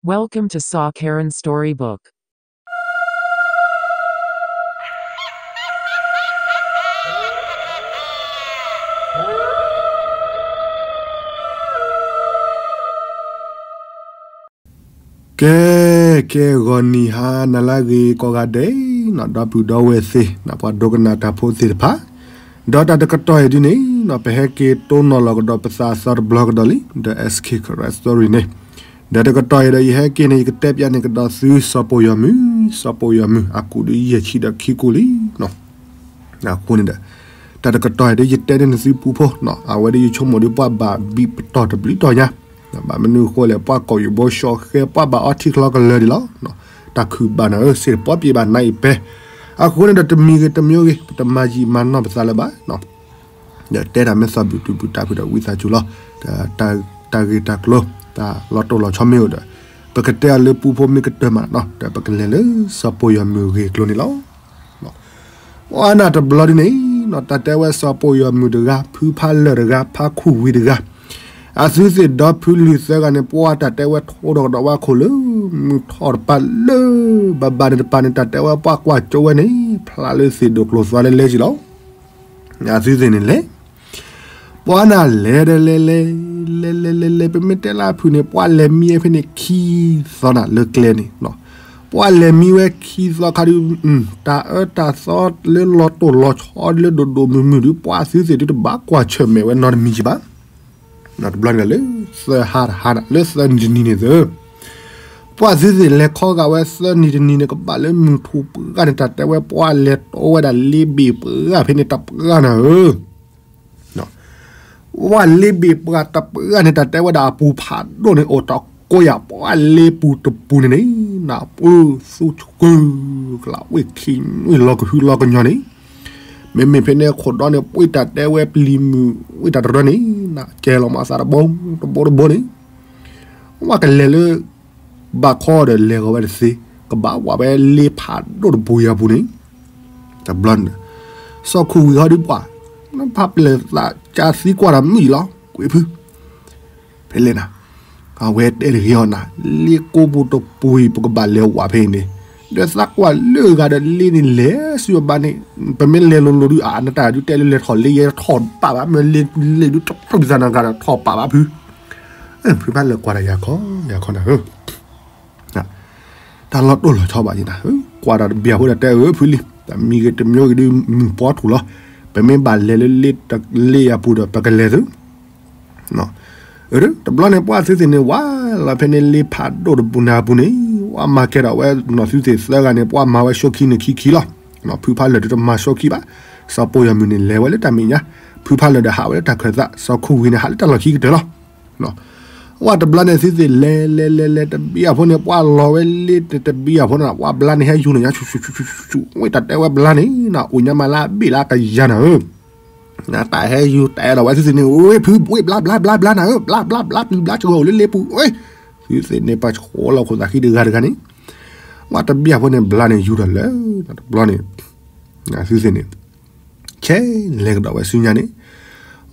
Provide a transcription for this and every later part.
Welcome to Saw Karen Storybook. ကဲ ကဲ ဂီၤနံၤဟါနၤလၢအဂ့ၤကိးဂၤဒဲးနီၤ ဒီပုၢ်ဒီဝဲၢ်သ့ၣ်နီၤ ပှၤဒိကနၣ်တၢ်ဖိသ့ၣ်တဖၣ် ဒီးတၢ်တကတီၢ်အံၤဒ်န့ၣ်နီၤ ပဟဲက့ၤတိၢ်နီၣ်လီၤကဒီးပသးအသီတဘျီကဒီးလံ ဒီး S K Karen Story န့ၣ် ဒီးတကတီၢ်အံၤဒီးယဟဲက့ၤန့ၣ် ယကတဲပျးန့ၢ်ကဒီးသုစီၤပိာ်ယီၤမုၣ် စီၤပိာ်ယီၤမုၣ် အကူးဒုးယဲၢ်ဆံဒီးခံကူးလံနီၤ အဃိန့ၣ်ဒီး တၢ်တကတီၢ်အံၤဒီးယတဲန့ၢ်နသုပူဖိနီၤ အဝဲဒၣ်ယဆိကမိၣ်ဒီးပှၤဘၣ်ဘံၣ်ပတီၢ်တဘျုးတီၢ်ညါ ဘၣ်မနုၤအဃိလဲၣ် ပှၤကိးယိၤဘိဆှီဃဲ ပှၤဘၣ်အီထံချီကလၢာ်ဒံးလီၤ. တၢ်ခုၣ်ဘၣ်နၤဧၢ စ့ၢ်တပီပျံၤဘၣ်နၤအံၤပဲ အဃိန့ၣ်ဒီးတမံၤဂ့ၤတမံၤဂ့ၤ ပတမၤယံာ်မၤနီၢ်ပသးလၢၤဘၣ် ဒီးတဲတၢ်မ့ၢ်သီၣ်ဘုၣ်တုာ်ဘုၣ်တၢ်ဖုးဒီးဝံသးစူၤလီၤ. တၢ်ဂ့ၢ်တၢ်ကျိၤ တၢ်လီၤတိၢ်လီၤဆီမ့ၢ်အိၣ်ဒီး ပကတဲအီၤလၢပူဖိမ့ၢ်ကတၢၢ်မးနီၤ ဒီးပကလဲၤလၢစီၤပိာ်ယီၤမုၣ်အဂ့ၢ်အကျိၤန့ၣ်လီၤ. ပှၤနၢ်တဘျီဒ်န့ၣ်နီၤ တၢ်တဲဝဲစီၤပိာ်ယီၤမုၣ်တဂၤ ဖုဖးလၢာ်တဂၤ ဖးခူၣ်ဝံၤတဂၤ အသုသ့ၣ်ဒီဖုလုၢ်သၢဂၤန့ၣ် ပှၤတၢ်တဲဝဲထိဒီးကဒီးဝဲခိၣ်လၢ မုၢ်ထီၣ်တပၤလၢ ဘၣ်ဘၣ်န့ၣ်တပၤန့ၣ် တၢ်တဲဝဲပှၤကွၢ်ကၠိဝဲန့ၣ် ဖျါလၢသ့ၣ်ဒိၣ်ကျိၤသွါလဲလဲက့ၤလီၤ. အသုသ့ၣ်န့ၣ်လဲၤ ပှၤနၢ်လဲၤဒီးလဲၤလဲၤ လဲၤလဲၤလဲၤလဲၤ ပမ့ၢ်တဲလၢအဖုၣ်န့ၣ် ပှၤလဲၤမံဝဲဖဲန့ၣ်ခံသီနၤလၢကျဲန့ၣ် ပှၤလဲၤမံဝဲခံသီခါဒုး တၢ်အၢတၢ်သီလၢလီၤတိၢ်လီၤဆီလၢဒိၣ်ဒိၣ်မုၢ်မုၢ်ဒုး ပှၤသုသ့ၣ်ဒုးတဘၣ်ကွၢ်ဆၢၣ်မဲာ်ဝဲနီတမံၤကဘၣ် တဘျီန့ၣ်လၢသၢဟါတဟါနၤ လၢသၢနံၤတနံၤန့ၣ်သၢ ပှၤသုသ့ၣ်လဲၤခီဂာ်ဝဲသၢနံၤတနံၤန့ၣ် ကဘၣ်လၢမုၢ်ထူၣ်ပှၢ်န့ၣ် တၢ်တဲဝဲပှၤလဲၤတိဝဲဒၣ်လ့ဘ့ၣ်ပှၢ်ဖဲန့ၣ်တပှၢ်နၤဧၢ ပှၤလ့ဘ့ၣ်ပှၢ်တပှၢ်န့ၣ် တၢ်တဲဝဲဒၣ်အပူၤဖးဒိၣ်န့ၣ် အိၣ်တကိးယၤ ပှၤလ့ပူၤတပူၤန့ၣ်န့ၣ် နပူၤသူဆူၣ် ကလးဝ့ၢ်ခံနွံလီၤကဟုလီၤကညီၤန့ၣ် မ့မ့ၢ်ဖဲန့ၣ်ခိၣ်ဒီန့ၣ် ပှ့ၤတၢ်တဲဝဲပျံၤမုၢ် ဝ့ၢ်တၢ်တရၢန့ၣ် နကဲလီၤမၤသးတဘိတဘိတဘိန့ၣ် ဝဲကလဲၤလၢ ဘၣ်ခီဒီးလဲၤဂီၤဝဲတသ့ ကဘၣ်ဝဲလ့ဖးဒိၣ်တပူၤယၤပူၤန့ၣ် တဘျီန့ၣ် စီၤခူၣ်ဝံၤဟီဒုးပှၤ ဖးပျဲၢ်သးကၢသံကွၢ်တၢ်မုၣ်အံၤလီၤ ကွဲးဖု ဖဲလဲၣ်နၤ အဝဲတဲတဂ့ၤအီၤနၤ လ့ကိးပူၤတပူၤအံၤ ပကဘၣ်လဲၤဝးဖဲအံၤန့ၣ် ဒီးသးကွၢ်လၢဂၤဒီးလ့န့ၣ်လဲၤဆူအဘၣ်န့ၣ် ပမ့ၢ်လဲၤလိၤလိၤဒုး အနတၢ်ဒုးတဲလၢလဲၤထီၣ်လ့ယဲထီၣ်ဘၣ်ဘၣ် မ့ၢ်လ့ဒုးတပျုၢ်သးနၤဂၤဒီးထီၣ်ဘၣ်ဘၣ်ဖု ဖုဖးလၢာ်ကွၢ်တၢ်ယၤခီ ယၤခီနၤဧၢ တၢ်လီၤတိၢ်လီၤဆီဘၣ်ယနၤ ကွၢ်တၢ်တဘျီအဃိဒီးတဲအၢဖုလံ တၢ်မံၤဂ့ၤတမံၤဂ့ၤဒုးမုၢ်ပှီၢ်ထူၣ်လီၤ ပမ့ၢ်ဘၣ်လဲၤလၢလ့တလ့ယၤပူၤဒီးပကလဲၤသု တဘျီန့ၣ်ပှၤသုသ့ၣ်န့ၣ် ဝးလီၤဖဲန့ၣ်လ့ဖးဒိၣ်တပူၤန့ၣ်အပူၤန့ၣ် ဝဲမၤကဲဒီးဝဲနီၢ်သုသ့ၣ်သၢဂၤန့ၣ် ပှၤမၤဝဲရှုံးခံန့ၣ်ခံခံလီၤ ဖုဖးလၢာ်တမၤရှုံးခံဘၣ် စီၤပိာ်ယီၤမုၢ်န့ၣ်လဲၤဝဲလၢတၢ်မဲာ်ညါ ဖုဖးလၢာ်ဒီးဟးဝဲလၢတၢ်ခၢၣ်သး စီၤခူၣ်ဝံၤန့ၣ် ဟးလၢတၢ်လီၢ်ခံကတၢၢ်လီၤ ဝဲတဘျီန့ၣ်သုသ့ၣ်လဲၤလဲၤလဲၤလဲၤတဘံၣ်အဖိန့ၣ် ပှၤလီၤဝဲလ့တဘံၣ်အဖိန့ၣ် ပှၤဘျါန့ၣ်ဟဲယူၤန့ၣ်ညါ ဆူၣ်ဆူၣ်ဆူၣ်ဆူၣ် ဝဲတၢ်တဲဝဲဘျါန့ၣ် နအိၣ်ညါမးလၢအဘ့ၣ်လၢအကယၤနၤဧၢ နတၢ်ဟဲယူၤတဲဒီးဝဲသုသ့ၣ်န့ၣ် ဝ့ၢ်ဖုဝ့ၢ်ဘျါဘျါဘျါဘျါနၤဧၢ ဘျါဘျါဘျါပျုၤဘျါစၢၤအိၣ်လၢလ့ပူၤ ဝ့ၢ် သုသ့ၣ်န့ၣ် ပှၤဆှီလီၤခိၣ်သးခံတဂၤတဂၤန့ၣ် ဝဲတဘံၣ်အဖိန့ၣ် ဘျါန့ၣ်ယူၤဒီးလၢ တဘျီန့ၣ် သုသ့ၣ်န့ၣ် ဆဲးလဲၤကဒီးဝဲဆူညါန့ၣ်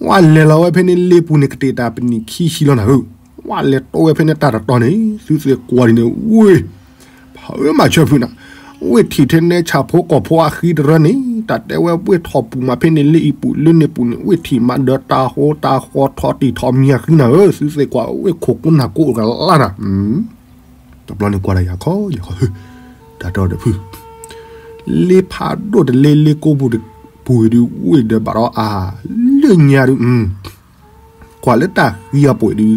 ဝဲလဲၤလီၤဝဲဖဲန့ၣ်လ့ပူၤန့ၣ် ကတဲာ်တၢ်ပနံာ်ခံဆံလီၤနၤဧၢ ဝဲလဲၤတိဝဲဖဲန့ၣ်တၢ်တတီၤန့ၣ် သုသ့ၣ်ကွၢ်ဒ်န့ၣ် ဝ့ၢ် ဖးအၢမၤဆၢဖုနၤ ဝ့ၢ်ထံၣ်ထဲနဲဆၣ်ဖိကီၢ်ဖိအဃံတရၢန့ၣ် တၢ်တဲဝဲဝ့ၢ်ထီၣ်ပူၤမးဖဲန့ၣ်လ့အံၤပူၤလၢန့ၣ်ပူၤန့ၣ် ဝ့ၢ်ထံၣ်မးဒီးတၢ်ဃီတၢ်ဃီထီၣ်တံၢ်ထီၣ်မံၤအဃံနၤဧၢ သုသ့ၣ်ကွၢ်ဝ့ၢ်ခိၣ်ကိးနၢ်ကိးအိၣ်ကလါနၤ တဘျီန့ၣ်ကွၢ်ဒီးယၤခီယၤခီ တၢ်တီဒီးဖု လ့ဖးဒိၣ်တလ့လ့ကိးပူၤတပူၤဒုးဝ့ၢ်ဒီးဘၣ်ဒီးအါ လၢညါဒုး ကွၢ်လၢတၢ်ဃံအပူၤဒုး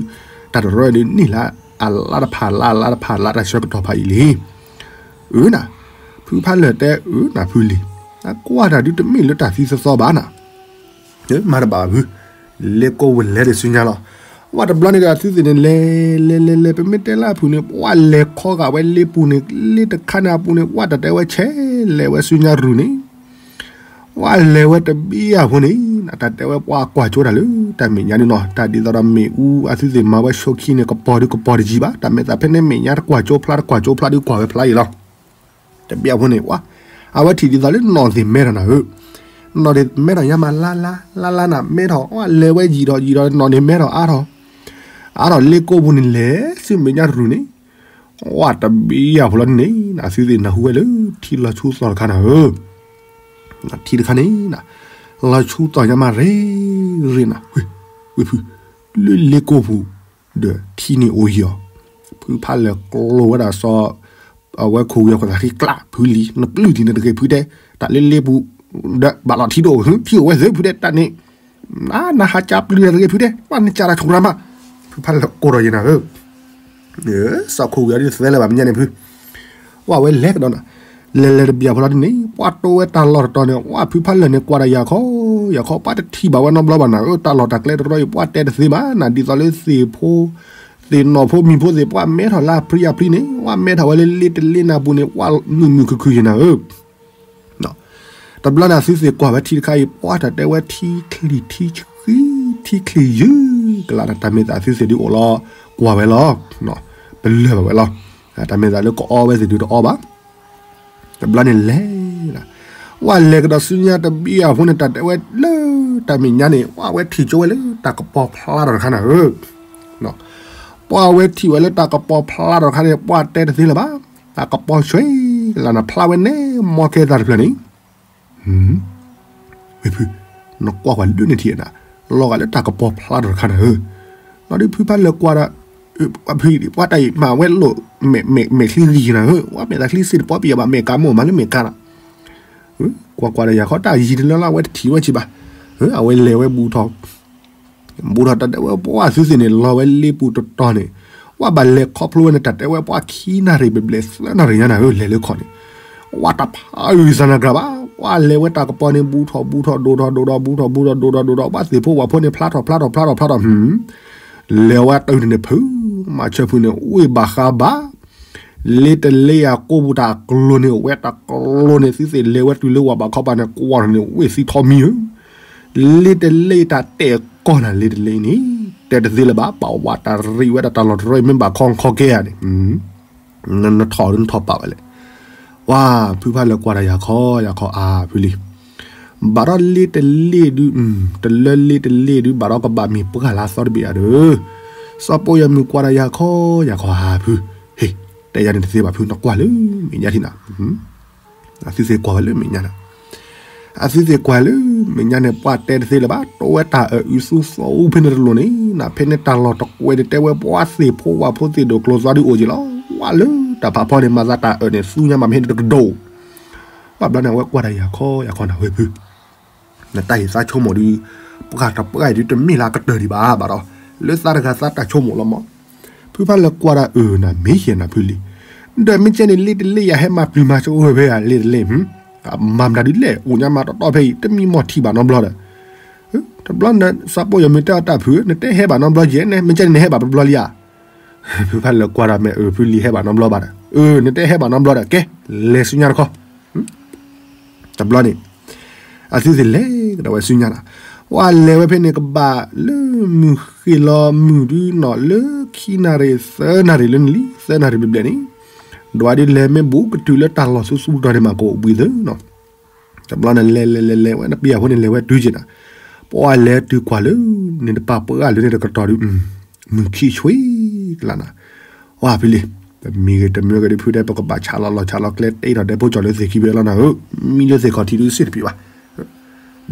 တၢ်တရၢဒုးန့ၢ်လၢအလါတဖၣ်လါအလါတဖၣ်လါတၢ်ဆၢကတီၢ်ဖးအံၤလံ အၢနၤ ဖုဖးလၢာ်တဲအၢနၤဖုလံ အကွၢ်တၢ်ဒုးတမ့ၢ်လၢတၢ်သံသီသီဘၣ်နၤ မၤတဘၣ်ဘၣ်ဖု လ့ကိးဝဲလဲၤဒီးဆူညါလီၤ ဝဲတဘျီန့ၣ်ဒီးသုသ့ၣ်န့ၣ် လဲၤလဲၤလဲၤလဲၤ ပမ့ၢ်တဲလၢအဖုၣ်န့ၣ် ပှၤလဲၤခီဂာ်ဝဲလ့ပူၤန့ၣ် လ့တခါန့ၣ်အပူၤန့ၣ် ဝဲတၢ်တဲဝဲဆဲးလဲၤဝဲဆူညါရူၢ်န့ၣ် ဝဲလဲၤဝဲတဘံၣ်အဖိန့ၣ် တၢ်တဲဝဲပှၤကွၢ်ကၠိတၢ်လၢ တၢ်မဲာ်ညါန့ၣ်နီၤ တၢ်ဒ်သိးဒီးမ့ၣ်အူအသုသ့ၣ်မၤဝဲဆိခံန့ၣ် ကပီၤဒုးကပီၤတယံၤဘၣ် တၢ်မဲာ်သးဖဲန့ၣ်မဲာ်ညါတကွၢ်ကၠိဖျါတကွၢ်ကၠိဖျါဒုးကွၢ်ဝဲဖျါအံၤလီၤ တဘံၣ်အဖိန့ၣ် ဝဲ အဝဲထံၣ်ဒ်သိးလၢနီၢ်သ့ၣ်မဲထီၣ်နၤဧၢ နီၢ်သ့ၣ်မဲထီၣ်ညါမးလါလါ လါလါနၤမဲထီၣ် ဝဲလဲၤဝဲယံာ်ထီၣ်ယံာ်ထီၣ် နီၢ်န့ၣ်မဲထီၣ်အါထီၣ် အါထီၣ်လ့ကိးပူၤန့ၣ်လဲၤဆူမဲာ်ညါရူၢ်န့ၣ် ဝဲတဘ့ၣ်အဖိလီၤန့ၣ် အသုသ့ၣ်နၢ်ဟူဝဲလၢထံလီၤဆူသီတခါနၤဧၢ, ထံတခါန့ၣ် လီၤဆူသီညါမးရ့ရ့နၤ, ဝ့ၢ်ဖု, လၢလ့ကိၢ်ပူၤ ဒီးထံန့ၣ်အိၣ်ယံၤအီၤ, ဖုဖးလၢာ်ကျိၤဝဲဒၣ်စီၤ အဝဲခိၣ်ဝံၤအခိၣ်သးဃံကျး ဖုလံၤ နပျုၢ်ထံၣ်န့ၣ်တဂ့ၤဖုတဲ, တၢ်လၢလ့ပူၤ ဒီးဘၣ်လီၤထံတအိၣ် ထံအိၣ်ဝဲသ့ၣ်ဖုတဲ တၢ်န့ၣ် နဟးကၢ်ပျုၢ်န့ၣ်တဂ့ၤဖုတဲ ပှၢ်နကၢ်တၢ်ဆိၣ်ရၤမး, ဖုဖးလၢာ်ကိးထီၣ်ယံၤနၤဧၢ, စီၤခိၣ်ဝံၤအီၤဒ်သဲလၢၤဘၣ်မဲာ်ညါန့ၣ်ဖု, ဝဲလဲၤကဒီးနၤ, လဲၤလဲၤတဘျီဖိလီၤဒ်န့ၣ် ပှၢ်တိဝဲတၢ်လီၢ်တတီၤန့ၣ် ဝဲဖုဖးလၢာ်န့ၣ် ကွၢ်တၢ်ယၤခီ ယၤခီ ပှၢ်တထံၣ်ဘၣ်ဝဲနီတဘျီဘၣ်နၤဧၢ, တၢ်လီၢ်တၢ်ကျဲတရီအံၤ ပှၢ်တဲတသ့ဘၣ်နၤ, ဒ်သိးလၢသ့ၣ်ဖိ သ့ၣ်နီၢ်ဖိမံၤဖိသ့ၣ် ပှၢ်မဲထီၣ်လၢအပြံအပြံန့ၣ် ဝဲမဲထီၣ်ဝဲလၢလ့တလ့နၤပူၤန့ၣ် ပှၢ်မုာ်မုာ်ခုၣ်ခုၣ်ယံၤနၤဧၢ တဘျီန့ၣ် အသုသ့ၣ်ကွၢ်ဝဲထံတခါအံၤ ပှၢ်တၢ်တဲဝဲထံချံၣ်ထံဆှံ ထံချံၣ်ယုၢ်ကလးနၤ, တၢ်မ့ၢ်သးအသုသ့ၣ်ဒုးအိၣ်လီၤ ကွၢ်ဝဲလီၤ, ပလၢၢ်ဘၣ်ဝဲလီၤ, တၢ်မ့ၢ်သးလၢကအီဝဲသ့ၣ်ဒုးတအီဘၣ်, တဘျီန့ၣ်လဲၤ ဝဲလဲၤကဒီးဆူညါတဘ့ၣ်အဃိန့ၣ် တၢ်တဲဝဲလၢတၢ်မဲာ်ညါန့ၣ် ဝဲထံၣ်ကၠိဝဲလၢတၢ်ကပီၤဖျါထီၣ်တခါနၤဧၢ, ပှၢ်ဝဲထံၣ်ဝဲလၢတၢ်ကပီၤဖျါထီၣ်တခါန့ၣ် ပှၢ်တဲတသ့လၢၤဘၣ်, တၢ်ကပီၤဆှဲလၢနၤ ဖျါဝဲန့ၣ် မီကဲသးတဖျၢၣ်န့ၣ်, ဝ့ၢ်ဖု, နကွၢ်ကွၢ်ဒုးန့ၣ်ထံၣ်နၤ, လီၤဂာ်လၢတၢ်ကပီၤဖျါထီၣ်တခါနၤဧၢ, လီၤဒုးဖုဖးလၢာ်ကွၢ်ဒီး ဖု ပှၢ်တၢ်အံၤမၤဝဲလိာ် မဲာ်ချံဂံၢ်ယံၤနၤဧၢ, ဝဲမဲာ်သးချံစ့ၢ်တပီပံၤအဘၣ် မဲာ်ကါမ့ၢ်မၤလၢမဲာ်ကါနၤ, ကွၢ်ကွၢ်ဒီးယၤခီတၢ်ယံၤတလၢလၢအဝဲတထံၣ်ဝဲဆံးဘၣ်, အဝဲလဲၤဝဲဘူးထီၣ် ဘူးထီၣ်တၢ်တဲဝဲပှၢ်သုသ့ၣ်န့ၣ် လီၤဝဲလ့ပူၤတတီၤန့ၣ်, ဝဲဘၣ်လဲၤခီဖျိဝဲန့ၣ် တၢ်တဲဝဲပှၢ်ခံနၣ်ရံၣ်ဘျဲၣ်ဘျဲၣ်သၢနၣ်ရံၣ်ညါနၤဧၢ, လဲၤလၢခီၣ်န့ၣ်, ဝဲတဖးအုၣ်သးနၤကြၢးဘၣ်, ဝဲလဲၤဝဲတၢ်ကပီၤန့ၣ် ဘူးထီၣ်ဘူးထီၣ်ဒိၣ်ထီၣ်ဒိၣ်ထီၣ် ဘူးထီၣ်ဘူးထီၣ်ဒိၣ်ထီၣ်ဒိၣ်ထီၣ် ဘၣ်သ့ၣ်ဖိဝၣ်ဖိန့ၣ် ဖျါထီၣ်ဖျါထီၣ်ဖျါထီၣ်ဖျါထီၣ် လဲၤဝဲတုၤန့ၣ်ဖုး မၤဆၢဖုးန့ၣ် ဝ့ၢ်ဘၣ်ဃးဘၣ် လ့တလ့အကိာ်ပူၤတၢ်ကျိၤန့ၣ် ဝဲတၢ်ကျိၤန့ၣ် သုသ့ၣ်လဲၤဝဲတုၤလၢဝၢ်ဘးခီပၤန့ၣ် ကွၢ်ထီၣ်န့ၣ် ဝ့ၢ်သံထီမံၤဧၢ, လ့တလ့တၢ်တဲာ်ကီၢ်နၤ လ့တလ့န့ၣ် တဲတသ့လၢၤဘၣ် ပဝးတၢ်ရံးဝဲဒၣ်တၢ်လီၢ်တရီမ့ၢ်ဘၣ်ခီခီကဲဧါန့ၣ် နထီၣ်နထီၣ်ပာ်ဝဲလဲၣ်, ဝါ ဖုဖးလၢာ်ကွၢ်တၢ်ယၤခီ ယၤခီအါဖုလံ ဘၣ်ဒီးလ့တလ့ဒု တလၢလ့တလ့ဒု ဘၣ်ဒီးကဘၣ်မ့ၢ်ပှၢ်လၢအသီတဘ့ၣ်ဧါဒီး, စီၤပိာ်ယီၤမုၣ်ကွၢ်တၢ်ယၤခီ ယၤခီအါဖု, ဟ့ၣ်, တဲယၤန့ၣ်တသ့ဘၣ်ဖု နကွၢ်လၢမဲာ်ညါထံနၤ, အသုသ့ၣ်ကွၢ်ဝဲလၢမဲာ်ညါနၤ, အသုသ့ၣ်ကွၢ်လၢမဲာ်ညါန့ၣ် ပှၢ်တဲတသ့လၢၤဘၣ် တိဝဲတၢ်အၢၣ်အုသူသီအူဖဲန့ၣ်တလိၣ်န့ၣ် နဖဲန့ၣ်တၢ်လီၢ်တကွဲးန့ၣ် တဲဝဲပှၢ်သ့ၣ်ဖိဝၣ်ဖိသ့ၣ်ဒိၣ်ကျိၤသွါဒုအိၣ်က့ၤလီၤ, ဝၣ်လၢတၢ်ဖးဖီန့ၣ် မၤသးတၢ်အၢၣ်န့ၣ် သူညါမးဖဲန့ၣ်တကဒိၣ် ဘၣ်ဘျီန့ၣ် အဝဲကွၢ်တၢ်ယၤခီယၤခီနၤဝဲဖု, နတၢ်ဟ့ၣ်သးဆိကမိၣ်ဒုး, ပှၢ်တပှၢ်အံၤဒုးတမ့ၢ်လၢအကတၢၢ်ဒံးဘၣ်ဘၣ်ဒီး, လၢသးတဂၤသးတၢ်ဆိကမိၣ်လီၤမး, ဖုဖးလၢာ်ကွၢ်တၢ်အၢၣ်နၤမ့ၢ်ယဲၢ်နၤဖုလံ, ဒီးမ့ၢ်ကဲန့ၣ်လ့တလ့ယၤဟဲမၤပျုၤမၤစအိၣ်ဝဲဖဲယၤလ့တလ့, မၤမတၤဒုးလဲၣ် အိၣ်ညါမးတီတီဖဲအံၤ တမံမီၢ်ထံၣ်ဘၣ်နီတဘျီဒီး, တဘျီန့ၣ် စီၤပိာ်ယီၤမုၣ်တဲအီၤတၢ်ဖု နတဲဟဲဘၣ်နီတဘျီယဲၢ်န့ၣ် မ့ၢ်ကဲန့ၣ်နဟဲဘၣ်တဘျီလံဧါ ဖုဖးလၢာ်ကွၢ်ဒီးမ့ၢ်အၢၣ်ဖုလံဟဲဘၣ်နီတဘျီဘၣ်ဒီး အၢ နတဲဟဲဘၣ်နီတဘျီဒီး ကဲ, လဲၤဆူညါတခီ, တဘျီန့ၣ်, အသုသ့ၣ်လဲၤကဒီးဝဲဆူညါနၤ, ပှၢ်လဲၤဝဲဖဲန့ၣ်ကဘၣ်လၢမုၢ်ဃ့ၢ်လီၤမုၢ်ဒုနီၢ်လၢခံနၣ်ရံၣ်သၢနၣ်ရံၣ်လၢန့ၣ်လံ သၢနၣ်ရံၣ်ဘျဲၣ်ဘျဲၣ်န့ၣ်, ဒွးဒုးလဲၤမ့ၢ်ဘူးကတုၤလၢတၢ်လီၢ်ဆူဆူတီၤန့ၣ်မးကအိၣ်ဘှံးသၢနီၤ တဘျီန့ၣ် လဲၤလဲၤလဲၤလဲၤဝဲ နပျံၤအဖိန့ၣ် လဲၤဝဲတုၤက့ၤနၤ, ပှၢ်လဲၤတုၤကွၢ်လၢ န့ၣ်တပာ်ပှၢ်လၢန့ၣ်တကတီၢ်ဒုး, မုၢ်ခံဆွံကလးနၤ, ဝါဖဲလံ, ပမံၤဂ့ၤတမံၤဂ့ၤဒုးဖုတဲ ပကဘၣ်ဆးလီၤလီၤဆးလီၤကျဲ တ့ထီၣ်ဒဲဖိကၠီၣ်လၢသ့ၣ်ခံဘဲလီၤနၤဧၢ, မံလၢသ့ၣ်ခီၣ်ထံးဒုးစ့ၢ်တပျံၤဘၣ်,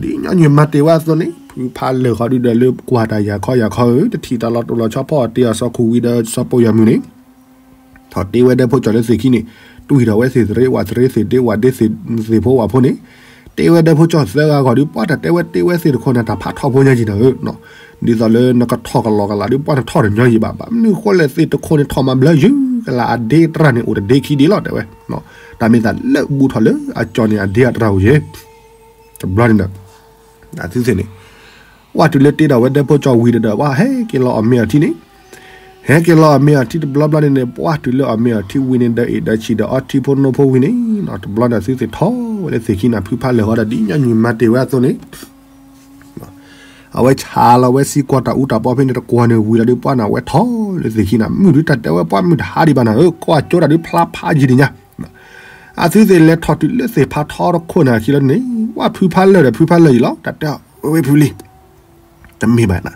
ဒ်ညီနုၢ်မၤတ့ၢ်ဝဲအသိးန့ၣ် ဖုဖးလၢာ်ဃီဒုးဒီးလၢကွၢ်တၢ်ယၤခီယၤခီဧၢ, တထံၣ်တၢ်လီၤတိၢ်လီၤဆီဖီအီၤတ့ၢ်အီၤစီၤခိၣ်ဝံၤဒီးစီၤပိာ်ယီၤမုၢ်န့ၣ် ထီၣ်တ့ဝဲဒဲဖိကၠီၣ်လၢသ့ၣ်ခံန့ၣ်, တွံၢ်ထီၣ်ဝဲသ့ၣ်သရ့ဝၣ်သရ့သ့ၣ်ဒ့ဝၣ်ဒ့သ့ၣ်ဖိဝၣ်ဖိန့ၣ်, တ့ဝဲဒဲဖိကၠီၣ်သၢဂၤဂီၢ်ဒုး ပှၢ်တၢ်တဲဝဲတ့ဝဲသ့ၣ်တခိၣ်န့ၣ် တၢ်ဖးထီဖိညါက့ၤနၤဧၢ, ဒ်သိးလၢနကထီၣ်ကလီကလးဒုး ပှၢ်နထီၣ်တညီယံၤဘၣ်, ဘၣ်မနုၤဃိလဲၣ်သ့ၣ်တခိၣ်န့ၣ်ထီၣ်မၤဘျၢယုၤကလးအဒ့တရၣ်န့ၣ် အိၣ်တဒ့ခံဒ့လီၤတဲဝဲ, တၢ်မ့ၢ်သးလၢဘူးထီၣ်လၢအကၠီၣ်န့ၣ်အဒ့အတရၣ်အိၣ်ယဲၢ် တဘျီန့ၣ်ဒီး အသုသ့ၣ်န့ၣ်, ပှၢ်တုၤလၢတ့ထီၣ်ဝဲဒဲဖိကၠီၣ်ဝံၤဒီး ပှၢ်ဟဲက့ၤလီၤအီၣ်မ့ၤအီၤထံန့ၣ်, ဟဲက့ၤလီၤအီၣ်မ့ၤအီၤထံတဘျီဘျီန့ၣ်န့ၣ် ပှၢ်တုၤလၢအီၣ်မ့ၤအီၤထံဝံၤန့ၣ်ဒီး အ့ၣ်ဒီးဆံၣ်ဒီးအီထံဖိနိဖိဝံၤန့ၣ်, တဘျီန့ၣ်သုသ့ၣ်ထီၣ်ဝဲလၢသ့ၣ်ခံန့ၣ် ဖုဖးလၢာ်ဃီဒီးဒ်ညီနုၢ်မၤတ့ၢ်ဝဲအသိးန့ၣ် အဝဲဆါလီၤဝဲစံးကွၢ်တၢ်အူတၢ်ပီဖဲန့ၣ်တကွီၢ်န့ၣ်ဝံၤလီၤဒုး ပှၢ်န့ၣ် အဝဲထီၣ်လၢသ့ၣ်ခံန့ၣ် မုၢ်ဒုးတၢ်တဲဝဲပှၢ်မုၢ်တဟါဒံးဘၣ်နၤဧၢ, ကွၢ်ကၠိတၢ်ဒုးဖျါဖးယံၤဒံးညါ, အသုသ့ၣ်လဲၤထီၣ်တုၤလၢသ့ၣ်ဖးထီတခိၣ်န့ၣ်အခံလီၤန့ၣ် ပှၢ်ဖုဖးလၢာ်ဒီးဖုဖးလၢာ်ယံၤလီၤ တၢ်တဲဝဲဖုလံ တမ့ၢ်ဘၣ်နၤ,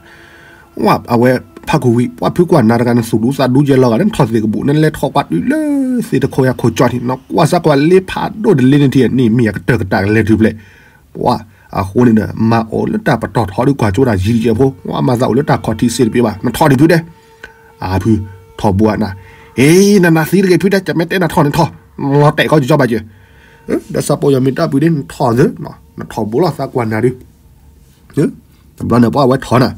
အဝဲ ဖးခိၣ်ဝံၣ် ပှၤဖုကွၢ်နၤတဂၤ နသူၣ်ဒူသးဒူကဲလီၤဂာ်လၢနထီၣ်သ့ၣ်ကဘူၣ် နလဲၤထီၣ်ကွၢ်တုၤလၢသ့ၣ်တခိၣ်ယၤခိၣ်ကၠီၣ်န့ၣ် နကွၢ်စၢ်ကွၢ်လ့ဖးဒိၣ်တလ့န့ၣ်ထံၣ်န့ၣ် မ့ၢ်အကတၢၢ်ကတၢၢ်ကလဲၤတုၤဖျဲၣ် ပှၤ အဃိန့ၣ်ဒီး မၤအိၣ်လၢတၢ်ပတီၢ်ထီဒုးကွၢ်ကၠိတၢ်ယံၤတကဲးဖိ ဝဲမၤသးအိၣ်လၢတၢ်ခီၣ်ထံးစ့တပ့ၤဘၣ် နထီၣ်ဒံးဖုတဲ အဖု ထီၣ်ဘိအနၤ, အ့ နနးသံတဂ့ၤဖုတဲ ကမ့ၢ်တဲနၤထီၣ်န့ၣ်ထီၣ်, လီၤတဲာ်ခီကၠီဘၣ်ကၢၤ, ဒီးစီၤပိာ်ယီၤမံၤတၢ်ပူၤဒ်နထီၣ်သၢ, နထီၣ်ဘိလီၤသးကွၢ်နၤဒုး, တဘျီန့ၣ်ပှၤဝဲထီၣ်နၤ,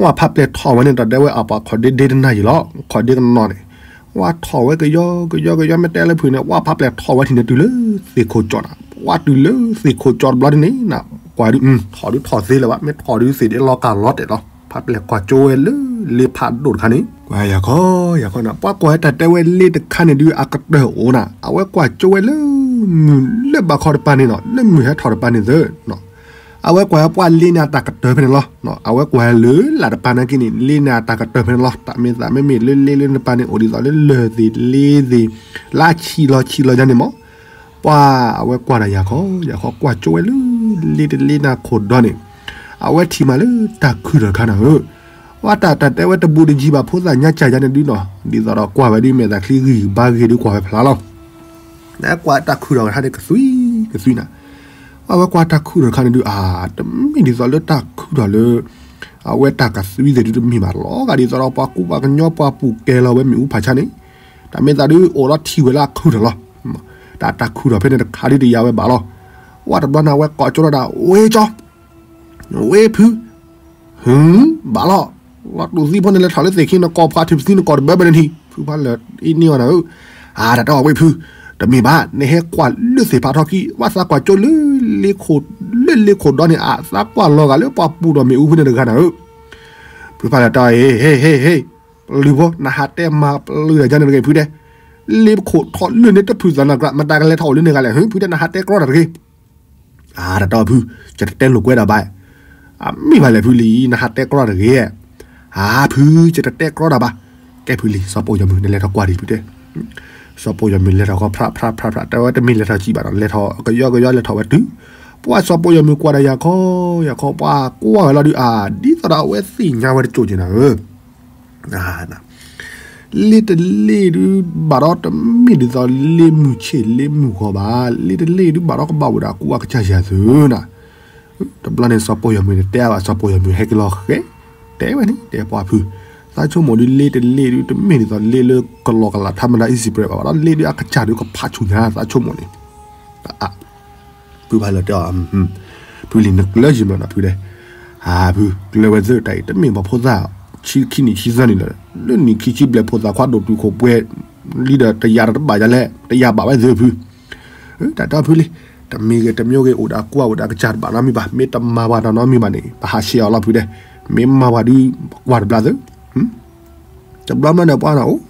ဝဲဖးပျဲၢ်ထီၣ်ဝဲန့ၣ် တၢ်တဲဝဲအပှၤခီၣ်ဒ့ဒ့တနၤယံၤလီၤ, ခီၣ်ဒ့ကနီၤန့ၣ်, ဝဲထီၣ်ဝဲကယီကယီကယီ မ့ၢ်တဲလၢဖုန့ၣ် ဝဲဖးပျဲၢ်ထီၣ်ဝဲထံၣ်န့ၣ်တုၤလၢသ့ၣ်ခိၣ်ကၠီၣ်နၤ, ဝဲတုၤလၢသ့ၣ်ခိၣ်ကၠီၣ်တဘျီဒ်န့ၣ်နၤ, ကွၢ်ဒုး ထီၣ်ဒုးထီၣ်သ့လၢၤဘၣ် မ့ၢ်ထီၣ်ဒုးသ့ၣ်ဒ့လီၤကၢ်လီၤတဲာ်လီၤ, ဖးပျဲၢ်ကွၢ်ကၠိဝဲလၢလ့ဖးဒိၣ်တခါန့ၣ်, ကွၢ်ယၤခီ ယၤခီနၤ ပှၤကွၢ်ဝဲတၢ်တဲဝဲလ့တခါန့ၣ်ဒုး အကတၢၢ်အိၣ်နၤ အဝဲကွၢ်ကၠိဝဲလၢ မုၢ်လၢဘးခီတပၤန့ၣ်နီၤ လၢမုၢ်ဟဲထီၣ်တပၤန့ၣ်သၢ အဝဲကွၢ်ဝဲပှၤလ့န့ၣ်အတၢ်ကတၢၢ်ဖဲန့ၣ်လီၤ, အဝဲကွၢ်လၢလၢ်တပၤနာ်က့န့ၣ် လ့န့ၣ်အတၢ်ကတၢၢ်ဖဲန့ၣ်လီၤ, တၢ်မ့ၢ်သးမ့မ့ၢ်လၢလ့လၢတပၤန့ၣ် အိၣ်ဒ်သိးလၢလၢၢ်သ့ၣ်လ့သ့ၣ် လၢဆံးလီၤဆံးလီၤယါန့ၣ်မး, ပှၤအဝဲကွၢ်တၢ်ယၤခီ ယၤခီကွၢ်ကၠိဝဲလၢ လ့တလ့နၤခိၣ်ဒီန့ၣ်, အဝဲထံၣ်မးလၢတၢ်ခုၣ်ထီၣ်တခါနၤဧၢ, ပှၤတၢ်တၢ်တဲဝဲတဘူးတယံၤဘၣ်ဖိသၣ်ညါကၢ်ယါန့ၣ်ဒုးနီၤ ဒ်သိးဒီးကွၢ်ဝဲဒ်မ့ၢ်သးချံဂံၢ်ဘါဂ့ၤဒုး ကွၢ်ဝဲဖျါလီၤ နကွၢ်တၢ်ခုၣ်ထီၣ်တခါန့ၣ် ကသွံကသွံနၤ, အဝဲကွၢ်တၢ်ခုၣ်ထီၣ်တခါန့ၣ်ဒုး အါ တမ့ၢ်ဒ်သိးလၢတၢ်ခုၣ်ထီၣ်လၢ အဝဲတၢ်ကသွံသ့ၣ်ဒုးတမ့ၢ်ဘၣ်လီၤဂာ်ဒ်သိးဒီးပှၤကူပှၤကညီပှၤပူၤကဲလီၤဝဲမ့ၣ်အူဖးဆါန့ၣ်, တၢ်မ့ၢ်သးဒုးအိၣ်ဒီးထံၣ်ဝဲလၢအခုၣ်ထီၣ်လီၤ, တၢ်တၢ်ခုၣ်ထီၣ်ဖဲန့ၣ်တခါဒုးတယၤဝဲဘၣ်လီၤ, ဝဲတဘျီန့ၣ်ဝဲကိးကၠိထီၣ်ဒၣ် ဝ့ကၠီ ဝ့ဖု ဟု ဘၣ်လီၤ, လီၤတူၢ်သံဖိန့ၣ်လဲၤထီၣ်လၢသ့ၣ်ခံနကိးဖှါထုးပသံနကိးတဘၢဘၢန့ၣ်ထံၣ် ဖုဖးလၢာ်အ့ၣ်န့ၢ်အီၤနၤဧၢ, အါ တၢ်တဲအီၤဝ့ဖု, တမ့ၢ်ဘၣ် နဟဲကွၢ်လၢသ့ၣ်ဖးထီခံ ဝဲသးကွၢ်ကၠိလၢ လ့ခိၣ် လၢလ့ခိၣ်ဒီန့ၣ် အသးကွၢ်လီၤဂာ်လၢပှၤပူၤဒီးမ့ၣ်အူဖဲန့ၣ်တဂၤနၤဧၢ, ဖုဖးလၢာ်တဲအီၤ ဟ့ ဟ့ ဟ့ ဟ့ ပလုၢ်ဖိ နဟးတဲမၤပလုၢ်တၢ်ယါန့ၣ်တဂ့ၤ ဖုတဲ, လ့ခိၣ်ထီၣ်လၢန့ၣ်တဖုသးနၤကြး မတၤကလဲၤထီၣ်အိၣ်လၢန့ၣ်ဂၤလဲၣ် ဟ့ ဖုတဲ နဟးတဲကြီတၢ်တဂ့ၤ အါတတီၢ်ဖု, ယတတဲလိာ်ကွဲဒၣ်ဘၣ်, အမ့ၢ်ဘၣ်လဲၣ်ဖုလံ နဟးတဲကြီတၢ်တဂ့ၤ, အါဖု ယတတဲကြီတၢ်ဘၣ်, ကဲဖုလံ စီၤပိာ်ယီၤမုၢ် နလဲၤထီၣ်ကွၢ်ဒံးဖုတဲ, စီၤပိာ်ယီၤမုၢ်လဲၤထီၣ်ခီ ဖြးဖြးဖြးဖြး တဲဝဲတမ့ၢ်လဲၤထီၣ်စံးဘၣ်ဒီး လဲၤထီၣ်ကယီကယီလဲၤထီၣ်ဝဲတုၤ, ပှၤစီၤပိာ်ယီၤမုၢ်ကွၢ်ဒီးယၤခီ, ယၤခီပှၤကွၢ်ဝဲလီၤဒုး အါ ဒ်သိးဒီးအဝဲသ့ၣ်ညါဝဲတကၠိၢ်က့ၤနၤဧၢ လ့တလ့ၢ်ဒုး ဘၣ်ဒီးတမ့ၢ်ဒ်သိးလ့မုၢ်ဆ့ၣ်လ့မုၢ်ဂီၤဘၣ်, လ့တလ့ၢ်ဒုး ဘၣ်ဒီးကဘၣ်အိၣ်ဒီးအကူအကစၢ်ယၤသုနၤ, တဘျီန့ၣ် စီၤပိာ်ယီၤမုၢ်န့ၣ် တဲအါဘၣ် စီၤပိာ်ယီၤမုၢ်ဟဲက့ၤလီၤဃဲ, တဲဝဲန့ၣ် တဲပှၤဖု, သးဆိကမိၣ်ဒုး လ့တလ့ၢ်ဒုး တမ့ၢ်ဒ်သိးလ့လၢကလီကလး ထါမဒါ အံၣ်စံးပရဲး ဘၣ်ဘၣ်ဒီး လ့ဒုးအကစၢ်ဒုးကဖးဆူၣ်ညါ သးဆိကမိၣ်န့ၣ် ဖုဖးလၢာ်တဲအီၤ, ဖုလံ နကျၢၤယံာ်မးနီၤဖုတဲ, အါဖု ကျၢၤဝဲသ့ၣ်တၢ်အံၤ တမ့ၢ်ဘၣ်ဖိသၣ် ဆံခံနံၣ်ဆံသၢနံၣ်လၢ လၢနံၣ်ခံဆံဘျဲၣ်ဖိသၣ်ခွါဒိၣ်တုာ်ခိၣ်ပှဲၤလံဒီး တယာ်တဘၣ်ယၤလဲၣ် တယာ်ဘၣ်ဝဲသ့ၣ်ဖု, တၢ်တီဖုလံ, တမ့ၢ်ဂ့ၤတမ့ၢ်ဂ့ၤ အိၣ်ဒီးအကူအအိၣ်ဒီးအကစၢ်တဘၣ်နီတမံၤဘၣ်, မ့ၢ်တမၤဝဲတၢ်နီတမံၤဘၣ်န့ၣ် ပဟးဆှဲးအီၤလီၤဖုတဲ, မ့ၢ်မၤဝဲဒုး ပကွၢ်တဘျီသ့ၣ် တဘျီဘျီန့ၣ် ပှၤနီၤအိၣ်,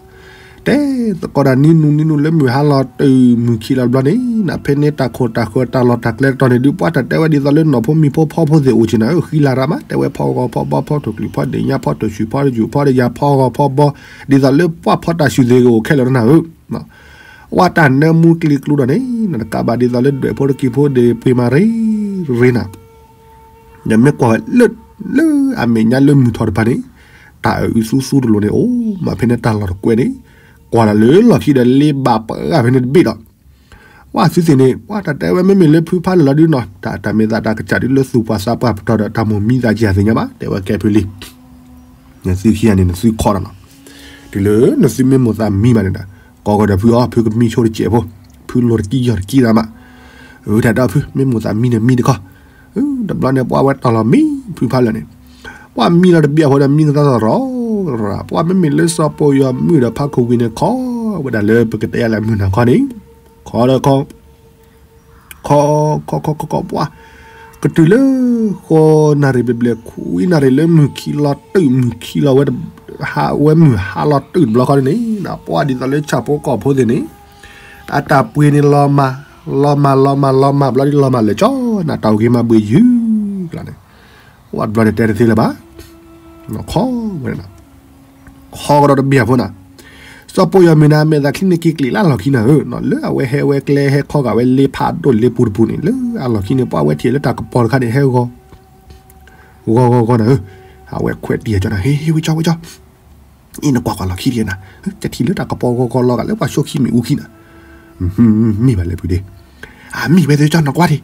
တဲသကိးတၢ်နံၤနုၤနံၤနုၤ လၢမုၢ်ဟါလီၤတုၤမုၢ်ခံလီၤတဘျီန့ၣ် နဖဲန့ၣ်တၢ်ခိၣ်တၢ်ဃၢၤတၢ်လီၢ်တၢ်ကျဲတတီၤန့ၣ်ဒုး ပှၤတၢ်တဲဝဲဒ်သိးလၢနီၢ်ဖိမံၤဖိဖီဖိသ့ၣ်အိၣ်က့ၤနၤဧၢ, ဃံလၤရၣ်မး တဲဝဲဖီဂီၤဖီဘီ ဖီထိၣ်ကလုာ်ဖီဒ့ၣ်ညါ ဖီထိၣ်ဆူၣ်ဖီတယူၣ်ဖီဒ့ၣ်ညါ ဖီဂီၤဖီဘီ ဒ်သိးလၢပှၤဖီတၢ်ဆူၣ်သ့ၣ်ဂ့ၤအိၣ်ခဲလၢာ်နၤဧၢ, ပှၤတၢ်နၢမူကျံၤကျိဒီးန့ၣ် နတကးဘၣ်ဒ်သိးလၢဒွဲၣ်ဖိတက့ၤဖိဒ့ၣ်ပှ့ၤမၤရ့ရ့နၤ နမ့ၢ်ကွၢ်ဝဲလၢ လၢအမဲာ်ညါလၢမုၢ်ထီၣ်တဖၣ်န့ၣ် တၢ်အုးသူသူတလိၤန့ၣ် အိၣ်မးဖဲန့ၣ်တၢ်လီၢ်တကွဲးန့ၣ် ကွၢ်လၢလီၢ်ခံဒီးလ့ဘၣ်ပှၤဖဲန့ၣ်တဘ့ၣ်ဒီး ပှၤသုသ့ၣ်န့ၣ် ပှၤတၢ်တဲဝဲမ့မ့ၢ်လၢဖုဖးလၢာ်လီၤဒုးနီၤ တၢ်တၢ်မ့ၢ်သးတၢ်ကစၢ်ဒုးလၢသူၣ်ပှၤသးပှၢ်ပတီၢ်ဒီးတၢ်မိၣ်မံသးက့ၤသ့ၣ်ညါဘၣ် တဲဝဲကဲဖုလံ နသုခံဂၤန့ၣ် နသုခီဒီးနီၤ တုၤလၢနသုမ့ၢ်မိၣ်သးမံဘၣ်န့ၣ်ဒီး ကိးကဒီးဖုအီၤ ဖုကမံဆိတစဲးဖိ ဖုလိၤတကံယီၢ်တကံသးမး အတၢ်ဒီးဖု မ့ၢ်မိၣ်သးမံန့ၣ်မံတခီ တဘျီန့ၣ် ပှၤဝဲတီၢ်လီၤမံ ဖုဖးလၢာ်န့ၣ် ပှၤမံလီၤတဘ့ၣ်အဃိဒီး မံကသီသီရီၤရၤ ပှၤမ့မ့ၢ်လၢစီၤပိာ်ယီၤမုၣ်ဒီးဖးခိၣ်ဝံၤန့ၣ် ခီဝဲဒၣ်လၢပကတဲယၤလၢမုၢ်နၤခီန့ၣ် ခီဒီးခီ ခီ ခီ ခီ ခီ ပှၤ ကတုၤလၢ ဃိးနၣ်ရံၣ်ဘျဲၣ်ဘျဲၣ် ခွံနၣ်ရံၣ်လၢမုၢ်ခံလီၤတုၤ မုၢ်ခံလီၤဝဲ ဟးဝဲမုၢ်ဟါလီၤတုၤတဘျီဃီန့ၣ် ပှၤဒ်သိးလၢဆၣ်ဖိကီၢ်ဖိသ့ၣ်န့ၣ် အတၢ်ပှ့ၤန့ၣ်လီၤမၢ် လီၤမၢ် လီၤမၢ် လီၤမၢ် ဘျီဒ်လီၤမၢ်လၢာ်ကၠီ နတၢ်အိၣ်က့ၤမးဘှ့ၣ်ယုၢ်ကျါန့ၣ် ပှၤတဘျီန့ၣ်တဲတသ့လၢၤဘၣ် ခီဝဲ ခီကဒီးတဘ့ၣ်အဖိနၤ စီၤပိာ်ယီၤမုၢ်နၤ မဲာ်သးချံန့ၣ်က့ၤကျံးလၢအလီၢ်ခံနၤဧၢ လၢအဝဲဟဲဝဲကျဲဟဲခီဂာ်ဝဲလ့ဖးဒိၣ်လ့ပူတပူန့ၣ် လၢအလီၢ်ခံန့ၣ် ပှၤဝဲထံၣ်လၢတၢ်ကပီၤတခါန့ၣ် ဟဲဂီၤ ဂီၤဂီၤဂီၤနၤဧၢ အဝဲခွဲးတံၢ်အကၠီနၤ, ဟ့ၣ် ဟ့ၣ် ဝံၣ်ကၠီ ဝံၣ်ကၠီ, အ့ၣ် နကွၢ်ကွၢ်လီၢ်ခံဒံးနၤ, ကထံၣ်လၢတၢ်ကပီၤဂီၤဂီၤလီၤဂာ်လၢပှၤဆိခံမ့ၣ်အူခံနၤ, မ့ၢ်ဘၣ်လဲၣ်ဖုဒ့, အမ့ၢ်ဝဲသ့ၣ်ကၠီနကွၢ်ဒံး,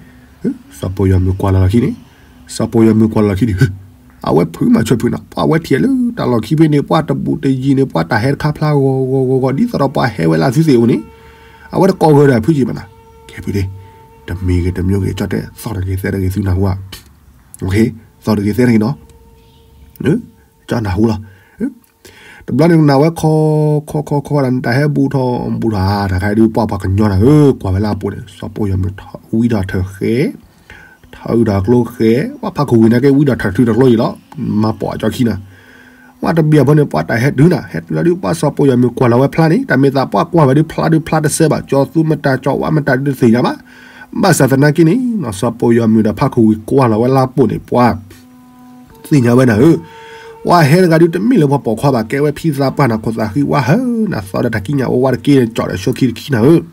စီၤပီၤယွၤမုၣ်ကွၢ်လီၤလီၢ်ခံန့ၣ်, စီၤပီၤယွၤမုၣ်ကွၢ်လီၤလီၢ်ခံဒံး, အဝဲဖုးမၤဆၢဖုးနၤ, ပှၤဝဲထံၣ်လၢတၢ်လီၢ်ခံဖဲန့ၣ် ပှၤတဘူးတယံၤန့ၣ် ပှၤတၢ်ဟဲတခါဖျါဂီၤဂီၤဂီၤဂီၤ ဒ်သိးဒီးပှၤဟဲဝဲလၢသုသ့ၣ်အိၣ်န့ၣ်, အဝဲတကိးဂၢၤဒီးဖုးက့ၤဘၣ်နၤ, ကဲဖုဒ့, တမံၤဂ့ၤတမံၤဂ့ၤ ကၠီတဲသီၣ်တဂ့ၤသဲတဂ့ၤသုနၢ်ဟူဧါ, သီၣ်တဂ့ၤသဲတဂ့ၤနီၤ ကၠီနၢ်ဟူလီၤ, တဘျီန့ၣ်နၢ်ဝဲခီ, ခီခီခီဒၣ်န့ၣ် တၢ်ဟဲဘူးထီၣ်ဘူးထီၣ်ဧါ, တၢ်ခါဒုးပှၤပှၤကညီနၤဧၢ, ကွၢ်ဝဲလၢအပူၤန့ၣ် စီၤပီၤယွၤမုၣ်ထီၣ်ဝံဒီးထၢၣ်ဃဲ, ထၢၣ်အုၣ်ဒီးကျိဃဲ, ပှၤဖးခိၣ်ဝံၤန့ၣ်က့ဝံဒီးထၢၣ်ထုးတကျိအံၤလီၤ, မၤပိာ်အကၠီခံနၤ, ပှၤတဘျီဖိန့ၣ် ပှၤတၢ်ဟဲတုၤနၤ, ဟဲတုၤလီၤဒုး ပှၤစီၤပီၤယွၤမုၣ်ကွၢ်လီၤဝဲဖျါန့ၣ် တၢ်မ့ၢ်သးပှၤကွၢ်ဝဲဒုးဖျါဒုးဖျါတစဲးဘၣ်, ကၠီသူမတၤကၠီဝါမတၤဒုးတသ့ၣ်ညါဘၣ်, ဘၣ်ဆၣ်သနာ်က့န့ၣ် စီၤပီၤယွၤမုၣ်ဒီးဖးခိၣ်ဝံၤကွၢ်လီၤဝဲလၢအပူၤန့ၣ် ပှၤ သ့ၣ်ညါဝဲနၤဧၢ, ပှၤဟဲတဂၤဒုးတမ့ၢ်လၢပှၤပိာ်ခွါဘၣ်, ကဲဝဲဖံသးပှၢ်နၤ, ခိၣ်သးဃံဝါဟၢနၤ, သီဒီးတၢ်ကံးညာ်အိၣ်ဝဲတက့ၢ်န့ၣ် ကၠီဒီးဆိခံတခံနၤဧၢ,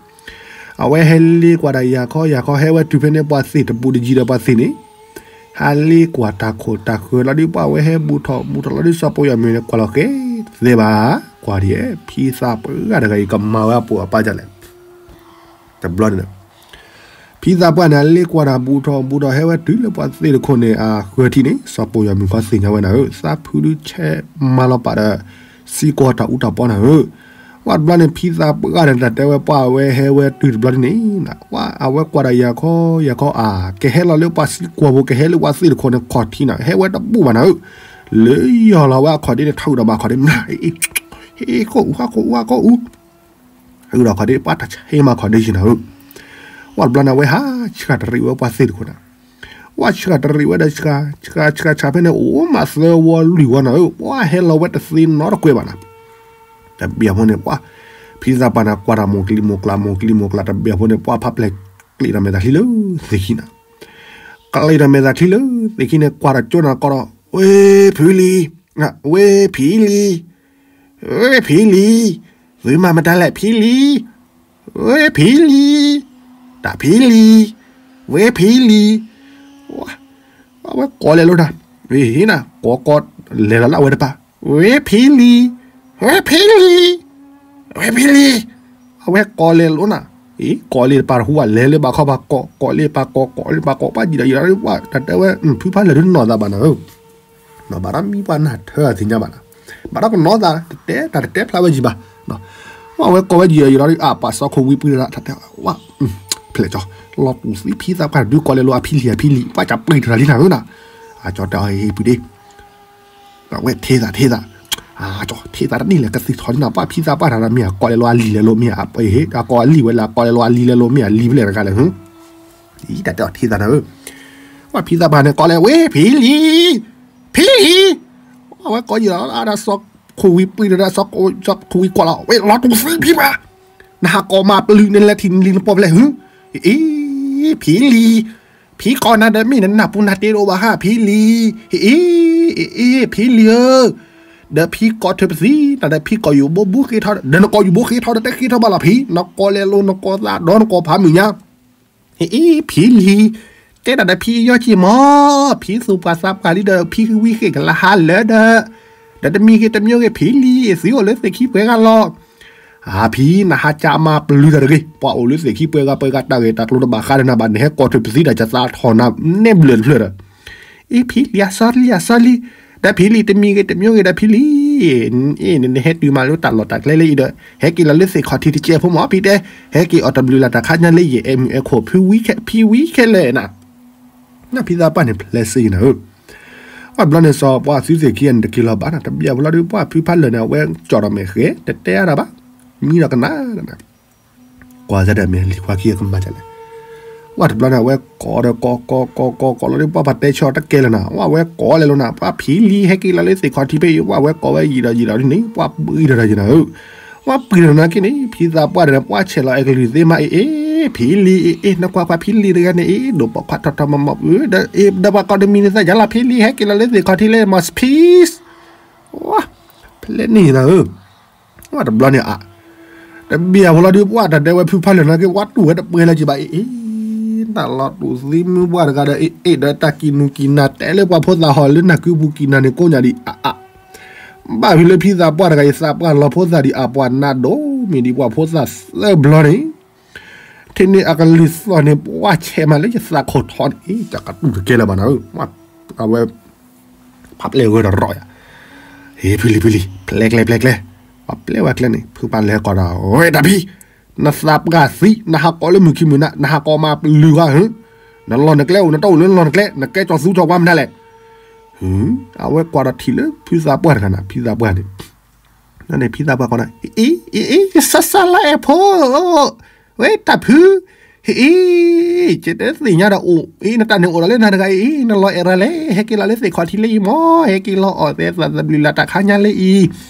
အဝဲဟဲလ့ကွၢ်ဒၣ်ယၤခီယၤခီ ဟဲဝဲတုၤဖဲန့ၣ် ပှၤသ့ၣ်တဘူးတယံၤဒီးပှၤသ့ၣ်န့ၣ်, ဟဲလ့ကွၢ်တၢ်ခိၣ်တၢ်ဃၢၤလီၤဒုး ပှၤဝဲဟဲဘူးထီၣ်ဘူးထီၣ်လီၤဒုး စီၤပီၤယွၤမုၣ်န့ၣ် ကွၢ်လီၤဃဲသဲဘၣ်, ကွၢ်ဒ် ဖံသးပှၢ်တဂၤအံၤ ကမၤဝဲအပိာ်အပၢ်ဒ်လဲၣ် တဘျီန့ၣ် ဖံသးပှၢ်န့ၣ် အလ့ကွၢ်တၢ်ဘူးထီၣ်ဘူးထီၣ် ဟဲဝဲတုၤလၢပှၤသ့ၣ်တခိၣ်န့ၣ် အဃၢၤထံးန့ၣ် စီၤပီၤယွၤမုၣ်ခီသ့ၣ်ညါဝဲနၤဧၢ, သးဖုဒုးဆဲးမၤလီၤပာ်ဒီး စံကွီၤတၢ်အူတၢ်ပီနၤဧၢ, ပှၤတဘျီန့ၣ် ဖံသးပှၢ်န့ၣ် တၢ်တဲဝဲပှၤဝဲဟဲဝဲတုၤတဘျီန့ၣ် အဝဲကွၢ်ဒီးယၤခီယၤခီအါ ကဟဲလီၤလၢပှၤစံကွီၤဖိ ကဟဲလၢပှၤသ့ၣ်တခိၣ်န့ၣ် ခီၣ်ထံးနၤ ဟဲဝဲတဘူးဘၣ်နၤဧၢ, လၢယီၤလီၤဝဲအခီၣ်ဒ့န့ၣ် ထၢအုၣ်ဒီးဘၣ်ခီၣ်ဒ့ မနၤ ဟ့ၣ် ဟ့ၣ်ခိၣ်အူဟါခိၣ်အူဟါခိၣ်အူ အုၣ်ဒီးခီၣ်ဒ့ ပှၤတၢ်ဆါဟ့ၣ်မၤခီၣ်ဒ့ယံၤနၤဧၢ, ပှၤတဘျီန့ၣ် အဝဲဟးဆှၣ်တရံးဝဲပှၤသ့ၣ်တခိၣ်နၤ, ပှၤဆှၣ်တရံးဝဲဒီးဆှၣ် ဆှၣ်ဆှၣ်ဆှၣ်ဖဲန့ၣ် အိၣ်မးသၢဝီလွံၢ်ဝီနၤဧၢ, ပှၤဟဲလီၤဝဲတသ့နီတကွဲးဘၣ်နၤ, တဘျီဖိန့ၣ် ပှၤ ဖံသးပှၢ်န့ၣ် ကွၢ်တၢ်မိၢ်ကျံမိၢ်ကျါ မိၢ်ကျံမိၢ်ကျါ တဘျီဖိန့ၣ် ပှၤဖးပျဲၢ်ကျံးဒီးမဲာ်သၣ်ချံလၢသ့ၣ်ခံနၤ, ကျံးဒီးမဲာ်သၣ်ချံလၢသ့ၣ်ခံန့ၣ် ကွၢ်တၢ်ကၠိနၤကီဒီး ဝ့ၢ်ဖံလံၤ, ဝ့ၢ်ဖံလံၤ ဝ့ၢ်ဖံလံၤ, သုမၤမတၤလဲၣ်ဖံလံၤ, ဝ့ၢ်ဖံလံၤ, တၢ်ဖံလံၤ, ဝ့ၢ်ဖံလံၤ, အဝဲကိးလဲၤလိာ်နၤ, ဝ့ၢ်နၤ ကိးကိး လဲၤလီၤလၢအဝဲတပၤ, ဝ့ၢ်ဖံလံၤ, ဝ့ၢ်ဖံလံၤ, ဝ့ၢ်ဖံလံၤ, အဝဲကိးလဲၤလိာ်နၤ, အံၤ ကိးလံတပၤတဟူဘၣ် လဲၤလၢဘၣ်ခီဘၣ်ကိး ကိးလံတပၤကိး ကိးလံတပၤကိး ပှၤယံာ်ဒီးယံာ်ဒီး တၢ်တဲဝဲ ဖုဖးလၢာ်ဒုးနီၢ်သးဘၣ်နၤဧၢ ဘၣ်ဒီးမံပှၤနၢ်ထၢအသ့ၣ်ညါဘၣ်နၤ, ဘၣ်ဒီးကနီၢ်သး တတဲတၢ်တတဲဖျါဝဲယံၤဘၣ်, အဝဲကိးဝဲယံာ်ဒီးယံာ်ဒီး အပာ်စီခိၣ်ဝံၤပှံၤတၢ် တၢ်တဲဝဲ ဖျဲၣ်ကၠီ လီၤတူၢ်သံဖံသးပှၢ်ဒုးကိးလဲၤလိာ်အဖံလံၤအဖံလံၤ ပှၤကပှံၤတရၤလံနၤဧၢနၤ, အကၠီတဲအီၤဟ့ၣ်ပှံၤဒ့ အဝဲထံသးထံသး, အကၠီထံသးတန့ၢ်လဲၣ် ကသံၣ်ထီၣ်လံနၤ ပှၤဖံသးပှၢ်တၢ်မ့ၢ်အကိးလဲၤလိာ်အလံၤလဲၤလိာ်မ့ၢ် အကိးအလံၤဝဲလၢအကိးလဲၤလိာ်အလံၤလဲၤလိာ်မ့ၢ်အလံၤဖဲလဲၣ်တဂၤလဲၣ် အံၤတၢ်တဲအီၤထံသးနၤဧၢ, ပှၤဖံသးပှၢ်န့ၣ်ကိးလဲၤ ဝ့ၢ်ဖံလံၤ, ဖံလံၤ, အဝဲကိးယံာ်လီၤ အဒၣ်စီခိၣ်ဝံၤပှံၤတရၤ စီခိၣ်ဝံၤကိးလီၤ ဝ့ၢ်လီၤတူၢ်သံဖံပှၤ, နဟးကိးမၤပျုၤန့ၣ်လဲၤထံၣ်လံနပီၢ်ဖျဲၣ်ဟု, အ့ ဖံလံၤ, ဖံကိးနၤဒီးမ့ၢ်နနၢ်ပူၤနၤတ့တအိၣ်ဘၣ်ဟါ ဖံလံၤ, အ့ အ့ ဖံလံၤဧၢ, ဒီးဖံကိးထၢၣ်ပသံနၤဒီးဖံကိးယိာ်ဘိဘူးဃ့ထီၣ် ဒီးနကိးယိာ်ဘိဃ့ထီၣ်ဒီးတဃ့ထီၣ်ဘၣ်လီၤဖံ, နကိးလဲၤလိာ်နကိးသးဒီးနကိးဖးမုၢ်ညါ, အ့ ဖံလံၤ, တဲဒၣ်ဒီးဖံအယီၢ်က့ၤမး, ဖံသူၣ်ပှၢ်သးပှၢ်လံဒီးဖံဝံဃ့ၢ်ကလၤဟါလၢာ်ဒီး, ဒီးတမံၤဂ့ၤတမံၤဂ့ၤဖံလံၤ သုအိၣ်လၢသ့ၣ်ခံပှဲၤဂၤလီၤ အဖံနဟးကးမၤပျုၤတၢ်တဂ့ၤ, ပှၤအိၣ်လၢသ့ၣ်ခံပှဲၤဂၤပှဲၤဂၤတၢ်ဂ့ၢ်တၢ်ကျိၤတဘၣ်ဃးဒီးနၤဘၣ် နဟဲကိးထၢၣ်ပသံတၢ်ကသးထီၣ်နၤနဲဘျၢၣ်တဖျၢၣ်ဒီး, အ့ ဖံလံၤအစၢလံအစၢလံ, ဒီးဖံလံၤတမံၤဂ့ၤတမံၤဂ့ၤဒီးဖံလံၤ, အ့ နဟဲတုၤမးလၢတၢ်လီၢ်တၢ်ကျဲလၢအံၤဒီး ဟဲက့ၤလီၤလၢသ့ၣ်ခီၣ်ထံးတကဲးဖိမး ဖံတဲ, ဟဲက့ၤအီၣ်တဘျုးလၢ်တၢ်ခါညါလၢယအဲၣ်မုၣ်အဲၣ်ခိၣ်ဖုဝံခဲ ဖံဝံခဲလၢာ်နၤ ဖံသးပှၢ်န့ၣ်ဖျဲးစ့ၢ်ကီးနၤဧၢ, အဘျီန့ၣ်စီၤပှၤသုသ့ၣ်ခံဂၤန့ၣ်တက့ၤလီၤဘၣ်နၤ တဘျီဖိလီၤဒုးပှၤဖုဖးလၢာ်န့ၣ် အဝဲကၠီၣ်ဒီးမဲာ်ဃဲ တတဲအါဒၣ်ဘၣ်, မံဒီးကနၣ်နၤ, ကွၢ်စ့ၢ်ဒီးမဲာ်လံၤခွါခံဂၤကမၤဒ်လဲၣ်, ဝဲတဘျီန့ၣ် အဝဲကိးဒီးကိးကိးကိးကိးကိးလီၤဒုးပှၤပှၤတဲဆၢအီၤတကဲလၢာ်နၤ ဝဲအဝဲကိးလဲၤလိာ်နၤ ပှၤဖံလံၤဟဲက့ၤလီၤလၢသ့ၣ်ခီၣ်ထံးဖဲအံၤ ဝဲအဝဲကိးဝဲယံာ်ဒီးယံာ်ဒီးဒ်န့ၣ် ပှၤပှံၤတရၤယံၤနၤဧၢ ပှၤပှံၤတရၤနၤက့န့ၣ် ဖံသးပှၢ်ဒီးပှၤဆဲးလီၤအဲကလုၢ်သ့မးအ့ၣ်အ့ၣ် ဖံလံၤအ့ၣ်အ့ၣ် နကွၢ်ကွၢ်ဖံလံၤတဂၤန့ၣ်အ့ၣ် ဒိၣ်ပိာ်ခွါထီၣ်ထီၣ်မးမး ဒီးပှၤကိးတမံၤန့ၣ်သးယါလီၤ ဖံလံၤဟဲက့ၤလီၤလၢသ့ၣ်ခီၣ်ထံးလၢ မီၢ်စဖံး ဝဲ ဖဲလဲၣ်န့ၣ်နၤဧၢ ဝဲတဘျီန့ၣ်အါ တဘျီဖိလီၤဒုးပှၤတၢ်ဒဲးဝဲဖုဖးလၢာ်နၤက့ ဝဲတူၢ်ဝဲတပှဲၤလၢၤက့ဘၣ်အ့ၣ်အ့ၣ် တၢ်လီၤတူာ်သံမုၢ်ပှၢ်တဂၤဒီး အ့ၣ်အ့ၣ်ဒီးတၢ်ကံၣ်နူာ်ကံၣ်နၤ တဲလၢပှၤဖိသၣ်ဟီၣ်လၢနၢ်ကုပူၤကံၣ်နၤန့ၣ် ကိးညါဒံးအါအါ, ဘၣ်ဖဲလၢဖံသးပှၢ်တဂၤအံၤ သးပှၢ်လီၤဖိသၣ်ဒံးအပှၤနးဒိၣ်မ့ၢ်ဒံးပှၤဖိသၣ်သၢဘျီန့ၣ်, ထဲန့ၣ်အကလုၢ်သီၣ်န့ၣ် ပှၢ်ဆဲးမးလၢယသးခိၣ်ထီန့ၣ် တၢ်ကတူၢ်တကဲလၢၤဘၣ်နၤဧၢ, အဝဲ ဖးပျဲၢ်ဂၢၢ်ဒီးရီၣ်ယၤ, ဟ့ၣ်ဖုလံၤဖုလံၤ ပျဲကျဲပျဲကျဲ, ပှၤပျဲဝဲကျဲန့ၣ် ဖုဖးလဲၤကိးဒီး ဝဲတၢ်ဖံ, နသးပှၢ်သံ နဟးကိးလၢမုၢ်ခံမုၢ်နၤ နဟးကိးမးပလုၢ်ဂၤဧၢ, နလီၢ်နကျဲအိၣ် နတအိၣ်လၢနလီၢ်နကျဲ နကဲကၠီၤသူကၠီၤပှၤမနုၤလဲၣ်, အဝဲကွၢ်ဒီးထံၣ်လၢဖုသးပှၢ်တဂၤနၤ ဖံသးပှၢ်န့ၣ် နန့ၣ်ဖံသးပှၢ်ကိးနၤ အ့ အ့ အ့ စၢ်စၢ်လၢအဲၣ်ဖိ, ဝဲတၢ်ဖု, ဟ့ၣ်အ့, ကတဲသ့ၣ်ညါဒီးအိၣ်အ့ နတၢ်န့ၣ်အိၣ်ဒီးလၢနၤတဂၤအ့ နလီၤအဲၣ်ရၤလဲၣ် ဟဲက့ၤလီၤလၢသ့ၣ်ခီၣ်ထံးလၢအံၤမၢ် ဟဲက့ၤလီၤအီၣ်သဲသးသဘျုးလၢ်တၢ်ခါညါလၢအံၤ,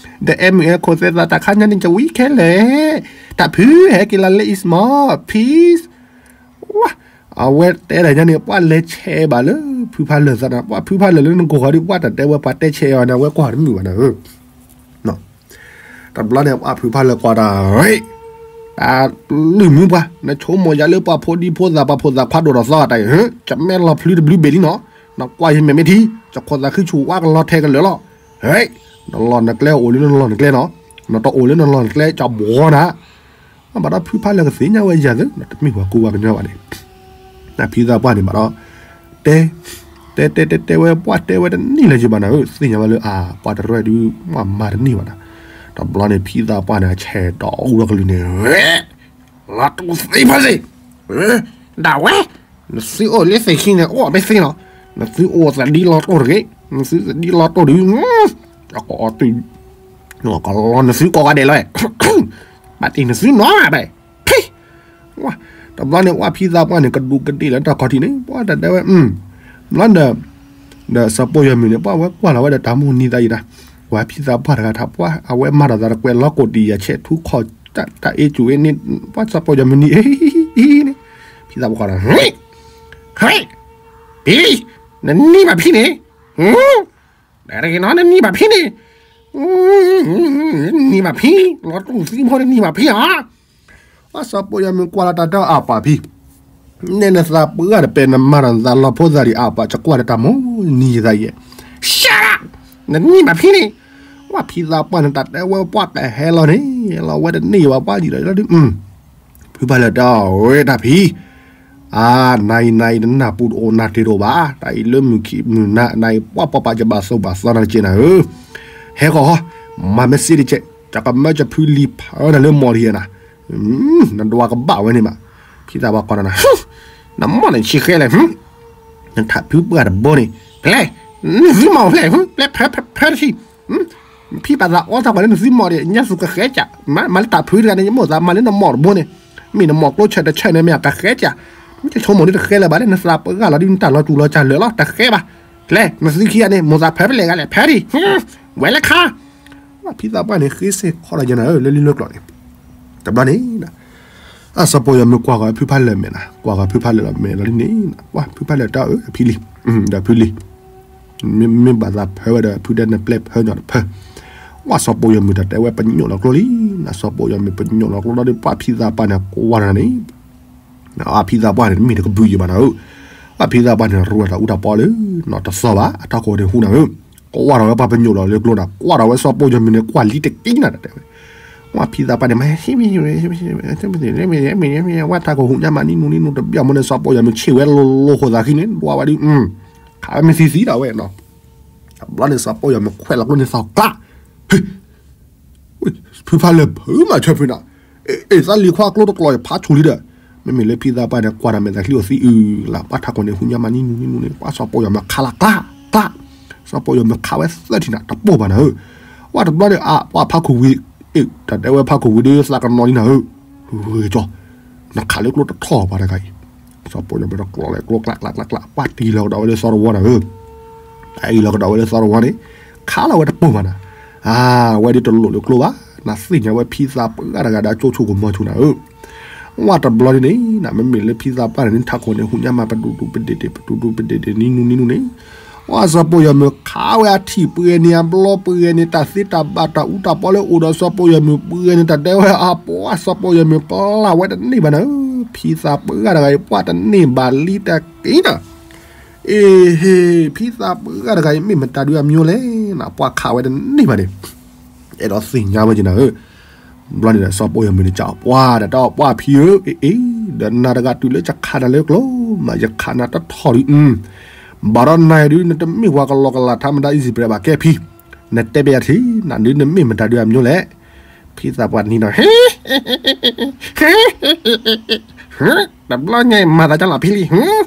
ဒီးအဲမုၢ်အဲခိၣ်သဲသးတၢ်ခါညါန့ၣ် ကဝံခဲလၢာ်, တၢ်ဖု ဟဲက့ၤလီၤလၢအံၤမၢ် peace ဝါ, အဝဲတဲတၢ်ညါန့ၣ် ပှၤလဲၤဆဲးဘၣ်လၢ ဖုဖးလၢာ်သးနၤ ပှၤဖုဖးလၢာ်လၢနကိၢ်ဃီၤဒ် ပှၤတတဲဝဲပှၤတဲဆဲးအီၤန့ၣ် အဝဲကွၢ်တမုာ်ဘၣ်နၤဧၢ, တဘျီန့ၣ် ပှၤဖုဖးလၢာ်ကွၢ်တၢ်, တၢ်လုၢ်မုၢ်ပှၢ် နဆိကမိၣ်ယၤလၢပှၤဖိဒံဖိသၣ် ပှၤဖိသၣ်ခွါဒိၣ်ထီၣ်သီအတၢ်အံၤ ကမဲလီၤဖျုတဘျုးဘ့ၣ်လံနီၤ, နကွၢ်ယမဲာ်မ့ၢ်ထံ ကခိၣ်သးခုဆူၣ်ဝါကလီၤထဲကလၢာ်လီၤ, ဟဲ, နလီၢ်နကျဲအိၣ်လၢနလီၢ်နကျဲနီၤ, နတအိၣ်လၢနလီၢ်နကျဲ ကဘှီနၤ ဘၣ်ဒီးဖုဖးလၢာ်ကသ့ၣ်ညါဝဲယၤသ့ နတမ့ၢ်ပှၤကူပှၤကညီဘၣ်န့ၣ်, နဖံသးပှၢ်န့ၣ်ဘၣ်ဒီး, တဲ, တဲတဲတဲတဲဝဲ ပှၤတဲဝဲတန့ၢ်လၢၤယဘၣ်နၤဧၢ, သ့ၣ်ညါဝဲလၢအပှၤတရၢဒုး မၤမၤတန့ၢ်ဘၣ်နၤ, တဘျီန့ၣ်ဖံသးပှၢ်န့ၣ် အဆဲးဒီးအူဒီးကလုၢ်န့ၣ် လီၤတူာ်သံဖဲသ့ၣ်, ဒၣ်ဝဲ, နသုအိၣ်လၢသ့ၣ်ခံန့ၣ် အိၣ်ဘဲသ့ၣ်နီၤ, နသုအိၣ်သဒံလီၤတိၢ်တဂ့ၤ, နသုသဒံလီၤတိၢ်ဒုး, အကီၢ်အီၤတုၤ, ကလီၤနသုကိးဂၤဒဲးလီၤ, ဘၣ်တ့ၢ်နသုနီၤဘဲ, ဖံ, ဝါ, တဘျီန့ၣ် ဝၢ်ဖံသးပှၢ်န့ၣ် ကဒူးကဒ့ၣ်လၢတၢ်ခီၣ်ထံးန့ၣ် ပှၤတတဲဝဲ, ဘျီဒီး, ဒီးစီၤပိၢ်ယီၤမုၢ်န့ၣ် ပှၤဝဲကွၢ်လီၤဝဲဒီးတၢ်မိၢ်နံၤသးအံၤဒၣ်, ဝၢ်ဖံသးပှၢ်တဂၤထး ပှၤအဝဲမၤဒီးသးတကွဲးလီၤကိးတံၢ်ယၤ ဆဲးထူခီၣ်တၢ်အ့ၣ်ကူၣ်အ့ၣ်န့ၣ် ပှၤစီၤပိၢ်ယီၤမုၢ်နံၤအ့ၣ်န့ၣ်, ဖံသးပှၢ်ကွၢ်ဒီး, ဟဲ, ဖံ, နနံၤဘၣ်ဖံန့ၣ်, တဂ့ၤနီၤ နနံၤဘၣ်ဖံန့ၣ်, နံၤဘၣ်ဖံ, လီၤတူာ်သံဖိန့ၣ် နံၤဘၣ်ဖံဧါ, ပှၤစီၤပိၢ်ယီၤမုၢ်ကွၢ်လီၤတၢ်တဲအပှၤဖံ, နဲနသးပှၢ်တပဲာ်နမၤဒီးနသးလီၤဖိသးဒံးအပှၤ ကကွၢ်ဒီးတၢ်မိၢ်နံၤသးအံၤ, ရှဲ, နနံၤဘၣ်ဖံန့ၣ်, ဝၢ်ဖံသးပှၢ်န့ၣ် တၢ်တဲဝဲပှၤကဟဲလီၤန့ၣ်, လီၤဝဲတန့ၢ်ဘၣ်ပှၤဒံးဒီးလီၤဒုး, ဖုဖးလၢာ်တဲအီၤ ဝဲတၢ်ဖံ, အါ, နၤအံၤနၤအံၤ နနၢ်ပူၤတအိၣ်နၢ်တ့ၢ်တအိၣ်ဘၣ်, တၢ်အံၤလၢမုၢ်ခံမုၢ်နၤ နၤအံၤ ပှၤပှၤပှၤယဘၣ်သိၣ်ဘၣ်သီနၤတက့ၢ်နၤဧၢ, ဟဲဃီၤဃီ, မၤမ့ၢ်စ့တက့ၢ်, ကကမၢကဖုလံၤဖၢနၤလၢမီၢ်တဟံးနၤ, နဒွးကဘၣ်ဝဲန့ၣ်ဘၣ်, ဖံသးပှၢ်ကွၢ်နၤ, နမီၢ်န့ၣ်ဆံးဃဲလဲၣ်, နထးဖုပှၢ်တဘိန့ၣ်, ဖဲလဲၣ်, နသုမီၢ်ဖဲလဲၣ်, ဖဲဖဲဖဲတထံၣ် ဖံဘၣ်သးအီသးကွၢ်လၢနသုမီၢ်ဒီး ညါသူၣ်ကဃဲကၢ်, မၤလၢတၢ်ဖုတဂၤန့ၣ် ယမိၢ်သးမၤလၢနမီၢ်တဘိန့ၣ်, မ့ၢ်နမီၢ်ကျိဆၢတဆၢန့ၣ် မ့ၢ်အကဃဲကၢ်, မ့ၢ်တဆိကမိၣ်ဒ်တဃဲလၢၤဘၣ်လၢ နသးပှၢ်လီၤဒ်နတၢ်လီၤတူၢ်လီၤကၢ်လၢာ်လီၤ တဃဲဘၣ်, လဲၣ် နသုခံဂၤန့ၣ် မိၢ်သးဖဲဖဲလဲၣ်ဂၤလဲၣ် ဖဲဒံး, ဝဲလၢခါ, ဖံသးပှၢ်န့ၣ် ဃ့စ့ၢ်ခီလီၤယဲနၤဧၢ လၢလံလၢကျိၤန့ၣ်, တဘျီန့ၣ် အစီၤပိၢ်ယီၤမုၢ်ကွၢ်ဃီၤဖုဖးလၢာ်မဲာ်နၤ, ကွၢ်ဃီၤဖုဖးလၢာ်လီၤမဲာ်လီၤန့ၣ်, ကွၢ်ဖုဖးလၢာ်တဲအီၤ ဖံလံၤ, ဒီးဖုလံၤ, မ့မ့ၢ်ဘၣ်သးဖၢဝဲဒီးဖုဒဲနပျဲၢ်ဖၢညီတဖၢ, ကွၢ်စီၤပိၢ်ယီၤမုၢ်တၢ်တဲဝဲပညိၣ်လီၤကျိလံ, နစီၤပိၢ်ယီၤမုၢ်ပညိၣ်လီၤကျိဒီး ပှၤဖံသးပှၢ်န့ၣ်ကွၢ်နၤန့ၣ် အဖံသးပှၢ်န့ၣ် တမ့ၢ်တကဘုးယံၤဘၣ်နၤဧၢ, အဖံသးပှၢ်န့ၣ် ရူၢ်တၢ်အူတၢ်ပီလၢ နီၢ်တသီဘၣ် အထးခိၣ်န့ၣ်ဟူနၤဧၢ, ကွၢ်ထီၣ်ဝဲပှၤပညိၣ်လီၤလၢကျိနၤ, ကွၢ်ထီၣ်ဝဲစီၤပိၢ်ယီၤမုၢ်န့ၣ် ကွၢ်လံတကံနၤတတဲဝဲ, ကွၢ်ဖံသးပှၢ်န့ၣ် မ့ၢ် ဝဲထးခိၣ်ဟူညါမးနံၣ်နူနံၣ်နူတဘျီမ့ၢ်န့ၣ် စီၤပိၢ်ယီၤမုၢ်ဆ့ၣ်ဝဲလိၤလိၤဃိသးခံန့ၣ် ဒွးဝဲဒုး, ခးဝဲမ့ၢ်သံသံဒီးဝဲနီၤ, တဘျီန့ၣ် စီၤပိၢ်ယီၤမုၢ်ခွဲးလီၤကျိန့ၣ်သီၣ်ကျး, ဖုဖးလၢာ်ဖုမၤဆၢဖုနီၤ, အ့ၣ် သးလံၤခွါကျိတကျိၤဖးဆူၣ်လံဒီး, မ့မ့ၢ်လၢဖံသးပှၢ်န့ၣ် ကွၢ်တၢ်မဲာ်သးချံအိၣ်သံအုးလၢ် ပှၤထးခိၣ်န့ၣ် ဟူညါမးနံၣ်နူနံၣ်နူန့ၣ် ပှၤစီၤပိၢ်ယီၤမုၢ်ခးလၢ်ကျးကျး, စီၤပိၢ်ယီၤမုၢ်ခးဝဲသၢထံၣ်နၤ တပိၢ်ဘၣ်နၤဧၢ, ဝဲတဘျီန့ၣ် အပှၤဖးခိၣ်ဝံၤ, အ့ၣ် တၢ်တဲဝဲဖးခိၣ်ဝံၤဒီးသးကနီၤလံနၤဧၢ, ဂ့ၤကၠီ, နခးလၢကျိတထီၣ်ပှၤတဂၤအံၤ, စီၤပိၢ်ယီၤမုၢ်တကျိၤလဲၤကျိကျးကျးကျးကျး ပှၤတံၢ်လီၤကဒီးဝဲလၢသီတဝီနၤဧၢ တၢ်အံၤလီၤကဒီးဝဲလၢသီတဝီန့ၣ်, ခးလီၤဝဲတပိၢ်ဘၣ်နၤ, အါ, ဝဲဒ်တလိၣ်လၢကျိဘၣ်, နသ့ၣ်ညါဝဲဖံသးပှၢ်တဂၤဒီးအကၠိဆိၣ်ကမီၤဆိၣ်နၤဧၢ, ဝဲတဘျီန့ၣ်န့ၣ် နမ့မ့ၢ်လၢဖံသးပှၢ်န့ၣ် ထးခိၣ်န့ၣ် ဟူညါမးပဒူးဒူးပဒ့းဒ့း ပဒူးဒူးပဒ့းဒ့း နံၣ်နူနံၣ်နူန့ၣ်, ဝဲစီၤပိၢ်ယီၤမုၢ်ခးဝဲအထံၣ်ပှဲၤန့ၣ် အဘျီပှဲၤန့ၣ် တၢ်သ့တၢ်ဘၣ်တၢ်အူတၢ်ပီလၢအိၣ်ဒီးစီၤပိၢ်ယီၤမုၢ်ပှဲၤန့ၣ် တၢ်တဲဝဲအပှၤစီၤပိၢ်ယီၤမုၢ်ပျၢ်ဝဲတန့ၢ်ဘၣ်နၤဧၢ, ဖံသးပှၢ်တဂၤအံၤ ပှၢ်တန့ၢ်ဘၣ်လံတက့ၢ်နီၤ. အ့ဟ့, ဖံသးပှၢ်တဂၤအံၤ မ့ၢ်မတၤဒုးအမျိုးလဲၣ်နီၤ, ပှၢ်ခးဝဲတန့ၢ်ဘၣ်န့ၣ်, အဲၣ်ဒိးသ့ၣ်ညါဝဲက့ၤနၤဧၢ. ဘျီန့ၣ်ဒီး စီၤပီယီၤမုၣ်န့ၣ် ကပှၢ်ဒီးတဲအီၤ ပှၢ်ဖံဧၢ, အ့အ့, ဒီးနၤတဂၤတုၤလၢယခးနၤလၢကျိမး ယခးနၤတထီၣ်ဒုး, ဘၣ်ဒီးနၤဒုး နတမ့ၢ်ပှၤကလီကလးထါမတၤအံၣ်စံးပရဲးဘၣ်ကဲဖံ, နတဲပယၤထံ နၤဒုးနမ့ၢ်မတၤဒုးအမျိုးလဲၣ်. ဖံသးပှၢ်နံၤနီၤ ဟ့ တဘျီညါအံၤ မၤသးဒ်လီၤဖံလံ,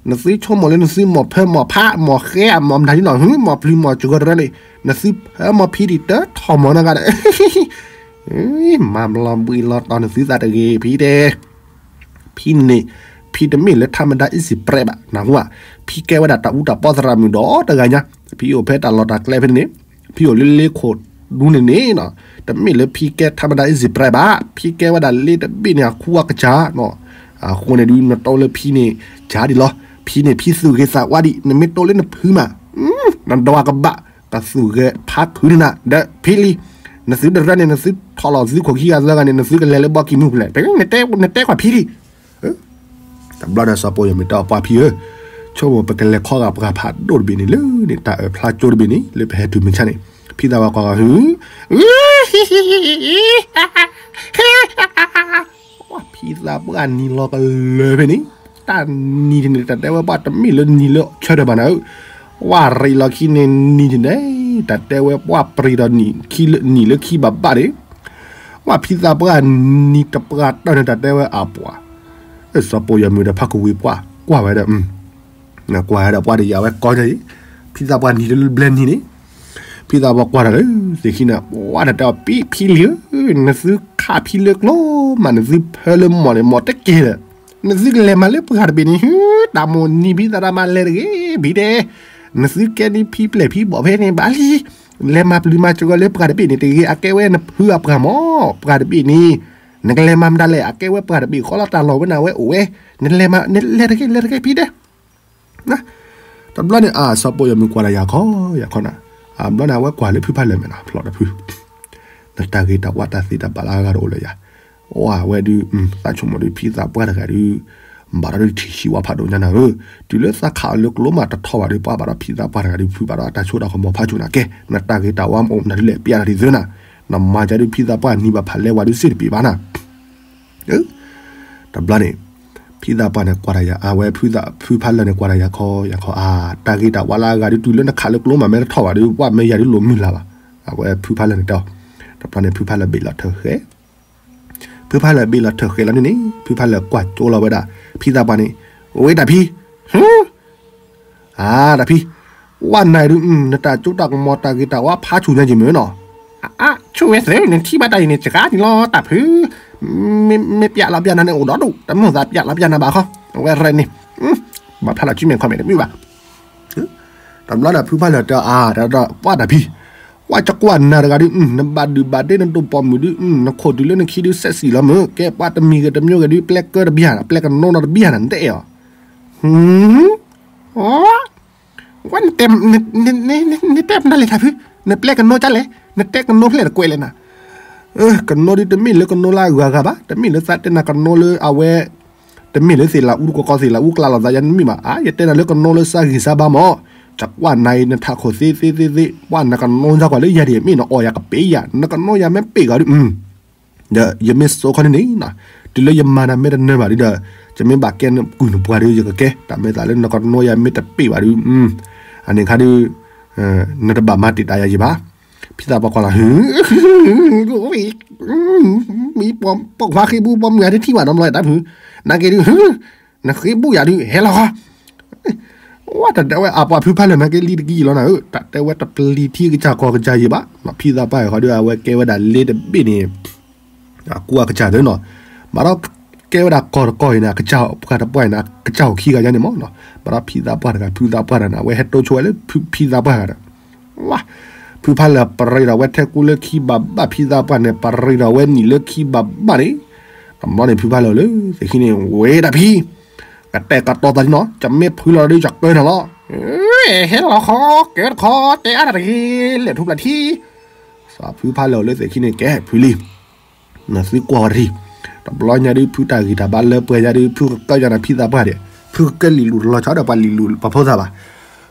နသုဆိကမိၣ်လၢနသုမီၤဖၢမီၤဖး မီၤဃဲမီၤမတၤဒ်နီၤ, မီၤပျုၤမီၤစှီၤတရၢန့ၣ်, နသုဖၢမီၤဖံဒံးတထီၣ်မီၤနီတဂၤဒီး, မၤလီၤဘှံးလီၤတီၤနသုသးတဂ့ၤ ဖံတဲ ဖံန့ၣ်, ဖံတမ့ၢ်လၢထါမတၤအံၣ်စံးပရဲးဘၣ် နၢ်ဟူဧါ, ဖံကဲဝဲဒၣ်တၢ်အူတၢ်ပီသရၣ်မုၣ်ဒီတဂၤညါ, ဖံအိၣ်ဖဲတၢ်လီၢ်တၢ်ကျဲဖဲန့ၣ်န့ၣ်, ဖံအိၣ်လၢလ့ခိၣ်ဒူန့ၣ်န့ၣ်, တမ့ၢ်လၢဖံကဲထါမတၤအံၣ်စံးပရဲးဘၣ်, ဖံကဲဝဲဒၣ်လ့တဘ့ၣ်န့ၣ် အခူအကစၢ်နီၤ, အဃိန့ၣ်ဒုး နတိလၢဖံန့ၣ် ကၢ်ဒံးလီၤ, ဖံန့ၣ်ဖံသူၣ်ဂ့ၤသးဝါဒံး, နမ့ၢ်တိလၢနဖုမး, နဒွးကဘၣ်, ကသူၣ်ဂဲၤဖးခုန့ၢ်နၤ ဒီးဖံလံ, နသုတရၢန့ၣ် နသုထီၣ်လီၤသုခိၣ်ခံဂၤသၢဂၤန့ၣ် နသုကလဲၤလၢဘီကံၢ်မုၢ်ဖဲလဲၣ်, နတဲကွၢ်ဖံလံ တဘျီဒီးစီၤပီယီၤမုၣ်တဲအီၤ ပှၢ်ဖံဧၢ, ဆိကမိၣ်ပကလဲၤခီဂာ်ပှၤဖးဒိၣ်တဘ့ၣ်န့ၣ် လၢန့ၣ်တၢ်အၢၣ်ဖျါကၠိတဘ့ၣ်န့ၣ် လၢပဟဲတုၤမုၢ်ဆါန့ၣ်, ဖံသးပှၢ်ကွၢ်ဂီၤဟု, ဖံသးပှၢ်နံၤလီၤကလၢာ်ဖဲန့ၣ်, တၢ်နံၤန့ၣ် တၢ်တဲဝဲပှၢ်တမ့ၢ်လၢနံၤလၢဆၢထၢၣ်ဘၣ်နၤဧၢ, ပှၢ်ရံးလီၤခံန့ၣ်နံၤန့ၣ်, တၢ်တဲဝဲပှၢ်ပြံၤဒီးနံၤ, နံၤလၢခံဘၣ်ဘၣ်န့ၣ် ပှၢ်ဖံသးပှၢ်နံၤတပှၢ်တၢၢ်န့ၣ် တၢ်တဲဝဲအပှၤ, စီၤပီယီၤမုၣ်ဒီးဖးကဝံၤပှၢ်ကွၢ်ဝဲဒီး, ကွၢ်ဝဲဒီးပှၢ်ဒီးယၤဝဲကီညါအံၤ, ဖံသးပှၢ်နံၤလၢဘျဲနံၤန့ၣ်, ဖံသးပှၢ်ကွၢ်တၢ်လၢသ့ၣ်ခံန့ၣ် ပှၢ်တၢ်တဲအီၤ ဖံလံဧၢ, နသုခးဖံလၢကျိမး နသုဖၢလၢမီၢ်န့ၣ် မီၢ်တကဲလၢာ်, နသုကလဲၤမၤလၢပှၤတဘ့ၣ်န့ၣ် ဟု, တၢ်မိၣ်နံၤဖံသးတၢ်မၤလဲၤတဂ့ၤ ဖံတဲ နသုကဲဒ်ဖံပျဲၢ်ဖံဘီၣ်ဖဲန့ၣ်ဘၣ်လံ, လဲၤမၤပျုၤမၤစှီၤလၢပှၤတဘ့ၣ်န့ၣ် တဂ့ၤ အကဲဝဲနဖုအပှၤမီၢ်, ပှၤတဘ့ၣ်န့ၣ်, နကလဲၤမၤမတၤလဲၣ် အကဲဝဲပှၤတဘ့ၣ်ဃီလီၤ တၢ်လီၢ်ဝဲန့ၣ်ဝဲအိၣ်ဝဲ, နလဲၤမၤ, နလဲၤတဂ့ၤ လဲၤတဂ့ၤ ဖံတဲ တဘျီန့ၣ် အါ စီၤပီယီၤမုၣ်ကွၢ်ဒီးယၤခီ, ယၤခီနၤ, အဘျီန့ၣ် အဝဲကွၢ်လၢဖုဖးလၢာ်မဲာ်နၤ ဖျိးတဖု, နတၢ်ဂ့ၤတၢ်ဝါတၢ်သ့တၢ်ဘၣ်လၢအဂၤတအိၣ်လၢၤယၤ, အဝဲဒုး သးဆိကမိၣ်ဒုးဖံသးပှၢ်တဂၤဒုး, ဘၣ်ဒီးဒုးထံၣ်ဆံးဝါဖးဒိၣ်ညါနၤဧၢ, တုၤလၢသးခးအီၤလၢကျိမးတထီၣ်ဘၣ်ဒုး ပှၢ်ဘၣ်ဒီးဖံသးပှၢ်တဂၤဒုး ဖုဘၣ်ဒီးအတၢ်ဆိတၢ်ခီၣ်မီၤဖးဆူၣ်နၤကဲ, နတၢ်ဂ့ၤတၢ်ဝါမအိၣ်နၤဒုးလဲၣ် ပျဲနၤဒ်သိးနၤ, နမၤယၤဒုးဖံသးပှၢ်နံၤဘၣ်ဖးလဲဝဲဒုးစ့ၢ်တပ့ၤဘၣ်နၤ တဘျီန့ၣ်, ဖံသးပှၢ်န့ၣ်ကွၢ်တၢ်ယၤ အဝဲဖုဖးလၢာ်န့ၣ်ကွၢ်တၢ်ယၤခီ, ယၤခီအါ, တၢ်ဂ့ၤတၢ်ဝါလၢအဂၤဒုး တုၤလၢနခးလၢကျိမး မ့ၢ်တထီၣ်ဘၣ်ဒုး ပှၢ်မ့ၢ်ယၤဒုးလိာ်မုၢ်လၢ်ဘၣ်, အဝဲဖုဖးလၢာ်န့ၣ်တဲအီၤ, တဘျီန့ၣ် ဖုဖးလၢာ်ဘ့ၣ်လီၤထၢၣ်ဃဲ, ဖုဖးလၢာ်ဘ့ၣ်လီၤထၢၣ်ဃဲလီၤန့ၣ်န့ၣ် ဖုဖးလၢာ်ကွၢ်ကၠိလီၤဝဲဒၣ်, ဖံသးပှၢ်န့ၣ်, ဝဲတၢ်ဖံ, ဟၢ အါ တၢ်ဖံ, ဝဲနၤဒုး နတၢ်ကၠိတၢ်ကမီၤတၢ်ဂ့ၤတၢ်ဝါဖးဆူၣ်ညါယံၤမ့ၢ်နီၤ, အါ ဆိၣ်ဝဲသ့ၣ် နထံၣ်ဘၣ်တၢ်အံၤန့ၣ် စှၤဒံးလီၤ တၢ်ဖု, မ့ၢ်ပျးလီၤပျးနၤန့ၣ် အိၣ်ဒီးဒိၣ် တမ့ၢ်သးပျးလီၤပျးနၤဘၣ်ခီ, အဝဲရဲၣ်န့ၣ်, ဘၣ်ဖျါလီၤစုမဲာ်ခီမဲာ်တမ့ၢ်ဘၣ်, တဘျီဒီးဖုဖးလၢာ်တဲအါ ဒီးပှၢ်တၢ်ဖံ, ပှၢ်ကကွၢ်နၤတဂၤဒုး နဘၣ်ဒုးဘၣ်ဒ့နဒိၣ်ပိာ်မုၣ်ဒုး နခိၣ်တုၤလၢနခံဒုး စဲးစံၣ်လီၤမုၢ် ကဲပှၢ်တမံၤဂ့ၤတမံၤဂ့ၤဒုး ပျဲကၢတဘံၣ်ဧါ ပျဲကနိနီတဘံၣ်ဧါ နတဲအီၤ, ဝဲ နတဲမနုၤလဲၣ်တၢ်ဖု, နပျဲကနိကၢ်လဲၣ်, နတဲကနိဖျဲၣ်တကွဲးလဲၣ်နၤ, ကနိဒုးတမ့ၢ်လၢကနိလၢအဂၤဂၤဘၣ်, တမ့ၢ်လၢသးတဲနၤကနိလၢအဝဲ, တမ့ၢ်လၢသ့ၣ်လးအူတကီကီသ့ၣ်လးအူကျါလီၤသးယၤနမ့ၢ်ဘၣ်, အါ ယတဲနၤလၢကနိလၢစါဂံၢ်စါဘါမး, ကကွၢ်နၤအံၤ နထးခိၣ်သ့သ့သ့သ့, ပှၢ်နကနိယၤကွၢ်လၢယၤဒ်အမ့ၢ်နအီၣ်ယၤကပ့ၤယၤ, နကနိယၤမ့ၢ်ပ့ၤဂၤဒုး ဒီးယမ့ၢ်စိာ်ခီန့ၣ်န့ၣ်, တုၤလၢယမၤနၤမ့ၢ်တနၢၤဘၣ်ဒုးဒီး, ယမ့ၢ်ဘၣ်ကဲကုၢ်နပှၤဒုး ယကကဲ, တၢ်မ့ၢ်သးလၢနကနိယၤမ့ၢ်တပ့ၤဘၣ်ဒုး, အန့ၣ်ခါဒုး, နတဘၣ်မၤတံာ်တာ်ယၤယံၤဘၣ်, ဖံသးပှၢ်ကွၢ်လီၤ မ့ၢ်ပိာ်ခွါဃ့ဘူးပိာ်မုၣ်အတထံၣ်ဘၣ်နီတဘျီတၢ်ဖု, နာ်က့ဒုး, နဃ့ဘူးယၤဒုး ဟဲလီၤဃီ ဝဲတၢ်တဲဝဲအပှၤဖုဖးလၢာ်နာ်က့လံတကံၢ်လီၤနၤဧၢ, တၢ်တဲဝဲတပျံၤထံကစၢ်ကီၢ်ကစၢ်ယံၤဘၣ်, ဖံသးပှၢ်ဃီဒုး အဝဲကဲဝဲဒၣ်လ့တဘ့ၣ်န့ၣ်, အကူအကစၢ်သ့နီၤ, ဘၣ်ဒီးကဲဝဲဒၣ်ကီၢ်တကီၢ်အံၤန့ၣ် အကစၢ်ပှၤတပှၢ်အံၤန့ၣ် အကစၢ်အိၣ်ခံဂၤညါန့ၣ်မး, ဘၣ်ဒီးဖံသးပှၢ်တဂၤ ဖုသးပှၢ်တဂၤန့ၣ် အဝဲဟဲတိဆိဝဲလၢဖံသးပှၢ်တဂၤဒီး ဝါ, ဖုဖးလၢာ်ပရံးဒီးဝဲထဲကူလၢခံဘၣ်ဘၣ် ဖံသးပှၢ်န့ၣ် ပရံးဒီးဝဲနံၣ်လၢခံဘၣ်ဘၣ်န့ၣ်, တဘျီန့ၣ်ဖုဖးလၢာ်လၢသ့ၣ်ခံန့ၣ် ဝဲဒၣ်ဖံ, ကတဲာ်ကတီၤသးဒ်နီၤ ကမ့ၢ်ဖုလီၤဒီးယကၢနၤလီၤ, ဟဲလီၤခီ ကဲတခီ တဲအါတၢ်တဂ့ၤ လဲၤထူပျၢ်ထံ, စီၤဖုဖးလၢာ်လၢသ့ၣ်ခံန့ၣ် ကဲဖုလံ, နသုကွၢ်ဝဲတထံၣ် တဘျီညါဒုး ဖုတၢ်ဂံၢ်တၢ်ဘါလၢပှဲၤညါဒုး ဖုကကၢယၤနၤ ဖံသးပှၢ်ဒီး ဖုကကဲလံာ်လူၤတလီၤဆီဒီး ပှၤလံာ်လူၤပှၤဖိသၣ်ဘၣ်.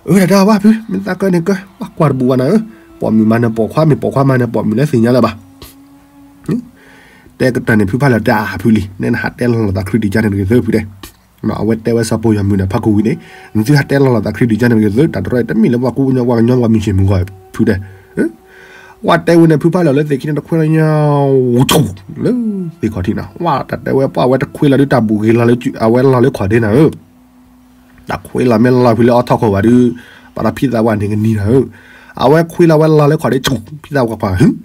အၢ တၢ်တဲအီၤ ပှၢ်ဖု မ့ၢ်သးကၢန့ၣ်ကၢ ပှၤကွၢ်တဘူၣ်ဘၣ်နၤဧၢ, ပိာ်မုၣ်မၤနၤ ပိာ်ခွါမ့ၢ်ပိာ်ခွါမၤနၤ ပိာ်မုၣ်လၢသ့ၣ်ညါလၢၤဘၣ်. တဲကတၢၢ်န့ၣ် ဖုဖးလၢာ်တဲအါဖုလံ, နဲနဟးတဲလီၤလိာ်သးခရံာ်ဒံးကါန့ၣ်တဂ့ၤသၢဖုတဲ. အဝဲတဲဝဲစီၤပိာ်ယီၤမုၣ်န့ၣ် ဖးကဝံၤန့ၣ်, နသုဟးတဲလီၤလိာ်သးခရံာ်ဒံးကါန့ၣ်တဂ့ၤသၢ, တၢ်တရီအံၤတမ့ၢ်လၢပှၤကူပှၤကညီပှၤမုၢ်ဆ့ၣ်မုၢ်ဂီၤဖုတဲ. ဝဲတဲဝဲန့ၣ် ဖုဖးလၢာ်လၢသ့ၣ်ခံန့ၣ် တခွဲလီၤညါ ဝူဆူၣ် လၢသ့ၣ်ခီၣ်ထံးနၤ, ဝဲတၢ်တဲဝဲပှၢ်ဝဲတခွဲလီၤဒုး တၢ်ဘူၣ်ဂ့ၤလီၤလၢ အဝဲလီၤလၢခီၣ်ဒ့နၤဧၢ. တၢ်ခွဲလီၤမ့ၢ်လီၤဖုလၢအီထီၣ်ခိၣ်ဘၣ်ဒုး ဘၣ်ဒီးဖံသးပှၢ်န့ၣ်ကနံၤနၤဧၢ. အဝဲခွဲလီၤဝဲလီၤလၢခီၣ်ဒ့ဆူၣ် ဖံသးပှၢ်ကွၢ်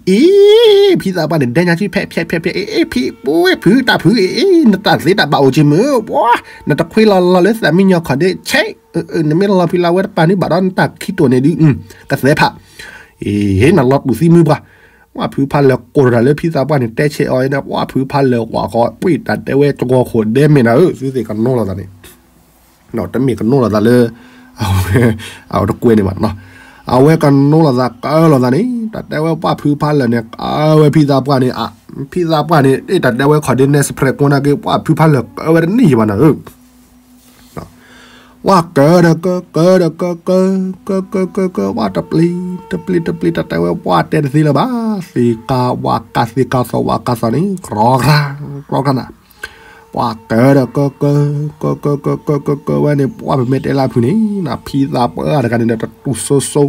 အ့ ဖံသးပှၢ်န့ၣ် ဒဲညါဆံဖဲးဖဲးဖဲးဖဲး အ့ အ့ ဖံ ပှ့ၤဖုတၢ်ဖု အ့ အ့ နတၢ်သ့တၢ်ဘၣ်အိၣ်က့ၤမုာ် ပှၤ နတခွဲလီၤလီၤလၢသးမံညီခီၣ်ဒ့ဆဲး နမ့ၢ်လီၤဖုလၢဝဲတပၤန့ၣ် ဘၣ်ဒီးနတၢ်ခံတိာ်န့ၣ်ဒုး ကသဲးဖး အ့ နလီၤတူၢ်သံမုၢ်ပှၤ ပှၢ်ဖုဖးလၢာ်ကိးတၢ်လၢဖံသးပှၢ်န့ၣ် တဲဆဲးအီၤန့ၣ် ပှၢ်ဖုဖးလၢာ်ကွၢ်ဃီ ပှ့ၤတၢ်တဲဝဲကဂီၤခိၣ်ဒဲမဲာ်နၤဧၢ သုသ့ၣ်ကနိလီၤသးန့ၣ် တမ့ၢ်ကနိလီၤသးလၢ အဝဲ အဝဲတကွဲန့ၣ်ဘၣ်နီၤ, အဝဲကနိလီၤသး ကၢလီၤသးန့ၣ် တၢ်တဲဝဲပှၢ်ဖုဖးလၢာ်န့ၣ် ကၢဝဲဖံသးပှၢ်န့ၣ် ဖံသးပှၢ်န့ၣ် တၢ်တဲဝဲခီၣ်ဒ့နဲစဖရဲးကိးနာ်က့ ပှၢ်ဖုဖးလၢာ်ကၢဝဲတန့ၢ်ယံၤဘၣ်နၤဧၢ, ပှၢ်ကၢဒီးကၢ ကၢဒီးကၢ ကၢ ကၢ ကၢ ကၢ ကၢ ပှၢ်တပျ့ၤ တပျ့ၤ တပျ့ၤ တၢ်တဲဝဲပှၢ်တဲတသ့လၢၤဘၣ်, သ့ကါဝါကါ သ့ကါသီဝါကါသီန့ၣ် ကြီ ကြီ ကြီနၤ ပှၢ်ကၢဒီးကၢ ကၢ ကၢ ကၢ ကၢ ကၢ ကၢ ကၢ ဝဲန့ၣ် ပှၢ်ပမ့ၢ်တဲလၢဖုန့ၣ် ဖံသးပှၢ်တဂၤန့ၣ်ဒီးတတူၢ်စိစိ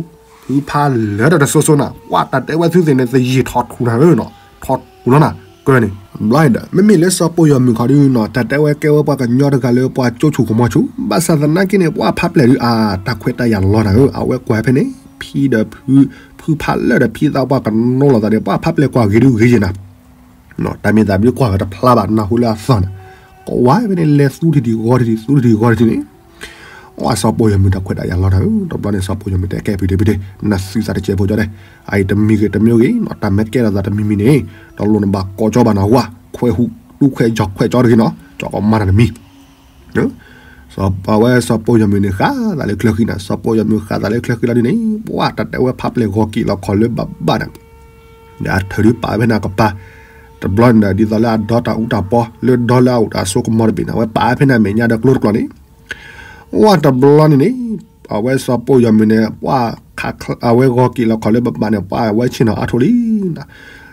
ဖုဖးလၢာ်ဒီးတစိစိနၤ ပှၢ်တၢ်တဲဝဲသုသ့ၣ်န့ၣ် သယံၣ်ထီၣ်ထူၣ်နၤဧၢနီၤ, ထီၣ်ထူၣ်လီၤနၤ ကၢန့ၣ် ဘျီဒီး မ့မ့ၢ်လၢစီၤပိာ်ယီၤမုၣ်ခီဒုနီၤ တၢ်တဲဝဲကဲဝဲပှၤကညီတဂၤလၢပှၤကၠိဆူၣ်ကမီၤဆူၣ် ဘၣ်ဆၣ်သနာ်က့န့ၣ် ပှၢ်ဖးပျဲၢ်ဒုး အတၢ်ခွဲးတၢ်ယာ်လီၤနၤဧၢ, အဝဲကွၢ်ဖဲန့ၣ် ဖံဒီးဖု ဖုဖးလၢာ်ဒီးဖံသးပှၢ်ကနိလီၤသးန့ၣ် ပှၢ်ဖးပျဲၢ်ကွၢ်ဂ့ၤဒုးဂ့ၤယဲၢ်နၤ တၢ်မ့ၢ်သးဘၣ်ကွၢ်ဝဲတဖျါဘၣ် နၢ်ဟူလၢအသီၣ်န့ၣ်, ကွၢ်ဝဲဖဲန့ၣ် လဲၤသူထံၣ်ဒံးဂီၤထံၣ်ဒံး သူထံၣ်ဒံးဂီၤထံၣ်န့ၣ်, အစီၤပိာ်ယီၤမုၣ်တၢ်ခွဲးတၢ်ယာ်လီၤနၤဧၢ, တဘျီန့ၣ် စီၤပိာ်ယီၤမုၣ်တဲကဲဖုတဲဖုတဲ, နသုသးတစဲးဖိကၠီတဲ, အအံၤတမံၤဂ့ၤတမံၤဂ့ၤနီၤ တၢ်မ့ၢ်ကဲထီၣ်သးတမံၤမံၤန့ၣ်, တလိၣ်နဘၣ်ကိးကၠီဘၣ်နၤဝဲ, ခွဲးဟူးတူၢ်ခွဲးကၠီခွဲးကၠီတဂ့ၤနီၤ, ကၠီကမၤတၢ်တမံၤ စီၤပၤဝဲစီၤပိာ်ယီၤမုၣ်န့ၣ် ဃၣ်သးလၢချၢဃံနၤ, စီၤပိာ်ယီၤမုၣ်ဃၣ်သးလၢချၢဃံလီၤဒုးန့ၣ်, ပှၢ်တၢ်တဲဝဲဖးပျဲၢ်ဂီၤက့ၤလီၤခီၣ်လၢဘၣ်ဘၣ်နၤ, ဒီးအထၢၣ်ဒုးပာ်ဝဲဖဲန့ၣ်ကပၤ, တဘျီန့ၣ်ဒီး ဒ်သိးလၢအဒီတၢ်အူတၢ်ပီ, လၢဒီလၢအအိၣ်တၢ်စိကမီၤတဘ့ၣ်န့ၣ် အဝဲပာ်ဝဲဖဲန့ၣ်အမဲာ်ညါဒီးကျိတကျီန့ၣ်, ပှၢ်တဘျီန့ၣ်န့ၣ်, အဝဲစီၤပိာ်ယီၤမုၣ်န့ၣ်, ပှၢ်ခး, အဝဲဂီၤက့ၤလီၤခီၣ်လၢဘၣ်ဘၣ်န့ၣ် ပှၢ်ဝဲဆ့ၣ်နီၤအါထိၣ်လံ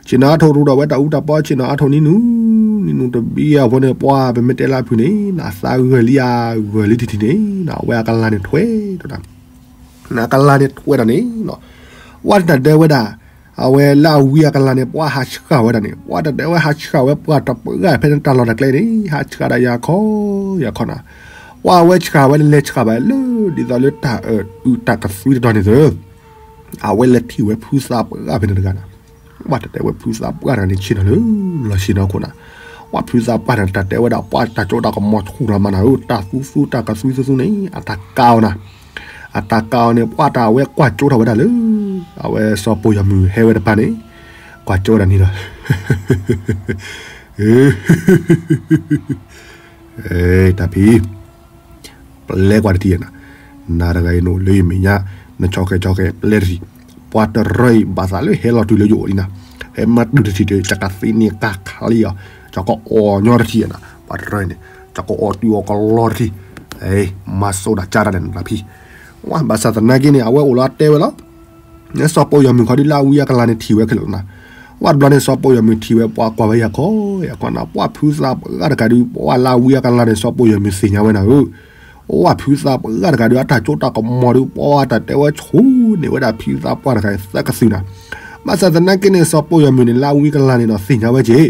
ဆ့ၣ်နီၤအါထိၣ်ရူဒီးဝဲတၢ်အူတၢ်ပီ ဆ့ၣ်နီၤအါထိၣ်နံၤနူၤ, နံၤနူၤတဘျီအဃိန့ၣ် ပှၢ်ပမ့ၢ်တဲလၢဖုန့ၣ် နသးဂၢၢ်လံအဂၢၢ်လံထံထံန့ၣ် အဝဲအကလၤန့ၣ်ထွဲဒီး, အကလၤန့ၣ်ထွဲဒီးန့ၣ်, ပှၢ်တၢ်တဲဝဲဒၣ်, အဝဲလၢအဝံအကလၤန့ၣ် ပှၢ်ဟးဆှၣ်ဝဲဒၣ်န့ၣ် ပှၢ်တၢ်တဲဝဲဟးဆှၣ်ဝဲပှၢ်တပှၢ်ဖဲန့ၣ်တၢ်လီၢ်တၢ်ကျဲန့ၣ် ဟးဆှၣ်ဒၣ်ယၤခီ, ယၤခီနၤ, ပှၢ်ဝဲဆှၣ်ဝဲလဲၤဆှၣ်ဘၣ်လၢ ဒ်သိးလၢတၢ်အုၣ်တၢ်ကသွံတတီၤန့ၣ်သၢ အဝဲလဲၤထံၣ်ဝဲဖုသးပှၢ်ဖဲန့ၣ်တဂၤန့ၣ်, ပှၢ်တၢ်တဲဝဲဖုသးပှၢ်တဂၤန့ၣ် ဆ့ၣ်နီၤလၢလီၢ်ဆ့ၣ်နီၤခိၣ်နၤ, ပှၢ်ဖုသးပှၢ်န့ၣ် တၢ်တဲဝဲဒၣ်ပှၢ်တၢ်ကၠိတၢ်ကမီၤဆူၣ်ထီၣ်မးနၤဧၢ, တၢ်သူသူတၢ်ကသွံသူသူန့ၣ် အတၢ်ကးအီၤနၤ, အတၢ်ကးအီၤန့ၣ် ပှၢ်တၢ်အဝဲကွၢ်ကၠိထီၣ်ဝဲဒၣ်လၢ အဝဲစီၤပိာ်ယီၤမုၣ်ဟဲဝဲတပၤန့ၣ်, ကွၢ်ကၠိဝဲဒၣ်န့ၣ်လီၤ တၢ်ဖံး ပျဲကွၢ်တထံၣ်နၤ, နၤတဂၤအံၤနအိၣ်လၢယမဲာ်ညါ, နဆီၣ်ဃဲးဆီၣ်ဃဲးပျဲတထံၣ်, ပှၤတရၢအံၤဘၣ်သးလၢဟဲလီၤတုၤလၢယအိၣ်လံနၤ, ဟဲမၤတုၤတထံၣ်ဒီး ယကသ့န့ၢ်ကါခါလံအီၤ, ယကအီၣ်ညီတထံၣ်နၤ, ပှၤတရၢန့ၣ် ယကအီၣ်တုၤအီၣ်ကလီတထံၣ်, မၤစိဒၣ်ကၢ်တၢ်န့ၣ်နၤဖံး, ဝဲဘၣ်ဆၣ်သနာ်က့န့ၣ် အဝဲအိၣ်လီၤတဲဝဲလီၤ စီၤပိာ်ယီၤမုၣ်ခီဒုလၢအဝံအကလၤန့ၣ်ထံၣ်ဝဲခဲလၢာ်နၤ, ဝဲတဘျီန့ၣ် စီၤပိာ်ယီၤမုၣ်ထံၣ်ဝဲပှၤကွၢ်ဝဲယၤခီ, ယၤခီနၤ ပှၢ်ဖုသးပှၢ်တဂၤဒု ပှၢ်လၢအဝံအကလၤန့ၣ် စီၤပိာ်ယီၤမုၣ်သ့ၣ်ညါဝဲနၤဧၢ, ပှၢ်ဖုသးပှၢ်တဂၤဒု အတၢ်ကၠိတၢ်ကမီၤဒု ပှၢ်တၢ်တဲဝဲဆိန့ၢ်ဝဲဒၣ်ဖံသးပှၢ်တဂၤသၢကသုၤနၤ, ဘၣ်ဆၣ်သနာ်က့န့ၣ် စီၤပိာ်ယီၤမုၣ်န့ၣ် လၢအဝံကလၤန့ၣ်ဒီးသ့ၣ်ညါဝဲက့ၤ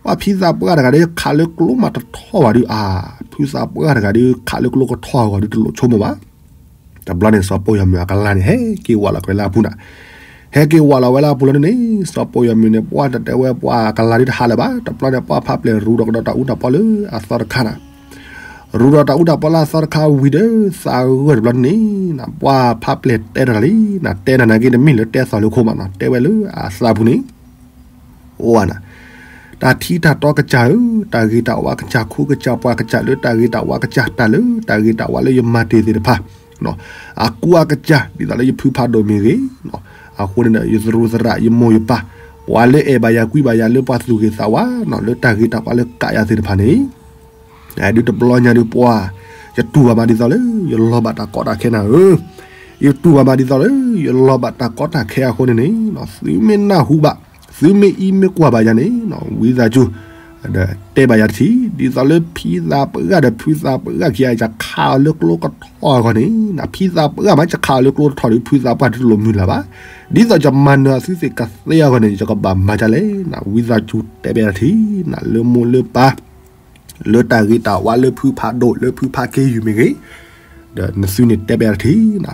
ပှၢ်ဖံသးပှၢ်တဂၤဒု ခးလၢကျိမးတထီၣ်ဘၣ်ဒု အါ, ဖုသးပှၢ်တဂၤဒု ခးလၢကျိကထီၣ်ဂီၤဒု တလိၣ်ဆိကမိၣ်ဘၣ်. တဘျီန့ၣ် စီၤပိာ်ယီၤမုၣ်အကလၤန့ၣ် ဟဲက့ၤဝးလီၤကွံာ်လၢအပူၤနၤ, ဟဲက့ၤဝးလီၤဝဲလၢအပူၤလီၤဒုန့ၣ် စီၤပိာ်ယီၤမုၣ်န့ၣ် ပှၢ်တၢ်တဲဝဲပှၢ်အကလၤဒုတဟးလၢၤဘၣ်. တဘျီန့ၣ် ပှၢ်ဖးပျဲၢ်ရူဒီးကဒီးတၢ်အူတၢ်ပီလၢအသီတခါနၤ ရူဒီးတၢ်အူတၢ်ပီလၢအသီတခါဝံၤဒီး သးဂၢၢ်တဘျီန့ၣ် ပှၢ်ဖးပျဲၢ်တဲတၢ်လံ, နတဲနၤနာ်က့ တမ့ၢ်လၢတဲသီၣ်လၢခိမးနီၤ, တဲဝဲလၢအသးပူၤန့ၣ် အိၣ်နၤ, တၢ်ထံတၢ်တီကစၢ်ဧၢ, တၢ်ဂ့ၤတၢ်ဝါကစၢ်, ခိကစၢ်ပှၤကစၢ်လၢတၢ်ဂ့ၤတၢ်ဝါကစၢ်, တၢ်လၢတၢ်ဂ့ၤတၢ်ဝါလၢယမၤတ့ၢ်သ့ၣ်တဖၣ်, အကူအကစၢ် ဒ်သိးလၢယဖုဖးဒိၣ်မ့ၢ်ဂ့ၤ, အဃိန့ၣ်ဒီး ယသရူးသရၣ် ယမိၢ်ယပၢ် ပှၤလၢအဲၣ်ဘၣ်ယၤကွံဘၣ်ယၤလၢပှၤသူၣ်ဂ့ၤသးဝါနီၤ လၢတၢ်ဂ့ၤတၢ်ဝါလၢကးယၤသ့ၣ်တဖၣ်န့ၣ် ဒုးတဘျီညါဒုးပှၤ ယတူၢ်ဘၣ်မးဒ်သိးလၢ ယလီၤဘၣ်တၢ်ကီတၢ်ခဲနၤဧၢ, ယတူၢ်ဘၣ်မးဒ်သိးလၢ ယလီၤဘၣ်တၢ်ကီတၢ်ခဲအဃိန့ၣ်န့ၣ် သုမ့ၢ်နၢ်ဟူဘၣ် သုမ့ၢ်အံးမ့ၢ်ကွၢ်ဘၣ်ယၤန့ၣ် ဝံသးစူၤ ဒီးတဲဘၣ်ယၤတထံၣ် ဒ်သိးလၢဖံသးပှၢ်ဒီးဖုသးပှၢ်ခံဂၤ ယခးအီၤလၢကျိကထီၣ်အဂီၢ်န့ၣ် ဖံသးပှၢ်မး ယခးအီၤလၢကျိကထီၣ်ဒီး ဖုသးပှၢ်တလိၣ်မုၢ်လၢ်ဘၣ်, ဒ်သိးယမၤနၢၤအသုသ့ၣ်ကသ့အဂီၢ်န့ၣ် ယကဘၣ်မၤဒ်လဲၣ်နၤ ဝံသးစူၤတဲဘၣ်ယၤတထံၣ်နၤ လၢမိၢ်လၢပၢ် လၢတၢ်ဂ့ၤတၢ်ဝါလၢဖုဖးဒိၣ်လၢဖုဖးက့ယုၢ်မ့ၢ်ဂ့ၤ, ဒီးနသုန့ၣ်တဲဘၣ်ယၤတထံၣ်နၤ,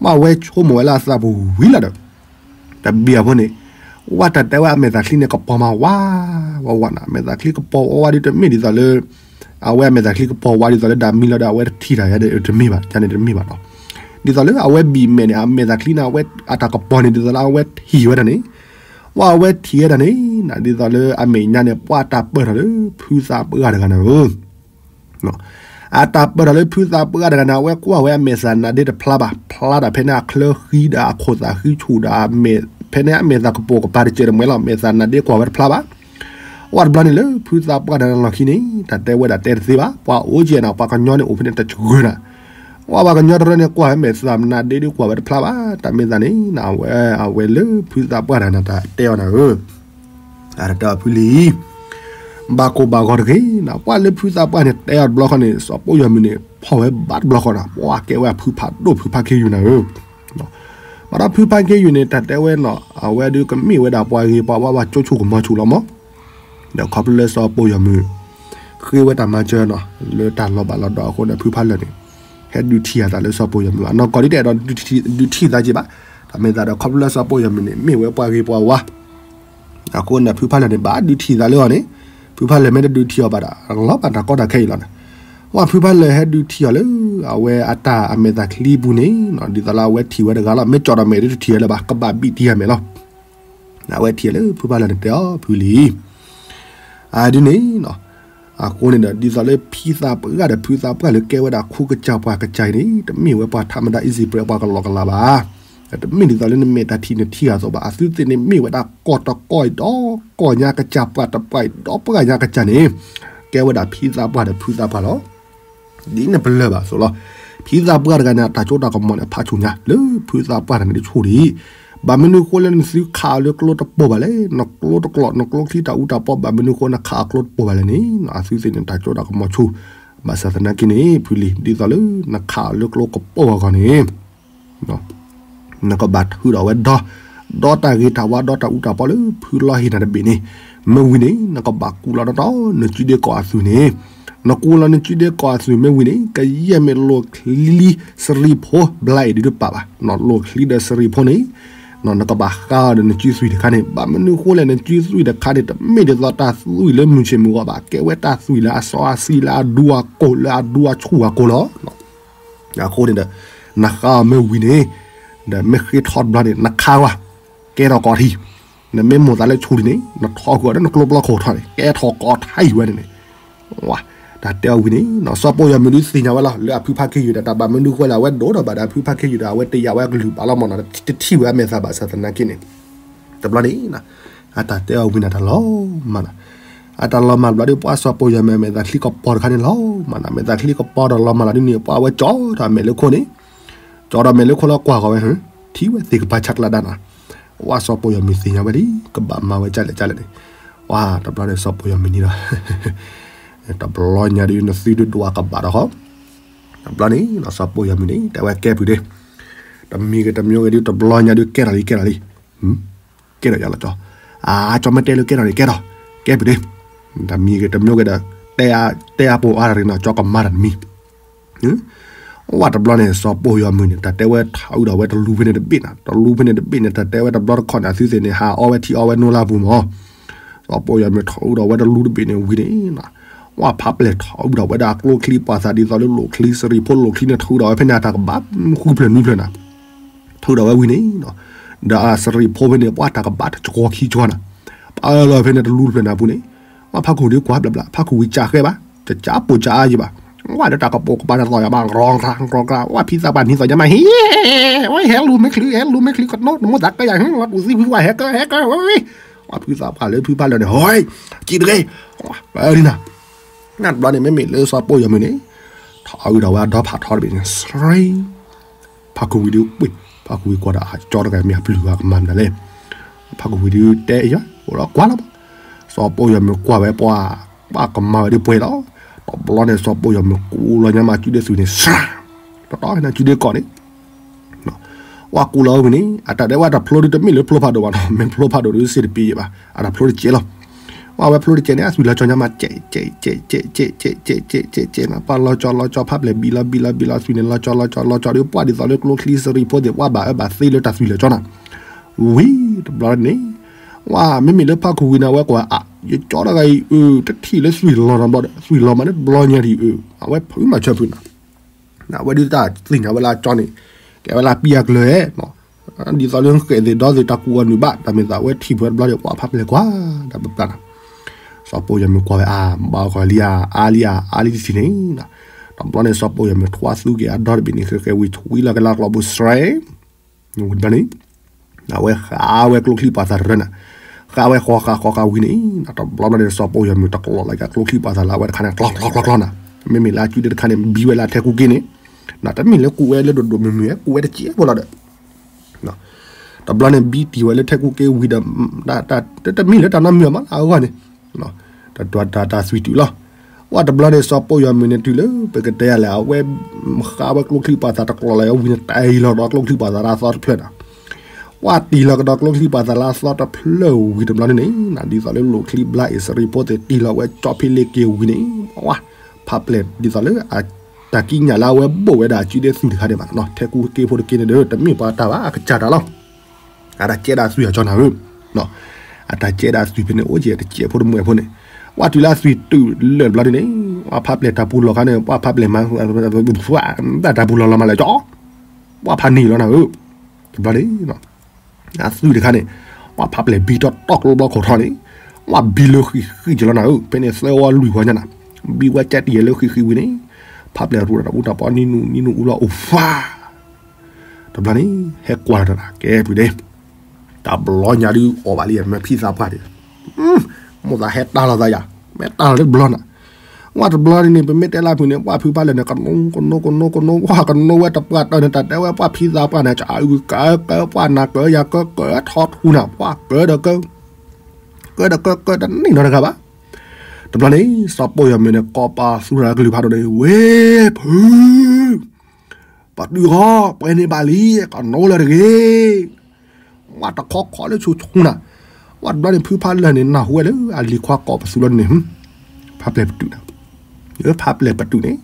မ့ၢ်အဝဲဆိကမိၣ်ဝဲလၢအသးပူၤဝံၤလီၤဒီး တဘျီအဖိန့ၣ် ဝဲတၢ်တဲဝဲအမဲာ်သးချံန့ၣ် ကပီၤမးဝးဝးဝးနၤ အမဲာ်သးချံကပီၤဝးဝးဒုးတမ့ၢ်ဒ်သိးလၢ အဝဲအမဲာ်သးချံကပီၤဝးဒ်သိးလၢဒၣ်မံလီၤဒီး အဝဲတထံၣ်တၢ်ယါန့ၣ်တမ့ၢ်ဘၣ်, ယါန့ၣ်တမ့ၢ်ဘၣ်နီၤ, ဒ်သိးလၢအဝဲဘံၣ်မဲာ်န့ၣ် အမဲာ်သးချံန့ၣ် အဝဲအတၢ်ကပီၤန့ၣ် ဒ်သိးလၢအဝဲထံၣ်ဝဲဒၣ်န့ၣ်, ဝဲအဝဲထံၣ်ဝဲဒၣ်န့ၣ် ဒ်သိးလၢအမဲာ်ညါန့ၣ် ပှၤတၢ်ပၢၢ်ထီၣ်လၢဖုသးပှၢ်တဂၤန့ၣ်ဧၢ အတၢ်ပၢၢ်ထီၣ်လၢဖုသးပှၢ်တဂၤန့ၣ် အဝဲကွၢ်ဝဲအမဲာ်သးနါဒ့တဖျါဘၣ်, ဖျါဒၣ်ဖဲန့ၣ်အချၢဃံဒီးအခိၣ်သးဃံဆူၣ်ဒီး ဖဲန့ၣ်အမဲာ်သးကပိာ်ကပၤတစဲးတမှဲလီၤ, မဲာ်သးနါဒ့ကွၢ်ဝဲတဖျါဘၣ်. ဝဲတဘျီန့ၣ်လၢဖုသးပှၢ်တဂၤန့ၣ်လီၢ်ခံန့ၣ် တၢ်တဲဝဲဒၣ်တဲတသ့ဘၣ်, ပှၤအိၣ်ကဲနၤ ပှၤကညီန့ၣ်အိၣ်ဖဲန့ၣ်တစှၤနၤ, ဝဲပှၤကညီတရၢန့ၣ်ကွၢ်ဝဲမဲာ်သးနါဒ့ဒုးကွၢ်ဝဲတဖျါဘၣ်, တၢ်မ့ၢ်သးန့ၣ် အဝဲ အဝဲလၢဖုသးပှၢ်တဂၤန့ၣ် တၢ်တဲအီၤနၤဧၢ အတၢ်တဲအီၤဖုလံၤ, ဘၣ်ကိၢ်ဘၣ်ဂီၤတဂ့ၤနၤ, ပှၤလၢဖုသးပှၢ်န့ၣ် တဲအီၤတဘျီဃီန့ၣ် စီၤပိာ်ယီၤမုၢ်န့ၣ် ဖီၣ်ဝဲဘၣ်တဘျီဃီနၤ, ပှၤကဲဝဲဖုဖးဒိၣ်ဖုဖးက့ယုၢ်နၤဧၢ, ဘၣ်ဒီးဖုဖးက့ယုၢ်န့ၣ် တၢ်တဲဝဲနီၤ အဝဲဒုးကမ့ၢ်ဝဲဒၣ်ပှၤဂ့ၤပှၤဝါ ပှၤကၠိဆိၣ်ကမီၤဆိၣ်လီၤမး, ဒီးခီဖျိလၢစီၤပိာ်ယီၤမုၢ် ဃ့ဝဲတၢ်မၤစၢၤနီၤ လၢတၢ်လီၤဘၣ်လီၤဒီးအဃိန့ၣ် ဖုဖးလၢာ်န့ၣ် ဟဲဒုးထံၣ်အသးလၢစီၤပိာ်ယီၤမုၢ်ဘၣ်, နီၢ်ကီၢ်ဒ်တအဲၣ်ဒိးဒုးထံၣ်သးက့ဘၣ်, တၢ်မ့ၢ်သးဒီးခီဖျိလၢစီၤပိာ်ယီၤမုၢ်န့ၣ် မ့ၢ်ဝဲပှၤဂ့ၤပှၤဝါ အဃိန့ၣ် ဖုဖးလၢာ်န့ၣ် ဘၣ်ဒုးထံၣ်သးလၢအီၤန့ၣ်, ဖုဖးလၢာ်မ့ၢ်တဒုးထံၣ်အီၤဘၣ်ဒီး လီၤဘၣ်တၢ်ကီတၢ်ခဲအံၤလီၤန့ၣ်, ဝဲဖုဖးလၢာ်ဟဲဒုးထံၣ်အီၤလၢ အဝဲအတၢ်အမဲာ်သးချံပူၤန့ၣ်နီၤ ဒ်သိးလၢအဝဲထံၣ်ဝဲတဂၤလီၤ, မ့ၢ်ကၠီၣ်ဒီးမဲာ်ဒုးတထံၣ်ဝဲလၢၤဘၣ် ကဘၣ်ဘံၣ်တံၢ်အမဲာ်လီၤ အဝဲထံၣ်လၢဖုဖးလၢာ်န့ၣ်တဲအီၤဖုလံၤ, အဒ်န့ၣ်နီၤ, အဃိန့ၣ်ဒီး ဒ်သိးလၢဖံသးပှၢ်ဒီးဖုသးပှၢ်လၢကဲဝဲဒၣ်ခူကစၢ်ပှၤကစၢ်အံၤန့ၣ် တမ့ၢ်ဝဲပှၤထးမတၤ အံၣ်စံၣ်ပှဲၤပှၤကလီကလီဘၣ်, တမ့ၢ်ဒ်သိးလၢနမဲာ်တၢ်ထံၣ်နထံၣ်အသိးဘၣ်, အသုသ့ၣ်န့ၣ်မ့ၢ်ဝဲဒၣ်ကီၢ်တကီၢ်အံၤဒီးကီၢ်ညါကစၢ် ပှၤတပှၢ်အံၤဒီးပှၤညါကစၢ်န့ၣ်, ကဲဝဲဒၣ်ဖံသးပှၢ်ဒီးဖုသးပှၢ်လီၤ. ဒ်နပလၢၢ်ဘၣ်အသိးလီၤ. ဖံသးပှၢ်တဂၤန့ၣ် အတၢ်စိတၢ်ကမီၤန့ၣ် ဖးဆူၣ်ညါလၢဖုသးပှၢ်တဂၤန့ၣ်တဆူၣ်ဒံး, ဘၣ်မနုၤဃိလၢနသုခးအီၤလၢကျိတပိာ်ဘၣ်လဲၣ်, နကျိတကျိး နကျိချံတၢ်အူတၢ်ပီ ဘၣ်မနုၤဃိနခးအီၤကျိတပိာ်ဘၣ်လဲၣ်န့ၣ် အသုသ့ၣ်န့ၣ် တၢ်စိတၢ်ကမီၤဆူၣ်, ဘၣ်ဆၣ်သနာ်က့န့ၣ် ဖုလံၤ ဒ်သိးလၢနခးအီၤလၢကျိကပိာ်အဂီၢ်န့ၣ် နကဘၣ်ထုးထီၣ်ဝဲဒီ ဒီတၢ်ဂ့ၤတၢ်ဝါ ဒီတၢ်အူတၢ်ပီလၢဖုလီဟ့နၤတဘ့ၣ်န့ၣ်, မ့ၢ်ဝံၤန့ၣ် နကဘၣ်ကူးလီၤဒီး နစုဒ့ကီးအသွံၣ်န့ၣ်, နကူးလီၤနစုဒ့ကီးအသွံၣ်မ့ၢ်ဝံၤန့ၣ် ကယဲၢ်မ့ၢ်လိၣ်ချံလံစရံးဖိဘျါအံၤဒုးတပာ်ဘၣ်, လိၣ်ချံဒီးစရံးဖိန့ၣ် နကဘၣ်ဃါအီၤဒီးနစုသွံၣ်တခါန့ၣ်, ဘၣ်မနုၤဃိလဲၣ် နစုသွံၣ်တခါန့ၣ် တမ့ၢ်ဒ်သိးတၢ်သွံၣ်လၢမုၢ်ဆ့ၣ်မုၢ်ဂီၤဘၣ်, ကဲဝဲတၢ်သွံၣ်လၢအစီအဆှံလၢအဒူအကိာ်လၢအဒူအဆူၣ်အကိာ်လီၤ. အဃိန့ၣ်ဒီး နဃါအီၤမ့ၢ်ဝံၤန့ၣ်, ဒီးမ့ၢ်ဃ့ထီတဘျီန့ၣ် နခးကွၢ်, ကဲထီၣ်ကိးထံး, နမ့ၢ်မိၣ်သးလၢဆူၣ်လံန့ၣ် နထီၣ်ဃုာ်အီၤဒီးနကျိပျီခိၣ်ထီၣ်န့ၣ် ကဲထီၣ်ကိးထံးဝဲန့ၣ်န့ၣ်, ဝါ, တၢ်တဲအီၤဝံၤန့ၣ် စီၤပိာ်ယီၤမုၢ်ဒုးသ့ၣ်ညါဝဲလီၤ လၢအဖုဖးက့ယုၢ်ဒီး တၢ်ဘၣ်မနုၤဃိလဲၣ် အဝဲဒိၣ်ဒီးဘၣ်ဒီးအဖုဖးက့ယုၢ်ဒီး အဝဲတယာ်ဝဲအကလုၢ်ဘၣ်လီၤမးနီၤ, တထံၣ်ဝဲအမဲာ်သးဘၣ်ဆၣ်သနာ်က့န့ၣ်, တဘျီန့ၣ် အတၢ်တဲအီၤဝံၤန့ၣ် တၢ်လီၤမၢ်နီၤ, အတၢ်လီၤမၢ်တဘျီဒီး ပှၤစီၤပိာ်ယီၤမုၢ်အမဲာ်သးချံကပီၤတခါန့ၣ်လီၤမၢ်နီၤ, မဲာ်သးချံကပီၤဒီးလီၤမၢ်လီၤဒ်န့ၣ် ပှၤဝဲကၠီဒီးအမဲာ်လၢခိၣ်န့ၣ်, ကၠီဒီးမဲာ်လၢခိၣ်လီၤကွၢ်ဃီၤဝဲ, ထံၣ်ဝဲသ့ၣ်ကပၤဆးကျးဒၣ်နီၤ, ဝဲစီၤပိာ်ယီၤမုၢ်သ့ၣ်ညါဝဲလံ ကဘၣ်မၤဝဲကၢ်လဲၣ်ကၢ်လဲၣ်န့ၣ်, ဝါ တဘျီန့ၣ်စီၤပိာ်ယီၤမုၢ်န့ၣ်ဒီး တဘျီညါဒုးနသုဒုးဒွးကဘၣ်ဒီးဃီ, တဘျီန့ၣ် စီၤပိာ်ယီၤမုၢ်န့ၣ် တဲဝဲကဲပုၢ်ဒီး, တမံၤဂ့ၤတမံၤဂ့ၤဒုး တဘျီညါဒုးကဲထီၣ်လံ ကဲထီၣ်လံ, ကဲထီၣ်ယါလီၤကၠီ, အကၠီမ့ၢ်တဲလၢကဲထီၣ်န့ၣ် ကဲထီၣ်, ကဲပုၢ်ဒီး, တမံၤဂ့ၤတမံၤဂ့ၤဒီး, တဲအါပိာ်အါတၢ်ရ့နီၤ ကၠီကမၤတၢ်တမံၤ ဝဲတဘျီန့ၣ် စီၤပိာ်ယီၤမုၢ်န့ၣ် တၢ်တဲဝဲထီၣ်အုးဒီးဝဲတလူဖဲန့ၣ်တဘ့ၣ်နီၤ, တလူဖဲန့ၣ်တဘ့ၣ်န့ၣ် တၢ်တဲဝဲတဘျီတခီၣ်န့ၣ် အသုသ့ၣ်န့ၣ် ဟးအီဝဲထံအီဝဲနိလၢပူၤမး, စီၤပိာ်ယီၤမုၢ်ထီၣ်အုးဒီးဝဲတလူတဘ့ၣ်န့ၣ်ဝံၤန့ၣ်, ဝဲဖးပျဲၢ်ထီၣ်အုးဒီးဝဲဒၣ်ကျိချံပှၤသးဒ်သိးလၢလိၣ်ချံစရံးဖိလိၣ်ချံန့ၣ် ထီၣ်အုးဒီးဝဲဖဲန့ၣ် အတၢ်ကဘၣ်ဃုဖျၢၣ်နွံဖျၢၣ်နၤ ထုးဒီးဝဲဝံၤန့ၣ်, ဒီးအစရံးဖိဖဲန့ၣ် ပှၤတၢ်ကဘၣ်တစှီၤခံစှီၤနၤ, ပာ်လီၤဖဲန့ၣ်တလူတဖျၢၣ်နၤပူၤန့ၣ်, ပှၤဖးခိၣ်ဒုးကွၢ်ဘျးဘျး ဖးခိၣ်ဝံၤကၢဃဲဘၣ်, တကၢပိာ်ကၢအါယံၤဘၣ်, ဝဲဒီးတၢ်ကပိာ်ကပၤတသီၣ်ယၤဘၣ် ရီကျါရီကျါ ဝဲဖံသးပှၢ်နံၤသီၣ်ညါမး ဟ့ ဝဲဟဲလူၤမ့ၢ်ချုး ဟဲလူၤမ့ၢ်ချုးကနိး နမိၢ်သးကဲယၤဟ့ လီၤတူၢ်သံဖုဝဲဟဲကၢ ဟဲကၢ ဝဲဝဲ ဖုသးပှၢ်လၢဖုဖးလၢာ်န့ၣ် ဟဲ ကံၤတဂ့ၤ, နၤ, တဘျီန့ၣ် မ့မ့ၢ်လၢစီၤပိာ်ယီၤမုၢ်န့ၣ် ထီၣ်အုဒီးဝဲအဒီဖးထီတဘ့ၣ်န့ၣ် စရ့ ဖးခူဝံၤဒုးကွံာ်, ဖးခူဝံၤကွၢ်ဒီးအကၠီတဂၤမ့ၢ်အပျုၢ်အကမၤမနုၤလဲၣ်, ဖးခူဝံၤဒုးတဲအံၤ အိၣ်လီၤကွၢ်လီၤဘၣ်, စီၤပိာ်ယီၤမုၢ်ကွၢ်ဝဲပှၤ, ပှၤကမၤဝဲဒ်ပှဲၤလီၤ, တဘျီန့ၣ် စီၤပိာ်ယီၤမုၢ်ကူလီၤညါမး စုဒ့သွံၣ်န့ၣ် စရ့, တတီၤန့ၣ် စုဒ့ကီၢ်န့ၣ် ဝဲကူလီၤဝံၤန့ၣ် အတၢ်ဒဲးဝဲတၢ်ဖျိဒုးတမ့ၢ်လၢဖျိဖးဒိၣ်ဘၣ်နီၤ, မ့ၢ်ဖျိဖးဒိၣ်ဒုးစ့ၢ်တပ့ၤဘၣ်, အတၢ်ဖျိတကဲးလီၤ, ဝဲဖျိတကဲးန့ၣ် အသွံၣ်လီၤကၠီညါမး ကဲးကဲးကဲးကဲးကဲးကဲးကဲးကဲးကဲးကဲးကဲးနီၤ, ပှၤလီၤကၠီလီၤကၠီ ဖးပျဲၢ်ဘံလီၤဘံလီၤဘံလီၤ သွံၣ်န့ၣ် လီၤကၠီလီၤကၠီလီၤကၠီဒီး ပှၤဒ်သိးလၢကျိချံစရံဖိသ့ၣ် ပှၤဘၣ်အၢဘၣ်သီလၢတၢ်သွံၣ်လီၤကၠီနီၤ, ဝံၤတဘျီန့ၣ် ဝဲမ့မ့ၢ်လၢဖးခူဝံၤန့ၣ် ဝဲကွၢ်အါ ယကၠီတဂၤအံၤ အၢ တထံၣ်လၢသွံၣ်လီၤနီတဘျီဒီး သွံၣ်လီၤမးန့ၣ်တဘျီညါဒံးအၢ, အဝဲဖုမၤဆၢဖုနီၤ အဝဲဒုးတၢ်သ့ၣ်ညါဝဲလၢအကၠီန့ၣ် ကဲဝဲလၢပံအကျၢၤနီၤ, ဒ်သိးလၢဃဲးသ့ၣ်ဒီသ့ၣ်တၢ်ကူအီၤနုာ်ဘၣ် တၢ်မ့ၢ်သးဝဲထံၣ်ဖဲတဘျီဒီး ပှၤဖးပျဲၢ်ကွၢ် တၢ်ပျၢ်ပျၢ်နီၤ, စီၤပိာ်ယီၤမုၢ်ကွၢ်ဝဲအါ ဘၣ်အီၣ်ဃီလံဧါ အါလံဧါ အါလံတထံၣ်န့ၣ်, တဘျီန့ၣ် စီၤပိာ်ယီၤမုၢ်ထွါသူက့ၤအဒီတဘ့ၣ်န့ၣ် ဃဲဃဲဝံၤထွံလီၤက့ၤလၢကျီၢ်ပူၤစရဲ ဝံၤတဘျီန့ၣ် အဝဲဃးဝဲကျိချံပှၤသးတရၢနီၤ, ဃးဝဲဃီဃာ်ဃီဃာ်ဝံၤန့ၣ် တဘျီဘျီန့ၣ် စီၤပိာ်ယီၤမုၢ်တကျီၢ်လီၤက့ၤကျိချံပှၤသးလၢအဝဲတခါန့ၣ် ကျီၢ်ကျီၢ်ကျီၢ်ကျီၢ်နီၤ, မ့မ့ၢ်လၢအစုဒ့တခါန့ၣ် ဘံဝဲလၢထဲကူက့န့ၣ်, တမ့ၢ်လၢကူဝဲလၢဒိၣ်ဒိၣ်မုၢ်မုၢ် ကူဝဲတစဲးဖိလီၤဒီး တဘျီန့ၣ် ဘံတံၢ်ဝဲလၢထဲကူက့ဝံၤဒီး တမ့ၢ်လၢတၢ်နီတမံၤမးလၢအဂီၢ်န့ၣ် တၢ်သွံၣ်တုၤလီၤ, ဝဲတဘျီန့ၣ် စီၤပိာ်ယီၤမုၢ်န့ၣ်တုၤလၢ ပကတဲလဲၣ် အဝဲ ဃးဝဲကျိချံပှၤသးတကျီၢ်လီၤဝံၤန့ၣ် တၢ်အံၤလီၤဒီးကျိချံပှၤသးလၢအသီတဖျၢၣ်နီၤ, ဝဲတံၢ်လီၤကဒီးကျိချံပှၤသးလၢအသီတဖျၢၣ်ဝံၤတဘျီန့ၣ်န့ၣ် ဒ်သိးလၢလိၣ်ချံဘျါအံၣ်စရံဖိသ့ၣ်တံၢ်လီၤဝဲကၠီဖံလ့က့ဝံၤန့ၣ် ဝဲ ဖးပျဲၢ်ဒ်သိးလၢ တၢ်ကံးညာ်လၢအဝဲဘိၣ်ဝဲဒၣ်အစုဒ့သွံၣ်တခါန့ၣ်ဘၣ်, ထဲကူက့ဖိတက့န့ၣ်ဒီး တမ့ၢ်ပှၤတၢ်ဘၣ် အကစၢ်တၢ်လီၤ, အတၢ်ကဲဒၣ်သွံၣ်အကၠီနၤဧၢ, အတၢ်ကဲဒၣ်သွံၣ်ဖဲန့ၣ် အိၣ်ကဲတစဲးဖိတမုၢ်ဖိန့ၣ်, ဝဲတုၤလၢအသွံၣ်တုၤလၢာ်တဘျီဒ်န့ၣ် ဝဲဖးပျဲၢ်တၢ်ပူၤလီၢ်ခါန့ၣ် ပှၤဖးပျဲၢ်မၤ တၢ်ပူၤလီၢ်လီၤမးလၢကၠီ, ပှၤဖးန့ၢ်လီၤနၤဧၢ, တဘျီန့ၣ် အသွံၣ်တခါန့ၣ် ပှၤဖးပျဲၢ်ဘံတီတီကျိဘျီခိၣ်ထီၣ်န့ၣ် ပှၤဘံလၢဃံးဃံးကလီၤနၤဧၢ, ဖဲန့ၣ်သၢဝီလွံၢ်ဝီညါနၤ, ဘံဝဲကဲတံၢ်ယဲလၢဃံးဃံးဝံၤန့ၣ် ဖးပျဲၢ်ရူးဒီးတၢ်အူတၢ်ပီနံၤနူနံၤနူအူလီၤအိၣ်ဖး, တဘျီန့ၣ် ဟဲကွၢ်လီၤတၢ် ကဲဖုဒဲး, တဘျီညါဒုးအီၣ်ဘၣ်လံ မ့ၢ်ဖံသးပှၢ်ဒီး မိၢ်သးဟဲတၢ်လီၤသးယၤ, မ့ၢ်တၢ်လီၤလၢတဘျီနၤ, ဝဲတဘျီန့ၣ် ပမ့ၢ်တဲလၢဖုန့ၣ် ပှၤဖုဖးလၢာ်န့ၣ် ကနိကနိကနိကနိ ဝဲကနိဝဲတပှၢ်တၢၢ်န့ၣ် တၢ်တဲဝဲပှၤဖံသးပှၢ်န့ၣ် ကအုကကက ပှၤနၤကၢယၤကကထီထူနၤ ပှၤကၢဒီးကၢ ကၢဒီးကၢကၢတန့ၢ်နီတဂၤဘၣ်, တဘျီန့ၣ် စီၤပိာ်ယီၤမုၢ်န့ၣ် ကိးပသူရၤကလုၢ်ဖးဒိၣ်န့ၣ် ဝ့ၢ်ဖု ပတုာ်ဃီ ပှဲၤန့ၢ်ဘၣ်လံ ကနိလၢာ်တဂ့ၤ, ဝဲတခီခီလၢဆူၣ်ဆူၣ်နၤ, ဝဲတဘျီန့ၣ် ဖုဖးလၢာ်န့ၣ် နၢ်ဟူဝဲလၢအလံၤခွါကိးပသူလီၤန့ၣ် ဖးပျဲၢ်ပတုာ်နၤ, ဖးပျဲၢ်ပတုာ်န့ၣ်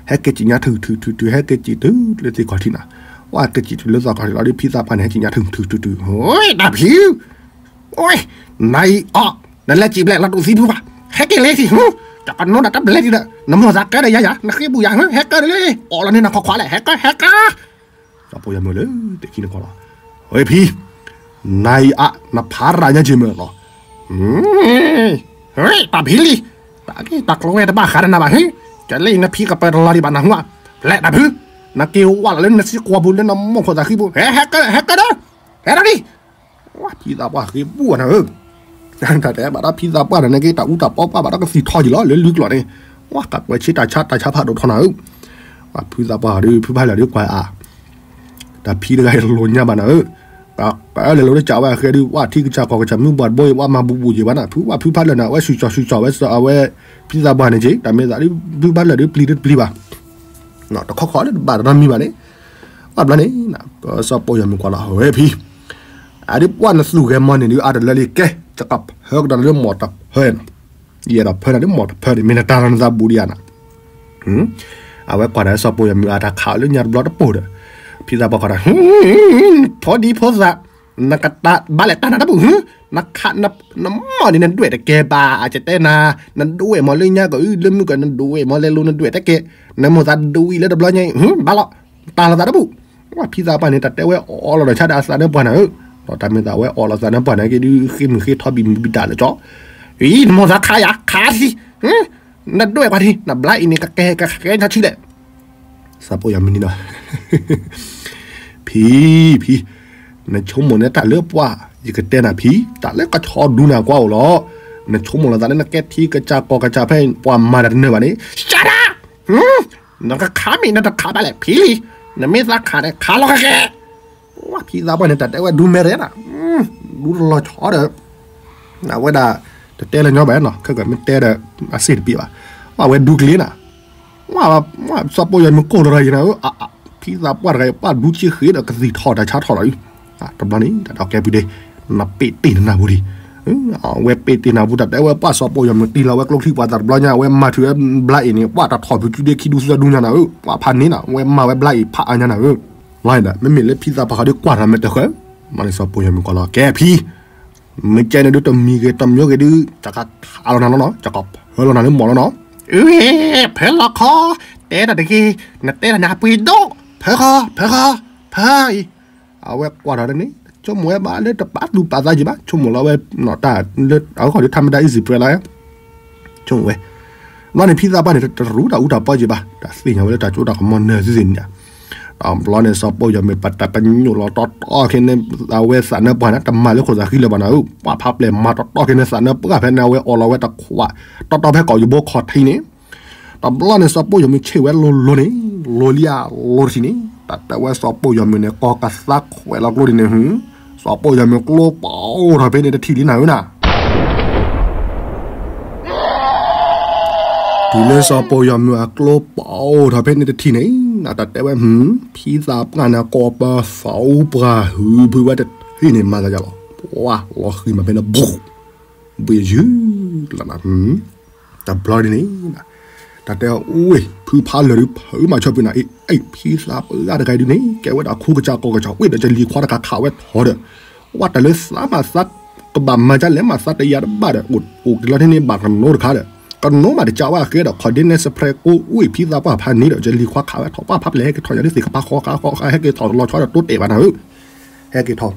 ဟဲက့ၤစံၣ်ညါထုးထုးထုးထုး ဟဲက့ၤစံၣ်တုၤလၢသ့ၣ်ခီၣ်ထံးနၤ, ဝဲက့ၤစံၣ်တုၤလၢသ့ၣ်ခီၣ်ထံးလီၤဒီး ဖံသးပှၢ်န့ၣ် ဟဲစံၣ်ညါထုးထုးထုးထုး ဝ့ၢ်တၢ်ဖံ ဝ့ၢ် နၤအံၤအီၣ် နလဲၤစံၣ်ဘျဲၣ်လီၤတူာ်သံဖုဘၣ်, ဟဲက့ၤလဲၤထံၣ် တကနိဒီးတဘျဲၣ်ဒံးဒီး နမိၢ်သးကၢဒီးယၤယၤ နဃ့ဘူးယၤ ဟဲကၢဒီးလၢ အီၣ်လီၤန့ၣ်နၤခွါခွါလဲၣ် ဟဲကၢ ဟဲကၢ စီၤပိာ်ယီၤမုၢ်လၢသ့ၣ်ခံန့ၣ်ကီးလီၤ, ဝ့ၢ်ဖံ နၤအံၤအါ နဖးရၤညါက့ၤမ့ၢ်လီၤ, ဝ့ၢ် တၢ်ဖံလံ, တၢ်က့ၤတၢ်ကျိၤဝဲတဘၣ်ဃးဒီးနၤဘၣ်ဟ့, ကလဲၣ်အံၤနဖံကပၢၤတလီၤဒံးဘၣ်နၢ်ဟူဧါ, ဖျဲးတၢ်ဖု, နက့ၤဝဲလီၤလၢနစံးကွၢ်ပူၤလၢနမိၢ်ခိၣ်သးဃံပူၤ ဟဲ ဟဲကၢ ဟဲကၢဒီး ဟဲဒီးဒံး ဝဲဖံသးပှၢ်ဃ့ဘူးနၤဧၢ, တၢ်တဲဘၣ်ဒီးဖံသးပှၢ်န့ၣ် နက့ၤတၢ်အူတၢ်ပီပှၢ်ဘၣ်ဒီးကသံၣ်ထီၣ်က့ၤလီၤ လၢလွံၢ်ကျိၤန့ၣ်, ဝဲကကွဲးဆ့တၢ်ဆါတၢ်ဆါဖးဒိၣ်ထီၣ်နၤဧၢ, ဝဲဖုသးပှၢ်ဒီး ဖုဖးလၢာ်ဒီးကွၢ်အါ, တၢ်ဖံတဂၤအံၤလိာ်ညါဘၣ်နၤဧၢ, ကလဲၤလိၤလၢကးဝဲအဃဲဒုး ဝဲထံကစၢ်ကီၢ်ကစၢ်မုၢ်ဘှၢ်တဘိအံၤ ဝဲမၤဘူးဘူးက့ၤဘၣ်နၤ, ဖုဝဲဖုဖးလၢာ်န့ၣ် အဝဲဆူၣ်စီၣ်ဆူၣ်စီၣ်ဝဲအဝဲ, ဖံသးပှၢ်န့ၣ်က့ၤ တၢ်မ့ၢ်သးဒုး ဖုဖးလၢာ်ဒုးပျံၤတပျံၤဘၣ် တခီခီလၢတဘၣ်တနီတမံၤဘၣ်န့ၣ်, ဘၣ်ဘျီန့ၣ်, စီၤပိာ်ယီၤမုၢ်ကွၢ်လီၤ ဝဲဖံ, အဒုးပှၢ်နသူၣ်ဂဲၤမီၢ်န့ၣ်ဒုး အါတလၢလံကဲ, ယကဖၢကဒီးလၢမီၢ်တဖၢနီၤ, ယအဲၣ်ဒိးဖၢနၤလၢမီၢ်တဖၢန့ၣ် မ့ၢ်နတၢ်လီၤနသးဘူးဒံးဧါနၤ အဝဲကွၢ်ဒီးစီၤပိာ်ယီၤမုၢ်အတၢ်ခးအီၤလၢညါတဘျီတပိၢ်ဒီး, ဖံသးပှၢ်ကွၢ်ဒီး, ဖိဒံဖိသၣ်, နကဘၣ်လဲၤတၢ်နၤတဘူၣ်, နခးနမီၢ်န့ၣ် နဒွဲၣ်တကဲဘၣ် အကတဲနၤ, နဒွဲၣ်မီၢ်လၢညါကအု လၢမုၢ်ကနဒွဲၣ်မီၢ်လဲၤလိၤနဒွဲၣ်တကဲ, နမိၢ်သးဒွံလၢတဘျီညါ, ဘၣ်လီၤ, တၢ်လီၤသးတဘူၣ်, ဝဲဖံသးပှၢ်န့ၣ် တၢ်တဲဝဲအီၣ်လီၤဒီးဆါဒီးအသးနၢပှၢ်နၤဧၢ, ဒီးတၢ်မ့ၢ်သးဝဲအီၣ်လီၤသးနၢပှၢ်န့ၣ်က့ဒုး ဃ့မုၢ်ဃ့ထီဘံၣ်မုၢ်ဘံၣ်တၢ်လၢကၠီ, အံၤ နမိၢ်သးခးယၤ ခးထံ နဒွဲၣ်ကွၢ်ထံ နဘျါအံၤန့ၣ် ကကဲကဃဲညါဆံးလဲၣ်, စီၤပိာ်ယီၤမုၢ်န့ၣ်ဒီး, ဖံ, ဖံ, နဆိကမိၣ်န့ၢ်တၢ်လၢပှၢ် ယကတဲနၤဖံ, တၢ်လၢကဆီဒူနၤကွၢ်အိၣ်လီၤ. နဆိကမိၣ်လီၤသးလၢနကဲထံကစၢ်ကီၢ်ကစၢ်ဖဲပှၤမၤတၢ်တနၢၤဘၣ်န့ၣ်, ရှဲဒၣ်, နကခးမ့ၢ်နတခးဘၣ်လဲၣ်ဖံလံ, နမ့ၢ်သးခးန့ၣ် ခးလီၤဃဲဃဲ, ဝဲဖံသးပှၢ်န့ၣ် တၢ်တဲဝဲဒူမဲရဲၣ်ဒၣ်, ဒူတလီၤဆီဒီး အဝဲဒၣ် တတဲလၢညီဘၣ်နီၤ, ခဲကမ့ၢ်တဲဒီး အစ့ၣ်တပ့ၢ်ဘၣ်, အဝဲဒူကျ့နၤ, စီၤပိၢ်ယီၤမုၣ်ကိၢ်လီၤဒီးယနၤဧၢ, ဖံသးပှၢ်တဂၤအံၤ ပှၢ်ဒူဆံဃ့ဒီးကသံၣ်ထီၣ်တၢ်ဆါထီၣ်လီၤ, တဘျီန့ၣ် တၢ်ဒီးကဲပူၤဒ့, နပ့ၢ်တ့ၢ်နနၢ်ပူၤဒံး, အဝဲပ့ၢ်တ့ၢ်နၢ်ပူၤ တၢ်တဲဝဲပှၢ်စီၤပိၢ်ယီၤမုၣ်တံၢ်လီၤဝဲကျိချံပှၤသးတဘျီညါ အဝဲမၤထုးဝဲဘျါအံၤန့ၣ် ပှၢ်တၢ်ထီၣ်ဖုးကုဒ့ခံဒူသၢဒူညါနၤဧၢ, ပှၢ်ဖးန့ၣ်နၤ အဝဲမၤဝဲဘျါအံၤဖးအါညါနၤဧၢ, ဘျီန့ၣ်ဒီး မ့မ့ၢ်လၢဖံသးပှၢ်ဃီဒုးကွၢ်တၢ်မ့ၢ်တဃၢ, ဘျီန့ၣ်စီၤပိၢ်ယီၤမုၣ်ကိၢ်လီၤကဲဖံ မ့ၢ်ကဲန့ၣ်ဒုးတမံၤဂ့ၤတမံၤဂ့ၤဒုး ကခးလီၤနၤလီၤနီၤ, ကဖၢလီၤနၤလၢမီၢ်လီၤနီၤ, ဖၢလီၤခီ, တဲတၢ်တဂ့ၤ, နတဲတၢ်န့ၣ်အပှ့ၤဒိၣ်, ဖၢဃီ, ဖၢဃီ, ဖၢအံၤ, အဝဲကွၢ်ထီၣ်ဒ်န့ၣ် ဆိကမိၣ်ဝဲဘၣ်လၢတပာ်သူၣ်ပာ်သးယံၤဘၣ်, ဆိကမိၣ်လီၤဝဲ တၢ်လၢအဂီၢ်ဒုး ထါမဒါ easy prayer လီၤ, ဆိကမိၣ်ဝဲ ဘျီန့ၣ်ဖံသးပှၢ်န့ၣ် တရူးတၢ်အူတၢ်ပီယံၤဘၣ်, တၢ်သ့ၣ်ညါဝဲလၢတၢ်ကၠိတၢ်ကမီၤနၢၤသ့ၣ်န့ၣ်, ဘျီန့ၣ်စီၤပိၢ်ယီၤမုၣ်ပတၢ်ပညိၣ်လီၤတီတီခဲန့ၣ် အဝဲသးနၢပှၢ်န့ၣ် တမၤလၢခိၣ်သးဃံလၢၤဘၣ်နၤဧၢ, ပှၢ်ဖးပျဲၢ်မၤတီတီခဲန့ၣ် သးနၢပှၢ်ဖဲန့ၣ် အဝဲအိၣ်လီၤဝဲတခွး, တီတီဖဲကီၢ်ယဘိခီၣ်ထံးန့ၣ်, တဘျီန့ၣ်စီၤပိၢ်ယီၤမုၣ်ဆ့ၣ်ဝဲလိၤလိၤန့ၣ်, လိၤလံဧါလိၤတထံၣ်န့ၣ်, တၢ်တဲဝဲစီၤပိၢ်ယီၤမုၣ်န့ၣ် ကီၢ်ကသးခွဲးလီၤကျိဒ်န့ၣ်, စီၤပိၢ်ယီၤမုၣ်ကျိပအိၣ်ထီၣ်ဖဲန့ၣ်တထံၣ်လံနၤဧၢနၤ တုၤလၢစီၤပိၢ်ယီၤမုၣ်အကျိပအိၣ်ထီၣ်ဖဲန့ၣ်တထံၣ်န့ၣ်, တၢ်တဲဝဲ ဖံသးပှၢ်န့ၣ် ကီၢ်ပသးအူပှၢ်ဟုးဖုးဝဲတထံၣ်န့ၣ် မၤသးယၤလီၤ, ပှၢ်လီၤဃံၤမးဖဲန့ၣ် ဘူး, ဘှ့ယုၢ်လီၤနၤ, တဘျီဒ်န့ၣ် တၢ်တဲအီၤ အ့ၣ် ဖုဖးလၢာ်ဒုး ဖုမၤဆီၣ်ပှ့ၤနၤအံၤ, အ့ၣ် ဖံသးပှၢ်တဂၤဒုးန့ၣ် ကဲဝဲဒၣ်ခူကစၢ်ကီၢ်ကစၢ် ဝ့ၢ်ဒီးကလံၤခွါတခါခးဝဲထီၣ်ဒီး, ဝဲတၢ်လၢသးမးသးကဘၣ်မၤဒ်လဲၣ်မး သးတယာ်တဘၣ်ဒီး အိၣ်က့ၤလီၤထဲန့ၣ်ဘၣ်ကနိတခါဒီး, ကနိမးတကးဝဲအဃဲဒီး ခီၣ်ဒ့နဲစဖရဲးကိးဝ့ၢ်ဖံသးပှၢ်ဖးန့ၣ်ဒီး ကလံၤခွါခးဝဲထီၣ် ပှၢ်ဖးပျဲၢ်ဟဲက့ၤထီၣ်ညါလၢသ့ၣ်ကပၤဃီဃီဃီ ဟဲက့ၤထီၣ်တလီၤဆီဒီးတိတဲာ်ဘၣ်နၤဧၢ, ဟဲက့ၤထီၣ်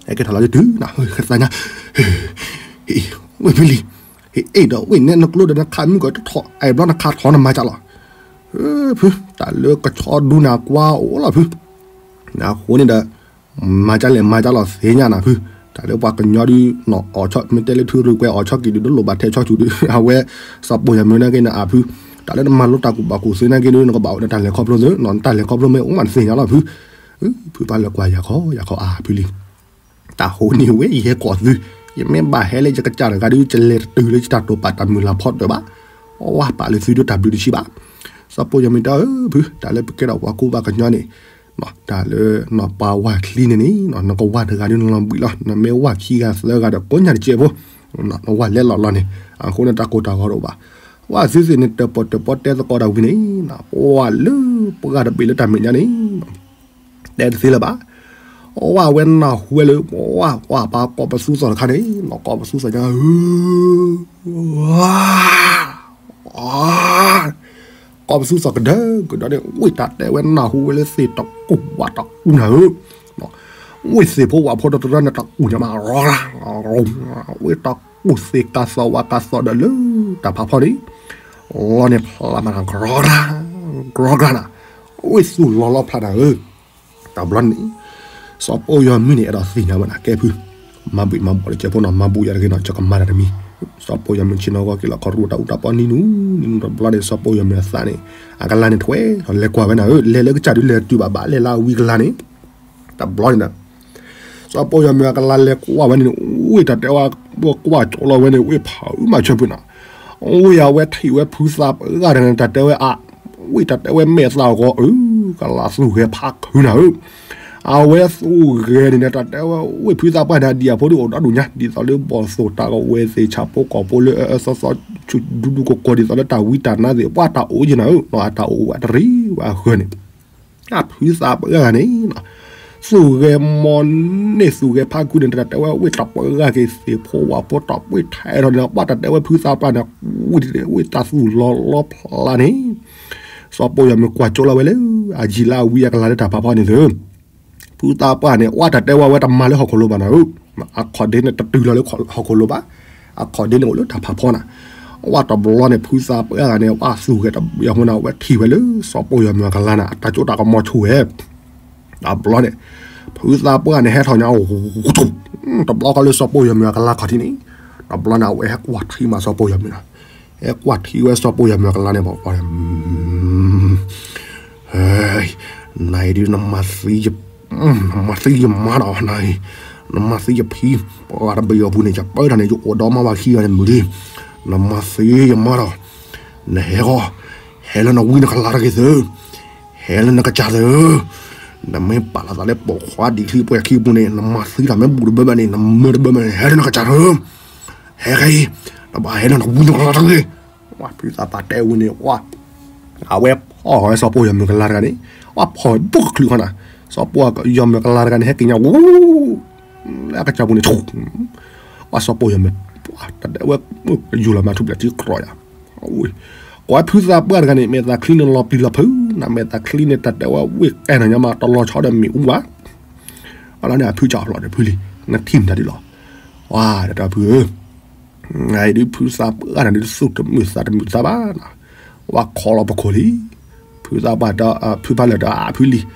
ဟဲက့ၤထီၣ်လီၤဒုးတုၤနၤ သးညါ ဝ့ၢ်ဖံလံၤ, ဟ့ၣ်အ့ၣ်ဒီးဝ့ၢ်နဲနကျိဒီးနခးမုၢ်ကတထီၣ် အဲၣ်ဘျီနခးထီၣ်နမၤကၢ်လီၤ, ဖု တၢ်လၢကဆီဒူနၤကွၢ်အိၣ်လီၤဖု, နဃိန့ၣ်ဒီး မၤကၢ်လဲၣ်မၤကၢ်လီၤသ့ၣ်ညါနၤဖု, တၢ်လၢပှၤကညီဒုး နီၢ်အီၣ်ဆီ မ့ၢ်တဲလၢထူရူၢ်ကွဲအီၣ်ဆီက့ၤဒုး တလိၣ်ဘၣ်ထဲဆီဆူၣ်ဒုး အဝဲ စီၤပိၢ်ယီၤမုၢ်နာ်က့န့ၣ် အဖု, တၢ်လၢနမၤလိတၢ်ကူၣ်ဘၣ်ကူၣ်သ့နာ်က့ဒုး နကဘၣ်အိၣ်ဒီးတၢ်လဲၤခီဖျိသ့ နတၢ်လဲၤခီဖျိမ့ၢ်အိၣ်မးတသ့ၣ်ညါလီၤဖု, ဖုပၢ်လၢကွၢ်ယၤခီယၤခီအါဖုလံ တၢ်ဟိန့ၢ်ဝဲယဟဲကိးသု, ယမ့ၢ်ဘၣ်ဟဲလၢယကစၢ်တဂၤဒုး ယလဲၤတတုၤလၢယတၢ်တိာ်ပာ်တၢ်မုၢ်လၢ်ဖီတၢၢ်ဘၣ်, ဝဲပာ်လၢသုဒုးတၢ်ဘျုးတဆံးဘၣ်, စီၤပိၢ်ယီၤမုၢ်တဲအၢဖု, တၢ်လၢပကဲထီၣ်ပှၤကူပှၤကညီန့ၣ်, တၢ်လၢနီၢ်ပှၤဝၤချံန့ၣ်န့ၣ် နကဝၤတဂၤဒုး နလီၤဘှံးလီၤ, နမ့ၢ်ဝၤခံဂၤသၢဂၤဒီး ကိးညါတကဲးဖိ, နဝၤလဲၤလီၤလီၤန့ၣ် အဃိန့ၣ်တၢ်ကိၢ်တၢ်ဂီၤတအိၣ်ဘၣ်, ဝဲသုသ့ၣ်န့ၣ် တၢၣ်ပီၣ်တၢၣ်ပီတဲသကိးတၢ်ဝံၤန့ၣ်, ပှၤလၢပှၤတဘ့ၣ်လၢတၢ်မဲာ်ညါန့ၣ် တဲတသ့လၢၤဘၣ်, အဝဲနၢ်ဟူဝဲလၢ ပှၤပှၤပှၤကီၢ်ပသူစီၤတခါန့ၣ် နီၢ်ကီၢ်ပသူစီၤညါဧၢ, ကီၢ်ပသူစီၤကဒၢကဒီးန့ၣ် ဝ့ၢ်တၢ်တဲဝဲနၢ်ဟူဝဲလၢသ့ၣ်တကူၣ်ဝၣ်တကူၣ်နၤဧၢ, ဝ့ၢ်သ့ၣ်ဖိဝၣ်ဖိတရၢန့ၣ်တကူၣ်ညါမး, ဝ့ၢ်တကူၣ်သ့ၣ်ကးသီဝါကးသီဒီးလၢတၢ်ဖးဖီန့ၣ်, လီၤန့ၣ်ဖျါမး ကရီကရၢ, ကရီကရၢနၤ, ဝ့ၢ်သူၣ်လီၤလီၤဖျါနၤဧၢ, တဘျီန့ၣ် စီၤပိၢ်ယီၤမုၢ်န့ၣ် အဲၣ်ဒိးသ့ၣ်ညါဝဲဒၣ်ကဲဖု, မၤဘှံးမၤဘှီးလၢကဲဖိနီၤ မၤဘူၣ်ယၤတဂ့ၤနီၤ ယကမၤတၢ်တမံၤ, စီၤပိၢ်ယီၤမုၢ်ဆ့ၣ်နီၤဂီၤက့ၤလီၤခီၣ်ရူၢ်တၢ်အူတၢ်ပီနံၤနူနံၤနူတဘျီန့ၣ် စီၤပိၢ်ယီၤမုၢ်အသးန့ၣ် အကလၤန့ၣ်ထွဲထီၣ်လဲၤကွၢ်ဝဲနၤဧၢ, လဲၤလၢကစၢ်ဒုးလဲၤတုၤဘၣ်ဘၣ် လဲၤလၢအဝံအကလၤန့ၣ်, တဘျီန့ၣ်ဒီး စီၤပိၢ်ယီၤမုၢ်အကလၤလဲၤကွၢ်ဝဲန့ၣ် ဝ့ၢ်တၢ်တဲဝဲ ကွၢ်ကၠိလီၤဝဲန့ၣ် ဝ့ၢ်ဖးအုးမၤဆၢပှဲၤနၤ, ဝ့ၢ်အဝဲထံၣ်ဝဲဖုသးပှၢ်တဂၤန့ၣ် တၢ်တဲဝဲအါ, ဝ့ၢ်တၢ်တဲဝဲမဲာ်သၣ်ဂီၤအုး, ကလၤသူၣ်ဂဲၤဖးခုနၤဧၢ, အဝဲသူၣ်ဂဲၤန့ၣ် တၢ်တဲဝဲ ဝ့ၢ်ဖုသးပှၢ်န့ၣ် အဒံၣ်အဖိဒုးအိၣ်ဒီဒူၣ်ညါ ဒ်သိးလၢဘီၣ်သိၣ်တၢ်ကဝဲၤသ့ၣ် ဆၣ်ဖိကီၢ်ဖိလၢအအၢသီသီ ဆူၣ်ဒူဒူကီၢ်ကီၢ် ဒ်သိးလၢတၢ်ဝံတၢ်နါသ့ၣ် ပှၤတၢ်အိၣ်ယဲၢ်နၤဧၢ, အတၢ်အိၣ်ဝဲတရံးဝဲအဃၢၤန့ၣ် အဖုသးပှၢ်တဂၤန့ၣ် သူၣ်ဂဲၤမီၢ်န့ၢ် သူၣ်ဂဲၤဖးခုန့ၣ် တၢ်တဲဝဲ ဝ့ၢ်တၢ်ပှၢ်ဂၤက့ၤသ့ၣ်ဖိဝၣ်ဖိတၢ်ပှ့ၤထဲးထီၣ်န့ၣ် ပှၤတၢ်တဲဝဲဖုသးပှၢ်န့ၣ် ဝ့ၢ်တၢ်သူၣ်လီၤလီၤဖျါန့ၣ် စီၤပိၢ်ယီၤမုၢ်ကွၢ်ကၠိလီၤဝဲလၢ အယံၤလၢအဝံအကလၤလၢတၢ်ဖးဖီန့ၣ်သု ဖုသးပှၢ်န့ၣ် ပှၤတၢ်တဲဝဲဝဲတမၤလၢဟီၣ်ခိၣ်လိၤဘၣ်နၤဧၢ, အခီၣ်ဒ့န့ၣ်တတုၤလီၤလၢဟီၣ်ခိၣ်လိၤဘၣ်, အခီၣ်ဒ့န့ၣ်အိၣ်လၢတၢ်ဖးဖီနၤ, ပှၤတဘျီန့ၣ် ဖုသးပှၢ်ဂၤန့ၣ် ပှၤသူၣ်ဂဲၤတဘျီအဃိန့ၣ် အဝဲထံၣ်ဝဲလၢစီၤပိၢ်ယီၤမုၢ်အကလၤနၤ အတၢ်ကၠိတၢ်ကမီၤဆူၣ်ဝဲ တဘျီန့ၣ် ဖုသးပှၢ်န့ၣ် ဟဲထီၣ်ညါ အိၣ် တဘျီဃီလၢစီၤပိၢ်ယီၤမုၣ်အကလါခီၣ်ထံးန့ၣ်, တဘျီန့ၣ် အဝဲဟဲကွၢ်ထံမးစီၤပိၢ်ယီၤမုၣ်လီၤ. ဟဲကွၢ်ထံဝဲစီၤပိၢ်ယီၤမုၣ်အကလါန့ၣ်ဘၣ်, နၤအံၤဒုး နမၤသံယမါဒီးနၤအံၤ, နမၤသံယဖံ, ပှၤတဘ့ၣ်အီၤပူၤန့ၣ် ယပၢတၢ်န့ၣ် ယအိၣ်ဒီးမါဝၤခံဂၤန့ၣ်မုၢ်လံ, နမၤသံယမါဒီး, နဟဲဃီ, ဟဲလၢနဝံနကလါတဂ့ၤသု, ဟဲလၢနကစၢ်သု, နမ့ၢ်ပာ်လီၤသးလၢပိာ်ခွါဒံးချံပှဲၤခံပူၤန့ၣ် နမၤသံတၢ်မ့ၢ်ဘူၣ်တဘၢဘၢန့ၣ် နမၢတဘၢဘၢန့ၣ် ဟဲလၢနကစၢ်သု, ဟဲခဲအံၤ, နဘၣ်ဟဲလၢနဝံနကလါတဂ့ၤ. ဝဲဖုသးပှၢ်တဲဝံၤန့ၣ် ဝဲ အဝဲဖီၣ်ဃီဝဲစီၤပိၢ်ယီၤမုၣ်ကလါတဂၤန့ၣ်, အဖီၣ်ဘူးကချုးဃီနၤ, စီၤပိၢ်ယီၤမုၣ်ကလါတဂၤန့ၣ် ဟဲက့ၤညါဝူ, လၢအကစၢ်ပူၤန့ၣ်, ဝဲစီၤပိၢ်ယီၤမုၣ်, တၢ်တဲဝဲ, ယူၤလီၤမးထူၣ်ဖျဲးထံကြီယၤ, ကိးဝဲဖုသးပှၢ်တဂၤန့ၣ် မဲာ်သးချံန့ၣ်လီၤပျံၤလီၤဖုး, နမဲာ်သးချံန့ၣ် တၢ်တဲဝဲဝ့ၢ်ကဲနီၤညါမး တလီၤဆီဒီးမ့ၣ်အူဘၣ်, အလီၤန့ၣ် အဖုကၠီဖျိးဒီးဖုလံၤ, နထံၣ်မတၤဒ်လီၤ, ဝဲတၢ်ဖုဧၢ နဒုးဖုသးပှၢ်န့ၣ်ဒုးသူၣ်တမုာ်သးတမုာ်သးဘၣ်နီၤ, ဝဲခိးလီၤပခိၣ်လံ, ဖုသးပှၢ်, ဖုဖါလၢာ်ဒီးဖုလံၤ, ခိးလီၤ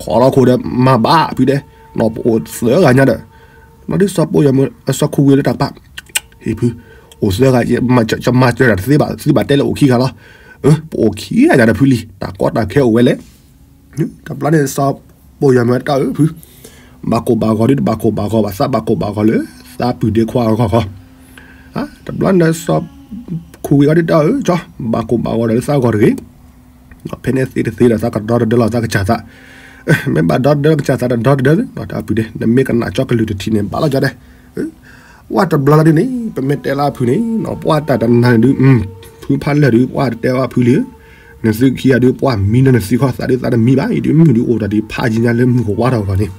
ခိၣ်ဒီးမၤဘၣ်ဖုဒဲး, နီၢ်ပအိၣ်သၢဂၤညါဒီး, ဘျီဒုးစီၤပိၢ်ယီၤမုၣ်အစီၤခိၣ်ဝံၤလၢတၢ်ကပၤ, ဟ့ၣ်ဖု, အိၣ်သၢဂၤ, ယမၤစၢၤတၢ်တသ့ဘၣ်, သုဘၣ်တဲလၢအိၣ်ခံဂၤလီၤ, ပအိၣ်ခံဂၤညါဒီးဖုလံၤ, တၢ်ကီတၢ်ခဲအိၣ်ဝဲလဲၣ် တဘျီန့ၣ်စီၤပိၢ်ယီၤမုၣ်တၢ်အၢၣ်ဖု, ဘၣ်ကိၢ်ဘၣ်ဂီၤဒုးတဘၣ်ကိၢ်ဘၣ်ဂီၤဘၣ် သးဘၣ်ကိၢ်ဘၣ်ဂီၤလၢ သးပုၢ်ဒ့ခွါအဂီၢ်ဂီၢ်, တဘျီန့ၣ်စီၤခိၣ်ဝံၤအီၤဒုးတၢ်အၢၣ်ကၠီ, ဘၣ်ကိၢ်ဘၣ်ဂီၤဒီးလၢသးဂီၢ်တဂ့ၤ, ဖဲန့ၣ်သ့တသ့ဒီးသးကဒီတဒၢလီၤသးကစၢ်သး, မ့ၢ်ဘၣ်ဒီတဒၢလီၤကစၢ်သးဒီးဒီတဒၢ, တၢ်ပုၢ်ဒ့ နမ့ၢ်ကနၣ်ကၠီကလုၢ်တထံးန့ၣ် ဘၣ်လီၤကၠီဒဲး ဝဲတဘျီလီၤဒ်န့ၣ် ပမ့ၢ်တဲလၢအဖုန့ၣ် ပှၤတၢ်တနၤန့ၣ်ဒုး, ဖုဖါလၢာ်ဒုး ပှၤတတဲဝဲဖုလံ, နသုခံဂၤဒုး ပှၤမံလၢနသုခီသးဒုးသးတမံဘၣ်, အံၤဒုးမုၢ်ဒုးအိၣ်တၢ်ဒံးဖးယံၤညါလၢမုၢ်ကဝါထီၣ်အဂီၢ်န့ၣ်,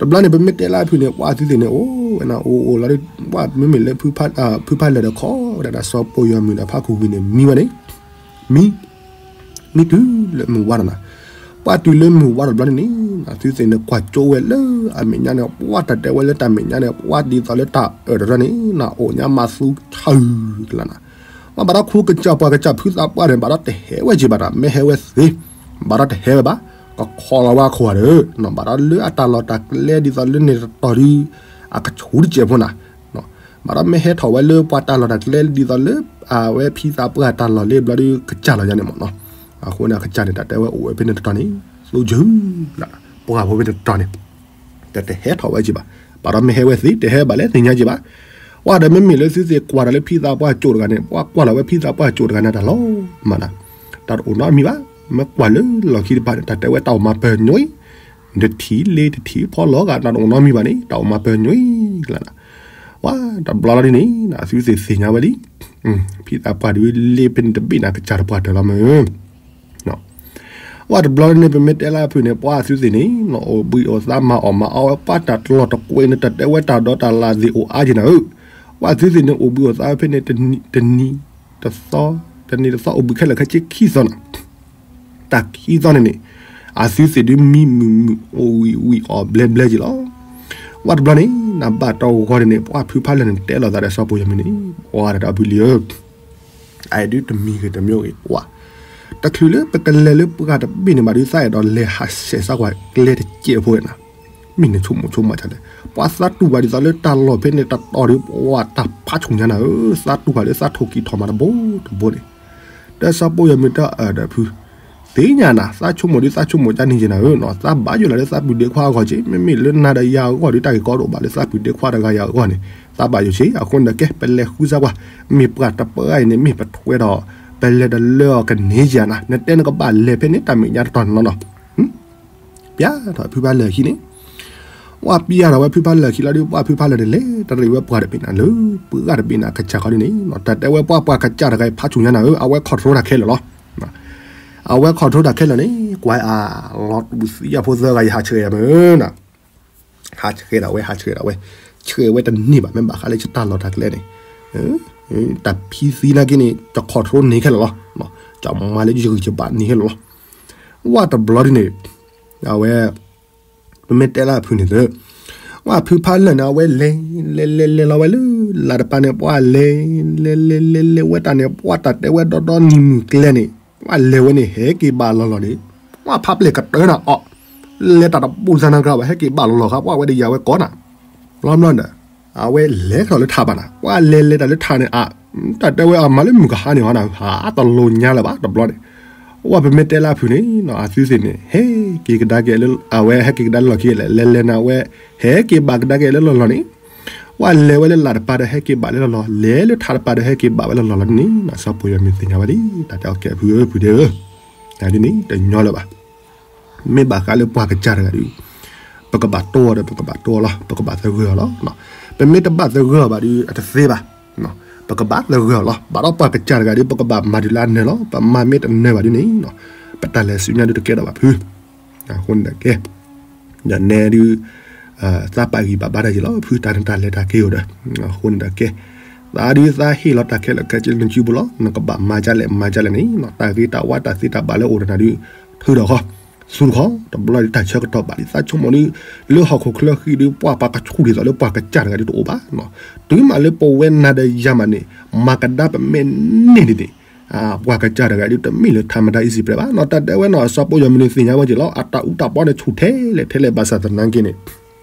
တဘျီန့ၣ် ပမ့ၢ်တဲလၢအဖုန့ၣ် ပှၤသုသ့ၣ်န့ၣ် အိၣ်ဝဲနၤအိၣ်အိၣ်လီၤဒုး ပှၤမ့မ့ၢ်လၢ ဖုဖါလၢာ်ဒီးခီဝဲဒၣ်ဒီးစီၤပိၢ်ယီၤမုၣ်ဒီးဖးခိၣ်ဝံၤန့ၣ် မံဝဲန့ၣ်, မံ မံတုၤလၢမုၢ်ဝါဒီးနၤ, ပှၤတုၤလၢမုၢ်ဝါဒီးတဘျီန့ၣ်န့ၣ် သုသ့ၣ်န့ၣ်ကွၢ်ကၠိဝဲလၢအမဲာ်ညါန့ၣ် ပှၤတၢ်တဲဝဲလၢတၢ်မဲာ်ညါန့ၣ် ပှၤဒ်သိးလၢတၢ်အၢၣ်တရၢန့ၣ် နအိၣ်ညါမၤသူထၢကလါနၤ, ပှၤဘၣ်ဒီးခိကစၢ်ပှၤကစၢ်ဖုသးပှၢ်န့ၣ် ဘၣ်ဒီးတဟဲဝဲက့ၤဘၣ်နၤ မ့ၢ်ဟဲဝဲသ့, ဘၣ်ဒီးတဟဲဝဲဘၣ်, ကခိးလီၤဝဲအခိၣ်ဂၤဒီး ဘၣ်ဒီးလၢအတၢ်လီၢ်တၢ်ကျဲဒ်သိးလၢန့ၣ်တတီၤဒုး အကဆူးတစဲးဖိနၤ ဘၣ်ဒီးမ့ၢ်ဟဲထီၣ်ဝဲလၢပှၤတၢ်လီၢ်တၢ်ကျဲဒ်သိးလၢ အဝဲဖံသးပှၢ်တၢ်လီၢ်လၢဘျီဒုးကစၢ်လီၤယါန့ၣ်မ့ၢ်နီၤ, အဃိန့ၣ် အကစၢ်န့ၣ် တၢ်တဲဝဲအိၣ်ဝဲဖဲန့ၣ်တတီၤန့ၣ် သိကၠူ ပှၤဖိဖဲန့ၣ်တတီၤန့ၣ် တတဟဲထီၣ်ဝဲက့ၤဘၣ်, ဘၣ်ဒီးမ့ၢ်ဟဲဝဲသ့ တဟဲဘၣ်လၢသ့ၣ်ညါက့ၤဘၣ်, ပှၤဒီးမ့မ့ၢ်လၢသုသ့ၣ်ကွၢ်ဒီးလၢဖံသးပှၢ်ကၠိတဂၤန့ၣ် ပှၤကွၢ်လီၤဝဲဖံသးပှၢ်ကၠိတဂၤန့ၣ်တၢ်လီၤမးနၤ, တၢ်တအိၣ်နီတမံၤဘၣ်, မ့ၢ်ကွၢ်လၢလီၢ်ခံတဖၣ်န့ၣ် တၢ်တဲဝဲတၢ်အိၣ်မၤပၢၤညွံ တထံၣ်လ့တထံၣ်ဖီလီၤဂာ် တၢ်တအိၣ်နီတမံၤဘၣ်န့ၣ် တၢ်အိၣ်မၤပၢၤညွံကလါနၤ, ဝဲတဘျီလီၤဒ်န့ၣ် သုသ့ၣ်သ့ၣ်ညါဝဲလံ, ဖံသးပှၢ်ဒုးလ့ဖဲန့ၣ်တဘ့ၣ်န့ၣ် ကစၢ်တပှၢ်တၢၢ်လီၤမး ဝဲတဘျီလီၤန့ၣ် ပမ့ၢ်တဲလၢအဖုန့ၣ် ပှၤသုသ့ၣ်န့ၣ် အိၣ်ဘှံးအိၣ်သါမၤအီၣ်မၤအီဝဲ ပှၤတၢ်တလီၢ်တကွဲးန့ၣ် တၢ်တဲဝဲတၢ်ဒီးတၢ်လၢသ့ၣ်အိၣ်အါက့ၤနၤဧၢ, ပှၤသုသ့ၣ်န့ၣ် အိၣ်ဘှံးအိၣ်သါဖဲန့ၣ် တနံၤတသီ တနံၤတသီ အိၣ်ဘှံးခဲလၢာ်ခဲဆ့ခံသီနၤ တၢ်ခံသီန့ၣ်န့ၣ် အသုသ့ၣ်ဒုးမံမုာ်မုာ်အိၣ်ဝံၤဝံၤအီၣ်ဘျဲဘျဲက့ၤလီၤ. ဝဲတဘျီန့ၣ် နဘၣ်တဂီၤန့ၣ်န့ၣ် ပှၤဖုဖါလၢာ်န့ၣ် တဲလိာ်သးဒီးစီၤပိၢ်ယီၤမုၣ်န့ၣ် ပှၤတၢ်ဒီပုၢ်လံၤဧၢ, အအံၤဒုးတမံၤဂ့ၤတမံၤဂ့ၤ ပှၤ တချုးလၢပကလဲၤလၢပှၢ်တဘ့ၣ်န့ၣ်ဘၣ်ဒုး သးအဲၣ်ဒိးလဲၤဟးဆှဲးစၢ်ကွၢ်ကျဲတစဲးဖိနၤ, မ့ၢ်နဆိကမိၣ်ဆိကမးဒ်လဲၣ်, ပှၤသးတူၢ်ဘၣ်ဒ်သိးလၢတၢ်လီၢ်ဖဲန့ၣ်တတီၤဒုး ပှၤတၢ်ဖးဆူၣ်ညါနၤဧၢ, သးတူၢ်ဘၣ်လၢသးထိၣ်ကံၢ်ထီၣ်မးတဘိတဘိန့ၣ် ဒီးစီၤပိၢ်ယီၤမုၣ်တၢ်အၢၣ်ဒီးဖု သ့ၣ်ညါနၤ သးဆိကမိၣ်ဒုးသးဆိကမိၣ်ကန့ၣ်က့ၤနၤဧၢနီၤ, သးဘၣ်ယိၣ်လၢ်လၢသးပုၢ်ဒ့ခွါအဂီၢ်က့ၤ, မ့မ့ၢ်လၢနၤဒီးယၤအဂီၢ်ဒုး တၢ်ဂ့ၢ်ကီတအိၣ်ဘၣ်လၢသးပုၢ်ဒ့ခွါတဂၤယၤအဂီၢ်န့ၣ် သးဘၣ်ယိၣ်က့ၤ, အဃိန့ၣ်ကဲ ပလဲၤဃုစၢ်ကွၢ်, မ့ၢ်ပှၤတပှၢ်အံၤန့ၣ် မ့ၢ်ပထွဲဒီး ပလဲၤတလၢအီၤကန့ၢ်က့ၤနၤ, နတဲနကဘၣ်လဲၤဖဲန့ၣ် တၢ်မဲာ်ညါတတီၤန့ၣ်လီၤနီၤ ပျၢ်ထီၣ်ဖုဖါလၢာ်အခံန့ၣ်, ပှၤပျၢ်ထီၣ်ဝဲဖုဖါလၢာ်အခံလီၤဒုး ပှၤဖုဖါလၢာ်န့ၣ် လဲၤတရံးဝဲပှၢ်တဘ့ၣ်နၤလၢ ပှၢ်တဘ့ၣ်နၤ ကစၢ်ဃီဒ်န့ၣ် တၢ်တဲဝဲပှၤပှၤကစၢ်တဂၤအံၤ ဖးဆူၣ်ညါနၤဧၢ, အဝဲ control တၢ်ခဲလၢာ်လီၤ. အဝဲ control တၢ်ခဲလၢာ်န့ၣ် ကွၢ်အလီၤတူာ်သံအဖိသၢဂၤအံၤ ဟးဆှဲးယၤမ့ၢ်နၤ, ဟးဆှဲးဒၣ်ဝဲ ဟးဆှဲးဒၣ်ဝဲ, ဆှဲးဝဲတန့ၢ်ဘၣ် မ့ၢ်ဘၣ်ဃးလၢယတၢ်လီၢ်တၢ်ကျဲန့ၣ်, တၢ်ဖံသံနာ်က့န့ၣ် ယ control န့ၢ်ခဲလၢာ်လီၤ, ယမၤလၢယဂံၢ်ယဘါန့ၢ်ခဲလၢာ်လီၤ. ဝဲတဘျီဒ်န့ၣ် အဝဲ ပမ့ၢ်တဲလၢအဖုန့ၣ်သ့, ပှၤဖုဖါလၢာ်န့ၣ် အဝဲလဲၤ လဲၤလဲၤလဲၤလီၤဝဲလၢ လၢတပၤန့ၣ် ပှၤလဲၤ လဲၤလဲၤလဲၤလဲၤဝဲတၢ်န့ၣ် ပှၤတၢ်တဲဝဲဒီဒီနံၤမုၢ်ကျဲန့ၣ် ပှၤလဲၤဝဲန့ၣ် ဟဲက့ၤဘၣ်လီၤလီၤန့ၣ် ပှၤဖးပျဲၢ်ကတၢၢ်နၤအီၤ, လဲၤတၢ်တပူၤစၢ်နၤကြၢးဘၣ် ဟဲက့ၤဘၣ်လီၤလီၤဃါ ပှၤဝဲတယာ်ဝဲကိးနၤ ဘျီဘျီဒီး အဝဲလဲၤထီၣ်လၢထးဘၣ်နၤ, ပှၤလဲၤလဲၤတၢ်လၢထးန့ၣ် အ တၢ်တဲဝဲအမၤလၢမုၢ်ကဟါန့ၣ်ဟီနၤ ဟးတလိၤညါလၢၤဘၣ်တဘျီန့ၣ်, ဝဲပမ့ၢ်တဲလၢအဖုၣ်န့ၣ် အသုသ့ၣ်န့ၣ် ဟဲက့ၤကဒါက့ၤလၢ အဝဲဟဲက့ၤကဒါလၢလီၢ်ခံလဲၣ် လဲၤလဲၤန့ၣ် အဝဲဟဲက့ၤဘၣ်ကဒါက့ၤလၢလီၢ်လီၢ်န့ၣ်, ပှၤလဲၤဝဲလၢလၢ်တပၤဒီးဟဲက့ၤဘၣ်လၢလီၢ်လီၢ်, လဲၤလၢထးတပၤဒီးဟဲက့ၤဘၣ်ဝဲလၢလီၢ်လီၢ်န့ၣ် စီၤပီၢ်ယွၤမုၢ်သ့ၣ်ညါဝဲလံ တၢ်တဲအီၤကဲဖုဧၢ ဖုဒဲဧၢ, တၢ်ဒ်န့ၣ်တညီလၢၤဘၣ် မ့ၢ်ဘၣ်ဃးလၢပှၤကစၢ်တဂၤဒီး ပကဘၣ်တိၢ်အီၤဒီး ပကဘၣ်တိၢ်အီၤလီၤ, ပကဘၣ်သဂၢၢ်အီၤလီၤ. ပမ့ၢ်တဘၣ်သဂၢၢ်အီၤဘၣ်ဒီး အတသ့ဘၣ်, ပကဘၣ်သဂၢၢ်အီၤလီၤ. ဘၣ်ဒီးပှၤကစၢ်တဂၤဒီး ပကဘၣ်မၤဒုးလၢအနၢၤလီၤ. ပမၤမ့ၢ်တနၢၤဘၣ်ဒ်န့ၣ် ပတၢ်လဲၤဆူညါဒုးတကဲထီၣ်ဘၣ်ဖု, အဃိန့ၣ်ဒီးကဲ ဒီးနဲဒုး သးပာ်ဂံၢ်ပာ်ဘါတၢ်ယံာ်လီၤ ဖုတၢ်န့ၣ်တၢ်လဲၤတၢ်က့ၤအိၣ်ဒီး, အဃိန့ၣ်ဒီးကဲ သးဒုးသးဟ့ၣ်လီၤတၢ်ခဲလၢာ်ခဲဆ့လၢနစုပူၤလီၤ. နကဘၣ်မၤဒ်လဲၣ်မၤဒ်လဲၣ်န့ၣ် တၢ်ဂ့ၤတၢ်ဝါတၢ်သ့တၢ်ဘၣ်လၢအိၣ်ဒီးနၤဒုး ထုးထီၣ်ဃီ သူတခီ တဘျီဒုးတၢ်ဆၢကတီၢ်ဘၣ်ဒ်သးဆိကမိၣ်ဒုး လၢဟီၣ်ခိၣ်ချၢဃံဒုး ပှၤပှၤကဆူၣ်ဒ်သိးလၢပှၤကစၢ်တဂၤဒုးတအိၣ်ဘၣ်, တုၤမးလၢပဝဲနၤဒီးယၤမးန့ၣ် မၤကဒါပမဲာ်န့ၢ်ဒံးန့ၣ် ပှၤကစၢ်တဂၤဒုးတမ့ၢ်လၢထးမတၤအံၤစံးပျဲဘၣ်နီၤ. တၢ်တဲဝဲနီၤ စီၤပီၢ်ယွၤမုၢ်နုၤသ့ၣ်ညါဝဲက့ၤလီၤ အတၢ်အူတၢ်ပီန့ၣ်ဆူၣ်ထဲလဲၣ်ထဲလဲၣ် ဘၣ်ဆၣ်သနာ်က့န့ၣ်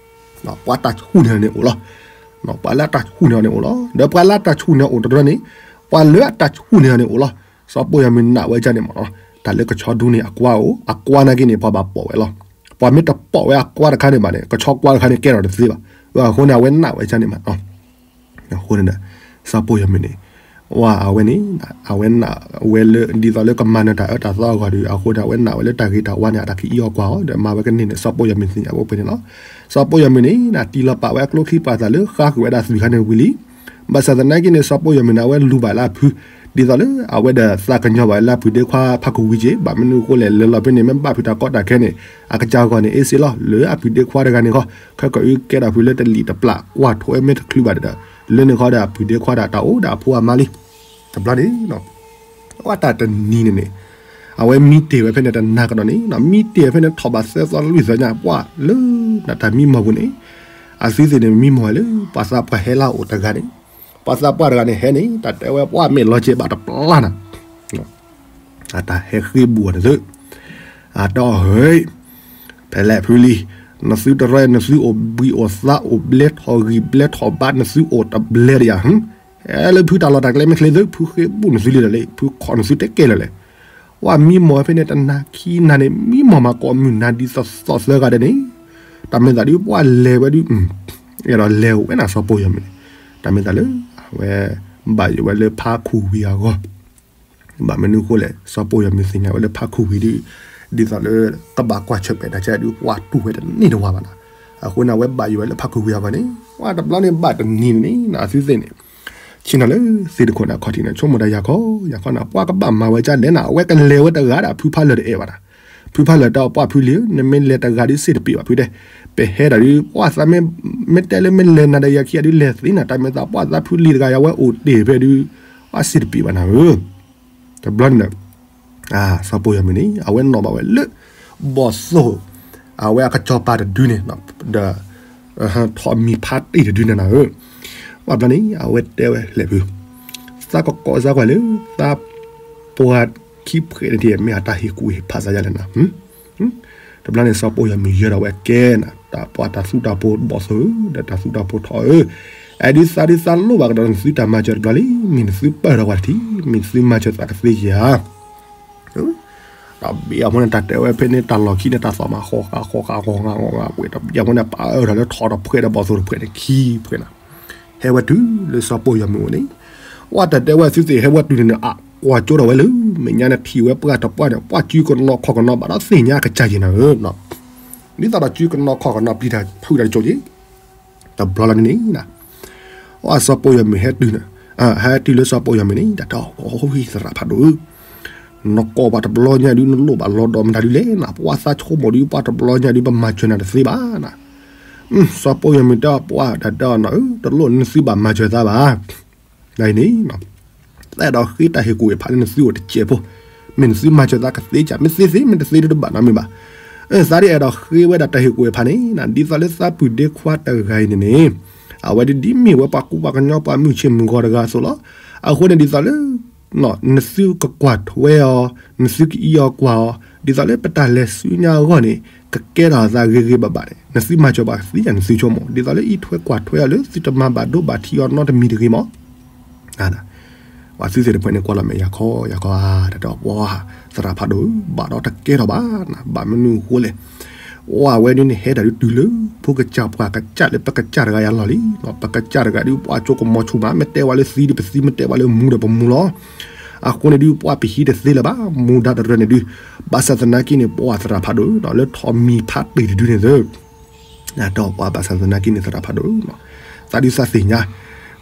ပှၤတၢ်ဆူၣ်န့ၢ်န့ၣ်အိၣ်လီၤ. ပှၤလၢအတၢ်ဆူၣ်န့ၢ်အီၤန့ၣ်အိၣ်လီၤ. ဒီးပှၤလၢအတၢ်ဆူၣ်န့ၢ်အီၤအိၣ်တရၢန့ၣ် ပှၤလၢအတၢ်ဆူၣ်န့ၢ်အီၤန့ၣ်အိၣ်လီၤ. စီၤပီၢ်ယွၤမုၢ်နာ်ဝဲဒ်န့ၣ်မးနီၤ တၢ်လၢကဆီဒူန့ၣ် အကွါအိၣ် အကွါနာ်က့န့ၣ် ပှၤဘၣ်ပိာ်ဝဲလီၤ. ပှၤမ့ၢ်တပိာ်ဝဲအကွါတခါန့ၣ်ဘၣ်န့ၣ် ကဆီကွါတခါန့ၣ်ကဲထီၣ်တသ့ဘၣ်. အဃိန့ၣ် အဝဲနာ်ဝဲဒ်န့ၣ်မးနီၤ အဃိန့ၣ်ဒီး စီၤပီၢ်ယွၤမုၢ်န့ၣ် ဝဲအဝဲန့ၣ် အဝဲနာ်ဝဲလၢ ဒ်သိးလၢကမၤနၢၤတၢ်အၢတၢ်သီအဂီၢ်ဒီး အဃိန့ၣ် အဝဲနာ်ဝဲလၢတၢ်ဂ့ၤတၢ်ဝါန့ၣ် အတၢ်ကအံအီၤကွၢ်အီၤ ဒီးမၤဝဲကန့ၢ်န့ၣ် စီၤပီၢ်ယွၤမုၢ်သ့ၣ်ညါဝဲပှဲၤန့ၣ်လီၤ. စီၤပီၢ်ယွၤမုၢ်န့ၣ် တံၢ်လီၤပာ်ဝဲအကျိချံပာ်သးလၢဃါဃုာ်ဝဲဒၣ်သွံၣ်ခါန့ၣ်ဝံၤလံ. ဘၣ်ဆၣ်သနာ်က့န့ၣ် စီၤပီၢ်ယွၤမုၢ်န့ၣ် အဝဲလူၤဘၣ်လၢအဖု ဒ်သိးလၢအဝဲဒီးသးကညီၤဘၣ်ဝဲလၢအပုၢ်ဒ့ခွါဖးခူၣ်ဝံၤက့ၤ ဘၣ်မနုၤအဃိလဲၣ် လၢလီၤဖဲန့ၣ် မ့ၢ်ဘၣ်ဖုးတၢ်ကီတၢ်ခဲန့ၣ် အကစၢ်အဂီၢ်န့ၣ် အ့စ့လီၤ လၢအပုၢ်ဒ့ခွါတဂၤန့ၣ်ဃီ ခဲကီၢ်အံၤကဲထီၣ်ဖုလၢတလံာ်တပျၢ် ကွၢ်ထိးဝဲမ့ၢ်တချုးဘၣ်ဒီး လၢန့ၣ်ဃီဒီးအပုၢ်ဒ့ခွါဒီးတၢ်အိၣ်ဒီးအဖိအမါလံ. တဘျီန့ၣ် အဝဲတၢ်တနံၤန့ၣ်န့ၣ် အဝဲမံတ့ၢ်ဝဲဖဲန့ၣ်တနၤကဒီးန့ၣ် မံတ့ၢ်ဝဲဖဲန့ၣ်ထီၣ်ဘးသၢသီလွံၢ်သီညါ ပှၤလၢနတၢ်မံမီၢ်ပူၤန့ၣ် အသုသ့ၣ်န့ၣ်မံမီၢ်ဝဲလၢ ပှၤသးပှၢ်ဟဲလၢအအိၣ်တဂၤန့ၣ် ပှၤသးပှၢ်တဂၤန့ၣ်ဟဲန့ၣ် တၢ်တဲဝဲပှၤမဲာ်လီၤကဲၤဘၣ်တပျၢ်နၤ အတၢ်ဟဲဃ့ဘူးအီၤန့ၣ်သု အတီၢ်ဟဲ ဖဲလဲၣ်ဖုလံ နသုတရၢ နသုအိၣ်ဘှံးအိၣ်သါအိၣ်ဘျဲထီၣ်ဂံၢ်ဘျဲထီၣ်ဘါ နသုအိၣ်တဘျဲဒီးယၤ ဟဲလၢဖုတၢ်လီၢ်တၢ်ကျဲမ့ၢ်ချ့သု ဖုဃ့ဘူးနသုလံဒီးလံ ဖုခိးနသုတဲကဲလၢာ်လဲၣ်. ပှၤမံမီၢ်ဖဲန့ၣ်တနၤခံနၤန့ၣ် မံမီၢ်မၤကိးမုၢ်နၤဒ်သိးသိးသၢဂၤဒီးန့ၣ် တၢ်မ့ၢ်သးဒုးပှၤလဲၤဝဲဒုး အဲၣ်ဒိးလဲၤအိၣ်ဝဲနၤစီၤပီၢ်ယွၤမုၢ်န့ၣ် တၢ်မ့ၢ်သးလၢ အဝဲ ဘၣ်ယိၣ်ဝဲလၢဖးခူၣ်ဝံၤအဂီၢ် ဘၣ်မနုၤအဃိလဲၣ် စီၤပီၢ်ယွၤမုၢ်သ့ၣ်ညါဝဲလၢဖးခူၣ်ဝံၤဒုး ဒ်သိးလၢ ကဘၣ်ကွၢ်ဆၢၣ်မဲာ်တၢ်ကဲဒုး ပှၤတူၢ်ဝဲတန့ၢ်တဝၤဘၣ်နၤ အဃိန့ၣ် အဝဲဘၣ်ယိၣ်ဝဲလၢဖးခူၣ်ဝံၤအဂီၢ်န့ၣ် ပှၤတဘျီန့ၣ်ဘၣ်တနံၤန့ၣ် အသုသ့ၣ်န့ၣ် ဆ့ၣ်နီၤလၢသ့ၣ်တခိၣ်န့ၣ် အခီၣ်ထံးန့ၣ် ဆိကမိၣ်တၢ်ယၤခီ ယၤခီနၤ ပှၤကဘၣ်မၤဝဲဒ်လဲၣ်နၤ အဝဲကလဲၤဝဲတဂၤဒီးဖုဖးလၢာ်တအဲၣ်ဘၣ်နၤ ဖုဖးလၢာ်တဲပှၤဖုလံၤဧၢ နမ့ၢ်လဲၤတဂၤဒုးစ့ၢ်တပ့ၢ်ဘၣ်ဖုတဲ ပဟဲဒၣ်ဒုး ပှၤသးမ့ၢ်တဲလၢမ့ၢ်လဲၤနၤဒီးယၤခံဂၤဒုးလဲၤသ့နၤ တၢ်မ့ၢ်သးပှၤသးဖုလံၤတဂၤယၤဝဲအိၣ်တ့ၢ်ဖဲဒုး အစ့ၢ်တပ့ၢ်ဘၣ်နၤဧၢ တဘျီန့ၣ်ဒီး စီၤပီၢ်ယွၤမုၢ်န့ၣ် အဝဲနီၣ်ဘၣ်ဝဲလၢ ဘီၣ်သိၣ် အဝဲအကစီၤပၤတဒုန့ၣ် ဒီး ထီၣ်မံၤဖးတ့ၢ်တဒုန့ၣ်နၤဧၢ ဘၣ်ဘျီန့ၣ် အဝဲတဲဝဲလဲၣ်ဖု သးကကိးစၢ်ကွၢ်လၢ သးပှၢ်ခံဖှဲးန့ၣ် မ့ၢ်အတၢ်ဟ့ၣ်ကူၣ်ဟ့ၣ်ဖးစၢ်ယၤလဲၣ်နၤ တဘျီန့ၣ် စီၤပီၢ်ယွၤမုၢ်ယၢၤဒီးဝဲကဲနၤ တၢ်ပှၢ်တၢ်သူတၢ်ဖိဘီၣ်သိၣ်ဧၢ ဒီးတၢ်သူတၢ်ဖိထီၣ်ဧၢ အဲၣ်ဒုးသးဒုးသးလိၣ်ဘၣ်ကဒီးနသုတၢ်မၤစၢၤတဘျီလံ မ့ၢ်နသုပၢၢ်ထီၣ်ကွၢ်တထံၣ် မ့ၢ်နသုမၤစၢၤသးကသ့ဧါ တဘျီအဃိန့ၣ် တၢ်တဲဝဲဖဲန့ၣ် တၢ်လီၢ်ခံန့ၣ် တၢ်သီၣ်မးဃီဃာ်ဃီဃာ်ဃီဃာ်ဃီဃာ်ဝဲ တဘျီအဃိန့ၣ် ပၢၢ်ထီၣ်လၢထီၣ်တဖှဲးဒီးဘီၣ်သိၣ်တဖှဲးန့ၣ် ခံဖှဲးနၤ ဟဲဝဲတုၤလၢစီၤပီၢ်ယွၤမုၢ်အိၣ်န့ၣ် ဝဲတၢ်တဲဝဲသုသ့ၣ်ဟဲဝဲတုၤန့ၣ်န့ၣ် အကွၢ်ကၠိထီၣ်ဝဲလၢ မဲာ်ညါန့ၣ်ထံၣ်ဝဲပှၢ်တပှၢ်န့ၣ် ပှၢ်စုကနီၤခီၣ်ကနီၤ ဘၣ်ဒီးသ့ၣ်ညါကစၢ်ယဲၢ်နၤဧၢ ဒ်သိးဒီးစုကနီၤခီၣ်ကနီၤပျံၤတၢ်ဖုးတၢ်တကၠိၣ်က့ၤ တဘျီလၢန့ၣ်န့ၣ် အစီၤပီၢ်ယွၤမုၢ်ဟဲတုၤန့ၣ် ဟဲတုၤလၢစီၤပီၢ်ယွၤမုၢ်န့ၣ် တၢ်တဲအီၤ သရၣ်ဖးဒိၣ်ဧၢ, နကိးဘၣ်တဘျီညါဒုး နလိၣ်ဘၣ်လီၤဒီးမတၤဒုးလဲၣ်နၤ, ပှၤသးဆိကမိၣ်ဒုး ပှၤတဘျီညါဒုး ပမၤစၢၤနၤတသ့ဘၣ်နၤ. စီၤပီၢ်ယွၤမုၢ်တဲအီၤ ပှၤတၢ်တဲအီၤနၤဧၢ, တလိၣ်နသုဘၣ်မၤစၢၤသးဘၣ် ဒ်အံၤန့ၣ် သးအဲၣ်ဒိးဃ့တၢ်ဟ့ၣ်ကူၣ်ဟ့ၣ်ဖးလၢနသုအိၣ်တစဲးဖိ, မ့ၢ်နသုမၤစၢၤသးကသ့ကၢ်, မ့ၢ်သ့သ့ မ့ၢ်တသ့ဒုးတဘၣ်နီတမံၤဘၣ်. သးဒ်အဲၣ်ဒိးဃ့ဝဲဒၣ်တၢ်ဟ့ၣ်ကူၣ်ဟ့ၣ်ဖးန့ၣ် ဒ်သိးလၢသးပုၢ်ဒ့ခွါတဂၤအံၤန့ၣ်န့ၣ် အဝဲဒ်ဒ်မ့ၢ်ဝဲပှၤကူပှၤကညီပှၤမုၢ်ဆ့ၣ်မုၢ်ဂီၤတဂၤအသိးလီၤ. အဃိန့ၣ်ဒ်သိးလၢ နသုကကွၢ်ထွဲအီၤ, နသုကအံးအီၤကွၢ်အီၤ, ဒ်သိးလၢပတၢ်လဲၤဆူညါအဂီၢ်န့ၣ် ကကဲထီၣ်အသးဂ့ၤဂ့ၤဘၣ်ဘၣ်န့ၣ် နသုမၤစၢၤဘၣ်သ့ယၤ နသုဆိကမိၣ် ဒ်သိးလၢအံးထွဲကွၢ်ထွဲအီၤလၢသုတမၤဘၣ်ဒိဘၣ်ထံးအီၤနီတမံၤတဂ့ၤမး. ပှၤသုသ့ၣ်တဖၣ်န့ၣ် ကွၢ်လီၤမဲာ်ယၤခီယၤခီဧါ တၢ်တဲအီၤ ပှၤသရၣ်ဖးဒိၣ်ဧၢ ဘၣ်ဒီးတကဲထီၣ်ဘၣ်နၤ ဘၣ်မနုၤအဃိလဲၣ် အဝဲဒၣ်န့ၣ် ဟဲတၢ်ဒုးတုၤလၢ ဖိကစၢ်ပှၤကစၢ်လၢပကစၢ်တဂၤအလီၢ်လံ, ပကစၢ်တဂၤဒုး ပှၤကၠိကမီၤဆူၣ်မး မ့ၢ်တဲဝဲလၢသံဒုးပသံ မ့ၢ်တဲဝဲလၢမူဒီးပမူလီၤ. အဃိန့ၣ်ဒုး ပှၤပဟံးတသ့လၢၤဘၣ် မူဒါတရၢန့ၣ်ဒုး, ဘၣ်ဆၣ်သနာ်က့န့ၣ် ပှၤသရၣ်ဖးဒိၣ် လၢထိးမံၤဖးတ့ၢ်တဒုန့ၣ်သၢ ဒီးပှၤဘၣ်ဆၣ်သနာ်က့န့ၣ် သရၣ်ဖးဒိၣ် သးဒုးသးသ့ၣ်ညါ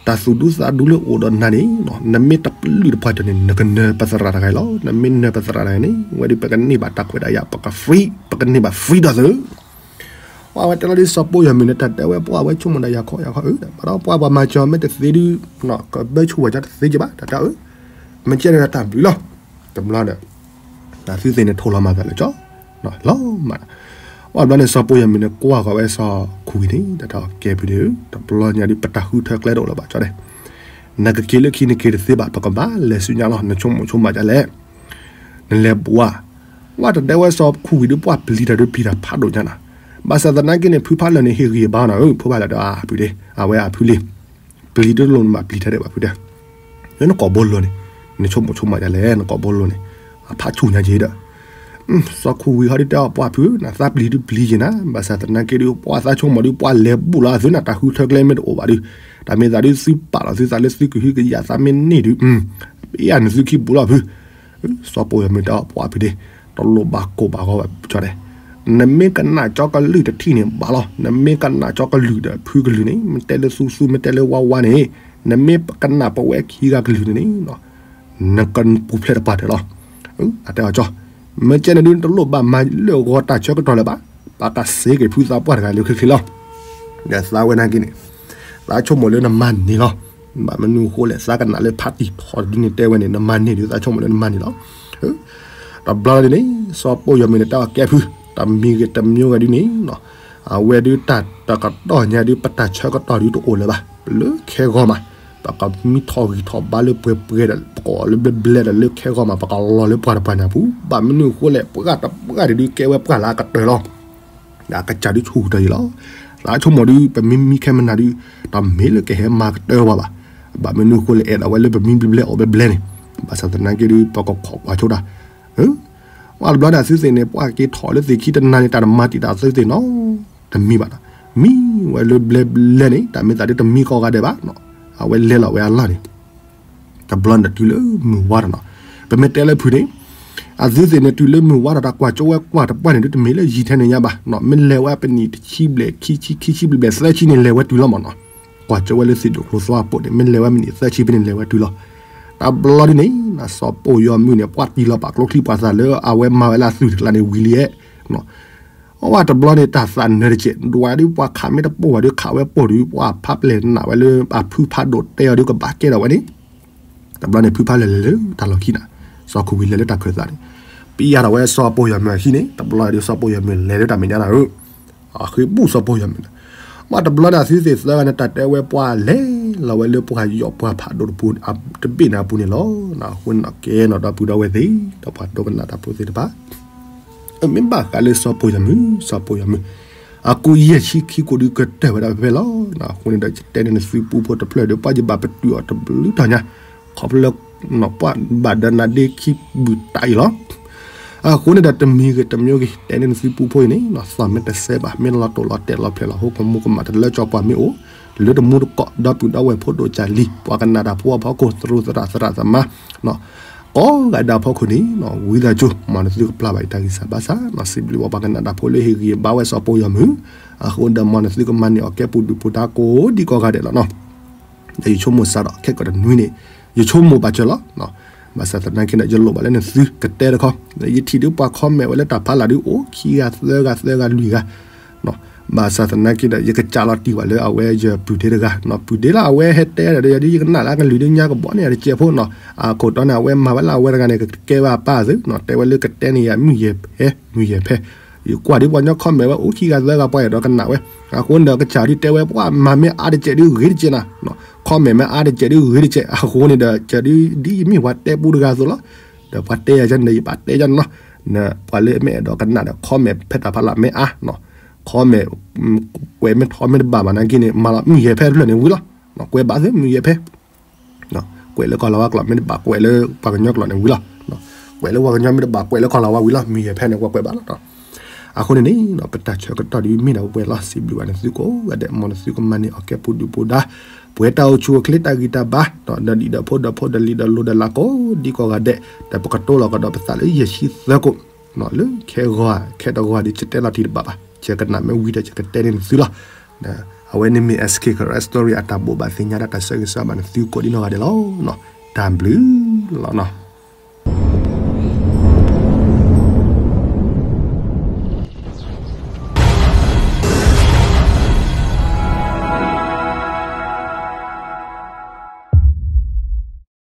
တၢ်သူၣ်ဒူသးဒူလၢအိၣ်ဒီးနၤန့ၣ် နမ့ၢ်တပလုၢ်တပှၢ်တၢၢ်န့ၣ် နကနၢၤပသရၣ်တဂၤအံၤလီၤ. နမ့ၢ်နၢၤပသရၣ်တဂၤန့ၣ် ဝဲဒုးပကန့ၢ်ဘၣ်တၢ်ခွဲးတၢ်ယာ် ပက free ပကန့ၢ်ဘၣ် free ဒီးသု ပှၤဝဲတဲလီၤဒ်စီၤပိၢ်ယီၤမုၢ်န့ၣ် တၢ်တဲဝဲပှၤဝဲဆိကမိၣ်ဒီးယၤခီယၤခီဧၢ, ဘၣ်ဒီးပှၤပှၤမၤစၢၤမ့ၢ်တသ့ဒုး ကဘၢဆိဝဲကတသ့ကဘၣ် တၢ်တဲအၢ, မ့ၢ်ကဲန့ၣ်တၢ်ဘျုးလီၤ. တဘျီဒီး တၢ်သုသ့ၣ်န့ၣ် ထိၣ်လီၤမၤသးလၢကၠီ လီၤမး, အဘျီန့ၣ် စီၤပိၢ်ယီၤမုၢ်န့ၣ် ကွၢ်ဃီၤဝဲစီၤခူၣ်ဝံၤန့ၣ် တၢ်တဲအီၤကဲဖုဒုး တဘျီညါဒုး ပတၢ်ဃုထၢကျဲတအိၣ်လၢၤဘၣ်ကၠီဒဲး, နကက့ၤလၢခံနက့ၤတသ့ဘၣ် ပကဘၣ်လဲၤဆူညါလီၤ နဆိကမိၣ်ဆိကမးဒ်လဲၣ် နလဲၤဘှါ, ဝဲတတဲဝဲစီၤခူၣ်ဝံၤဒုး ပှၤပျံၤတၢ်ဒုးပျံၤတၢ်ဖးဒိၣ်ညါနၤ, ဘၣ်ဆၣ်သနာ်က့န့ၣ် ဖုဖးလၢာ်န့ၣ် ဟ့ၣ်ဂံၢ်ဘါနၤဧၢ ဖုဖးလၢာ်ဒီးအဖုဒ့ အဝဲအဖုလံ, ပျံၤဒုးလိာ်နဘၣ်ပျံၤထဲဒဲးဘၣ်ဖုဒဲး, နကိာ်ဘိလိၤန့ၣ် နဆိကမိၣ်ဆိကမးဒ်လဲၣ် နကိာ်ဘိလိၤန့ၣ် အဖးဆူၣ်ညါက့ၤဒီး စီၤခူၣ်ဝံၤဟီဒုးတဲအီၤ ပှၤဖု နသးပျံၤဒုးပျံၤက့ၤနၤ ဘၣ်ဆၣ်သနာ်က့ဒုး ပှၤသးဆိကမိၣ်ဒုး ပှၤလဲၤဘူၣ်လီၤအသုနၤ တၢ်ဃုထၢကျဲမ့ၢ်တအိၣ်ဘၣ်ဒုး, တၢ်မ့ၢ်သးဒုးသုပာ်လီၤသုသးလၢသုကဟုကယာ် သးမ့ၢ်န့ၢ်ဒုး ပယၤနသုခံဘူးလီၤဖု, စီၤပိၢ်ယီၤမုၢ်တဲအီၤ ပှၤဖုဒ့ တလိၣ်ဘၣ်ကိၢ်ဘၣ်ဂီၤဘၣ်ကၠီဒဲး, နမ့ၢ်ကနၣ်ကၠီကလုၢ်တထံၣ်န့ၣ်ဘၣ်လီၤ နမ့ၢ်ကနၣ်ကၠီကလုၢ်ဒီးဖုကလုၢ်န့ၣ် မ့ၢ်တဲလၢသူသူ မ့ၢ်တဲလၢဝါဝါန့ၣ် နမ့ၢ်ကနၣ်ပဝဲခံဂၤကလုၢ်န့ၣ်န့ၣ် နကပူၤဖျဲးတပှၢ်တၢၢ်လီၤ. အတဲအီၤကၠီ, မ့ၢ်ကဲန့ၣ်ဒုး နတလိၣ်ဘၣ်မၤလၢာ်ဂီၤတၢ်ဆၢကတီၢ်လၢၤဘၣ်, ပကစ့က့ၤဖုသးပှၢ်တဂၤလၢချ့ချ့လီၤ. ဒီးသးဝဲနာ်က့န့ၣ် သးဆိကမိၣ်လၢနမၤန့ၢ်လီၤ. ဘၣ်မနုၤအဃိလဲၣ် သးကနၣ်လၢဖးတံၢ်ထီၣ်ဒုးန့ၣ်တဲဝဲန့ၣ် နမၤန့ၢ်ဒုး သးဆိကမိၣ်လၢနမၤန့ၢ်လီၤ. တဘျီဒ်န့ၣ် စီၤပိၢ်ယီၤမုၢ်န့ၣ် တဲအီၤကဲဖု တမံၤဂ့ၤတမံၤဂ့ၤဒ်န့ၣ် အဝဲဒုးတၢ်တကတီၢ်ညါဒုး ပတၢ်ဆၢကတီၢ်ဒုးတအိၣ်လၢၤဘၣ်, လၢခဲဂီၤမး ပကမံထီၣ်ဂံၢ်ထီၣ်ဘါလၢပှဲၤပှဲၤဒီး ပကအီၣ်လၢဘျဲဘျဲဒီး လၢခဲဂီၤမး ပကလီၤလၢပှၤတပှၢ်န့ၣ်အပူၤ, ဘၣ်မနုၤအဃိလဲၣ် ပှၤတပှၢ်ဒုးဒုးကဲဝဲပှၢ်လၢအကတၢၢ်လီၤ. ဒီးအကစၢ်ဒုးဆူၣ်ကတၢၢ်အံၤလီၤ. သးဆိကမိၣ်ဒုး ပမ့ၢ်မံခဲမနၤဒုး တမ့ၢ်လၢကဟဲမၤကတၢၢ်ပှၤဘၣ်, ဘၣ်မနုၤအဃိလဲၣ် အဲၣ်ဒိးဝဲလၢပမံဘျဲဘျဲအီၣ်ဘျဲဘျဲန့ၣ်, ဘၣ်ဆၣ်သနာ်က့ဒုး ပကခိးကွၢ်ဆိတၢ် ပှၤတဘျီန့ၣ် အသုသ့ၣ်န့ၣ် ပှၤက့ၤထီၣ်လၢသ့ၣ်ခံတနၤန့ၣ် တၢ်တမၤတံာ်တာ်သုသ့ၣ်နီတမံၤဘၣ်ဒီး မံဝဲလၢဘျဲဘျဲန့ၣ် တၢ်မ့ၢ်သးဒုးတမံကိးဂၤဒဲးဘၣ်, အဝဲလဲၤလီၤဝဲအလီၢ်န့ၣ် တဘျီန့ၣ်တုၤလၢမုၢ်ဝါဒီးနီၤ, ပမ့ၢ်တဲလၢဖုန့ၣ် အသုသ့ၣ်န့ၣ် တုၤလၢမုၢ်ဝါဒီး တၢ်ကွၢ်ကၠိဝဲကွၢ်တပှၢ်န့ၣ်ဒုး တမ့ၢ်လၢယံာ်ထဲန့ၣ်ညါဘၣ်နီၤ, မ့ၢ်လဲၤဝဲပနံၣ်တဆံဘျဲၣ် ခံဆံ ခံဆံဘျဲၣ်ဘျဲၣ် သၢဆံန့ၣ် လဲၤဝဲတုၤလီၤမးနီၤ, ကွၢ်ကၠိဝဲလၢသ့ၣ်ဒိၣ်ကျိၤသွါအပူၤန့ၣ် မ့ၢ်လဲၤဝဲမံးနံးသၢဆံဖဲန့ၣ် လဲၤဝဲတုၤလီၤ. တဘျီဒ်န့ၣ် စီၤပိၢ်ယီၤမုၢ်န့ၣ် ပှၤတံၢ်လီၤပာ်ကျိချံပှၤသးလၢအဝဲမၤဝဲလၢအသုးတကျါန့ၣ်ဝံၤလံဧိၤ အဝဲတဘျီန့ၣ် တၢ်သးနၢၤတကဲး ဒွးဒုး ပှၤခးမ့ၢ်တပိၢ်ဘၣ်ဒုး ခးဝဲပိၢ်ဒုး ပှၤဖးပျဲၢ်နာ်ဝဲလၢ အဖုဖးဒိၣ်တဲအီၤဒုး ကဘၣ်ကဲထီၣ်ဝဲန့ၣ်, တဘျီန့ၣ် ဖုဖးလၢာ်လဲၤလၢတၢ်လီၢ်ခံန့ၣ်, စီၤခူဝံၤလဲၤလၢတၢ်ခၢၣ်သးန့ၣ်, ပယါထီၣ်ဝဲစီၤပိၢ်ယီၤမုၢ်အဟံၣ်န့ၣ်, တဘျီဒုး စီၤပိၢ်ယီၤမုၢ်လဲၤလၢတၢ်မဲာ်ညါန့ၣ်ဧိၤ အဃ့ဘူၣ်စီၤပိၢ်ယီၤမုၢ်န့ၣ်, မ့ၢ်တဘျီန့ၣ် အသုသ့ၣ်သၢဂၤန့ၣ် တၢ်တဲဝဲပှၤလဲၤလီၤဝဲလၢပှၤယီၢ်ပှၤဖးဒိၣ်တပူၤ တဘ့ၣ်န့ၣ်အပူၤန့ၣ်လီၤ. အဃိန့ၣ်ကဲနီၤ ဒီပုၢ်ဒီဝဲၢ်သ့ၣ် ဒီးပှၤဒိကနၣ်တၢ်ဖိသ့ၣ်တဖၣ် မ့ၢ်ဘၣ်ဃးလၢစီၤပိၢ်ယီၤမုၢ် စီၤပိၢ်ယီၤမုၢ် အကူယဲၢ်ဆံခံကိးဒုးကတၢၢ်ဝဲဒၣ်ဖဲဖဲလီၤ. အဃိန့ၣ်ဒီး ယတဲန့ၢ်နသုပူဖိတဖျၢၣ်ဒီး ပှၤယဘၣ်ပတုာ်အီၤတဘျုးတီၤညါ ခီဖျိလၢ ပှၤဘၣ်ဒီးနၤဒ့ခံဘုၣ်တၢ်အံၤလီၤ. အဃိန့ၣ်ဒီး တမံၤဂ့ၤတမံၤဂ့ၤ တဲန့ၢ်နသုပူဖိအံၤန့ၣ် သီၣ်မ့ၢ်တစဲးဘၣ် မ့ၢ်လီၤတိာ်လီၤတဲာ်လီၤဖျဲးလီၤဟိ ကမူကမၣ်တလၢကၠီပှၤမ့ၢ်အိၣ် လၢတမူတကိး ဒီပုၢ်ဒီဝဲၢ်ဖိဒိၣ်ကၢ်လံၤ ပှၤကနၣ်တၢ်ဖိအဖီခိၣ် သရူးသရၣ်သမါ ကိးဂၤဒဲးအဖီခိၣ်န့ၣ် ဝံသးစူၤ မ်နသုကပျၢ်ဘၣ်အံၤတၢ်ဂံၢ်စၢ်ဘါစၢ် စံးဘျုးဘၣ်ပှၤကနၣ်တၢ်ဖိလၢဟ့ၣ်ဂံၢ်ဘါဝဲစီၤပိၢ်ယီၤမုၢ် အဃိဒီး မ်နသုကမၤန့ၢ်အီၤကဲပူၤဒုၣ်ပူၤဒါကိးဒံကိးဂၤဒဲးလီၤနီၤ. ဒီးယဆိကမိၣ်စးဒီး ခဲကိာ်တနွံန့ၣ် ယဆိကမိၣ်ဘၣ်စၢၤလီၤ. ဘၣ်ဆၣ်သနာ်က့ဒီး ယလိၣ်ဘၣ်လၢနသုကတဲတခီ ယထံၣ်ဒုးပှၤ comment ဝဲလၢတၢ်ဖးလၢ်ဒုး အိၣ်ခံဂၤသၢဂၤသၢဂၤလွံၢ်ဂၤ ဘၣ်ဆၣ်သနာ်က့ဒီး ယကစးလီၤတံၢ်ဘၣ်လၢအဝဲယပုၢ်ဒ့တဂၤ ပုၢ်ဒ့လၢအဝဲဟဲတဲဒီး ယဒုးယကနၣ်လၢအကလုၢ်ဒုးညါကဘီန့ၣ် တကဲးဖိနီၤ အခိၣ်တီန့ၣ် အဝဲမၤဝဲလၢအဝဲတဂၤန့ၣ် ကကဲဝဲအပၢ်အသုးနီၤ တဲဝဲလၢကတဲန့ၢ်ယၤမုၢ်ယဲၢ်ဖဲ မုၢ်ယဲၢ်ဖဲ ယကွၢ်ဒုးပှၤညီ comment ဝဲအိၣ်ခံဂၤသၢဂၤပှၤအဲၣ်ဒိးကနၣ်ဝဲ အဃိန့ၣ်ဒီး ကစၢ်ဒုးတဲဝဲပှၤမၤမ့ၢ်အါတကဲးဒုးဂ့ၤတကဲးနီၤ comment မ့ၢ်အါတကဲးဒုးဂ့ၤတကဲး အဃိန့ၣ်ဒီး ကစၢ်ဒုးဒ်ယမ့ၢ်ပှၤတဲပူတဂၤအသိးလီၤ ဒီးပှၤတဲယၤန့ၣ် ယဘၣ်တဲယၤန့ၣ်နီၤ ပှၤလၢအမ့ၢ်အဲၣ်ဒိးကနၣ်ဒီး comment ဖဲတၢ်ဖးလၢ်မ့ၢ်အါ, comment ကွဲးမ့ၢ်ထီမ့ၢ်တဘၣ်ဘၣ်နာ်က့န့ၣ် မၤလီၤမုၢ်ယဲၢ်ဖဲတဖျၢၣ်န့ၣ်ဝံၤလီၤ. ကွဲးဘၣ်သ့ၣ်မုၢ်ယဲၢ်ဖဲ ကွဲးလၢကီၢ်လၤဝါကျိာ်မ့ၢ်တဘၣ် ကွဲးလၢပှၤကညီကျိာ်န့ၣ်ဝံၤလီၤ. ကွဲးလၢပှၤကညီမ့ၢ်တဘၣ် ကွဲးလၢကီၢ်လၤဝါဝံၤလီၤ. မုၢ်ယဲၢ်ဖဲန့ၣ် ကွဲးကွဲးဘၣ်လီၤ. အဃိန့ၣ်န့ၣ် ပတၢ်ဆၢကတီၢ်ဒ်မ့ၢ်ဒၣ်ဝဲလီၤ. စံးဘျုးဘၣ်နသုကိးဂၤဒဲး မ်နသုကမၤန့ၢ်အီၣ်ကဲပူၤဒုၣ်ပူၤဒါ ပှဲၤတၢ်အိၣ်ဆူၣ်အိၣ်ချ့တၢ်ဂံၢ်တၢ်ဘါ ဒီးဒံးဒီးဖိဒီးဖိဒီးလံၤဒီးလိၤဒီးလးကိးဒံကိးဂၤဒဲး ဒီးပကတိၤလီၤကဒီးပသးလၢယဲၢ်ဆံသၢကိး လၢခဲဂီၤ ခဲတဂီၤဒ်ယတဲလီၤတံၢ်တဘၣ်ဘၣ် ယကနၣ်မ့ၢ်ဝံၤဒီးယကတဲန့ၢ်နသုလီၤ. အဝဲန့ၣ်မ့ၢ် S K Karen Story အတၢ်ဘိးဘၣ်သ့ၣ်ညါဒၣ်တၢ်ဆၢဂ့ၤဆၢဝါဘၣ်နသုကိးဒံနီၢ်ဂၤဒဲးလီၤ. တၢ်ဘျုးလီၤ.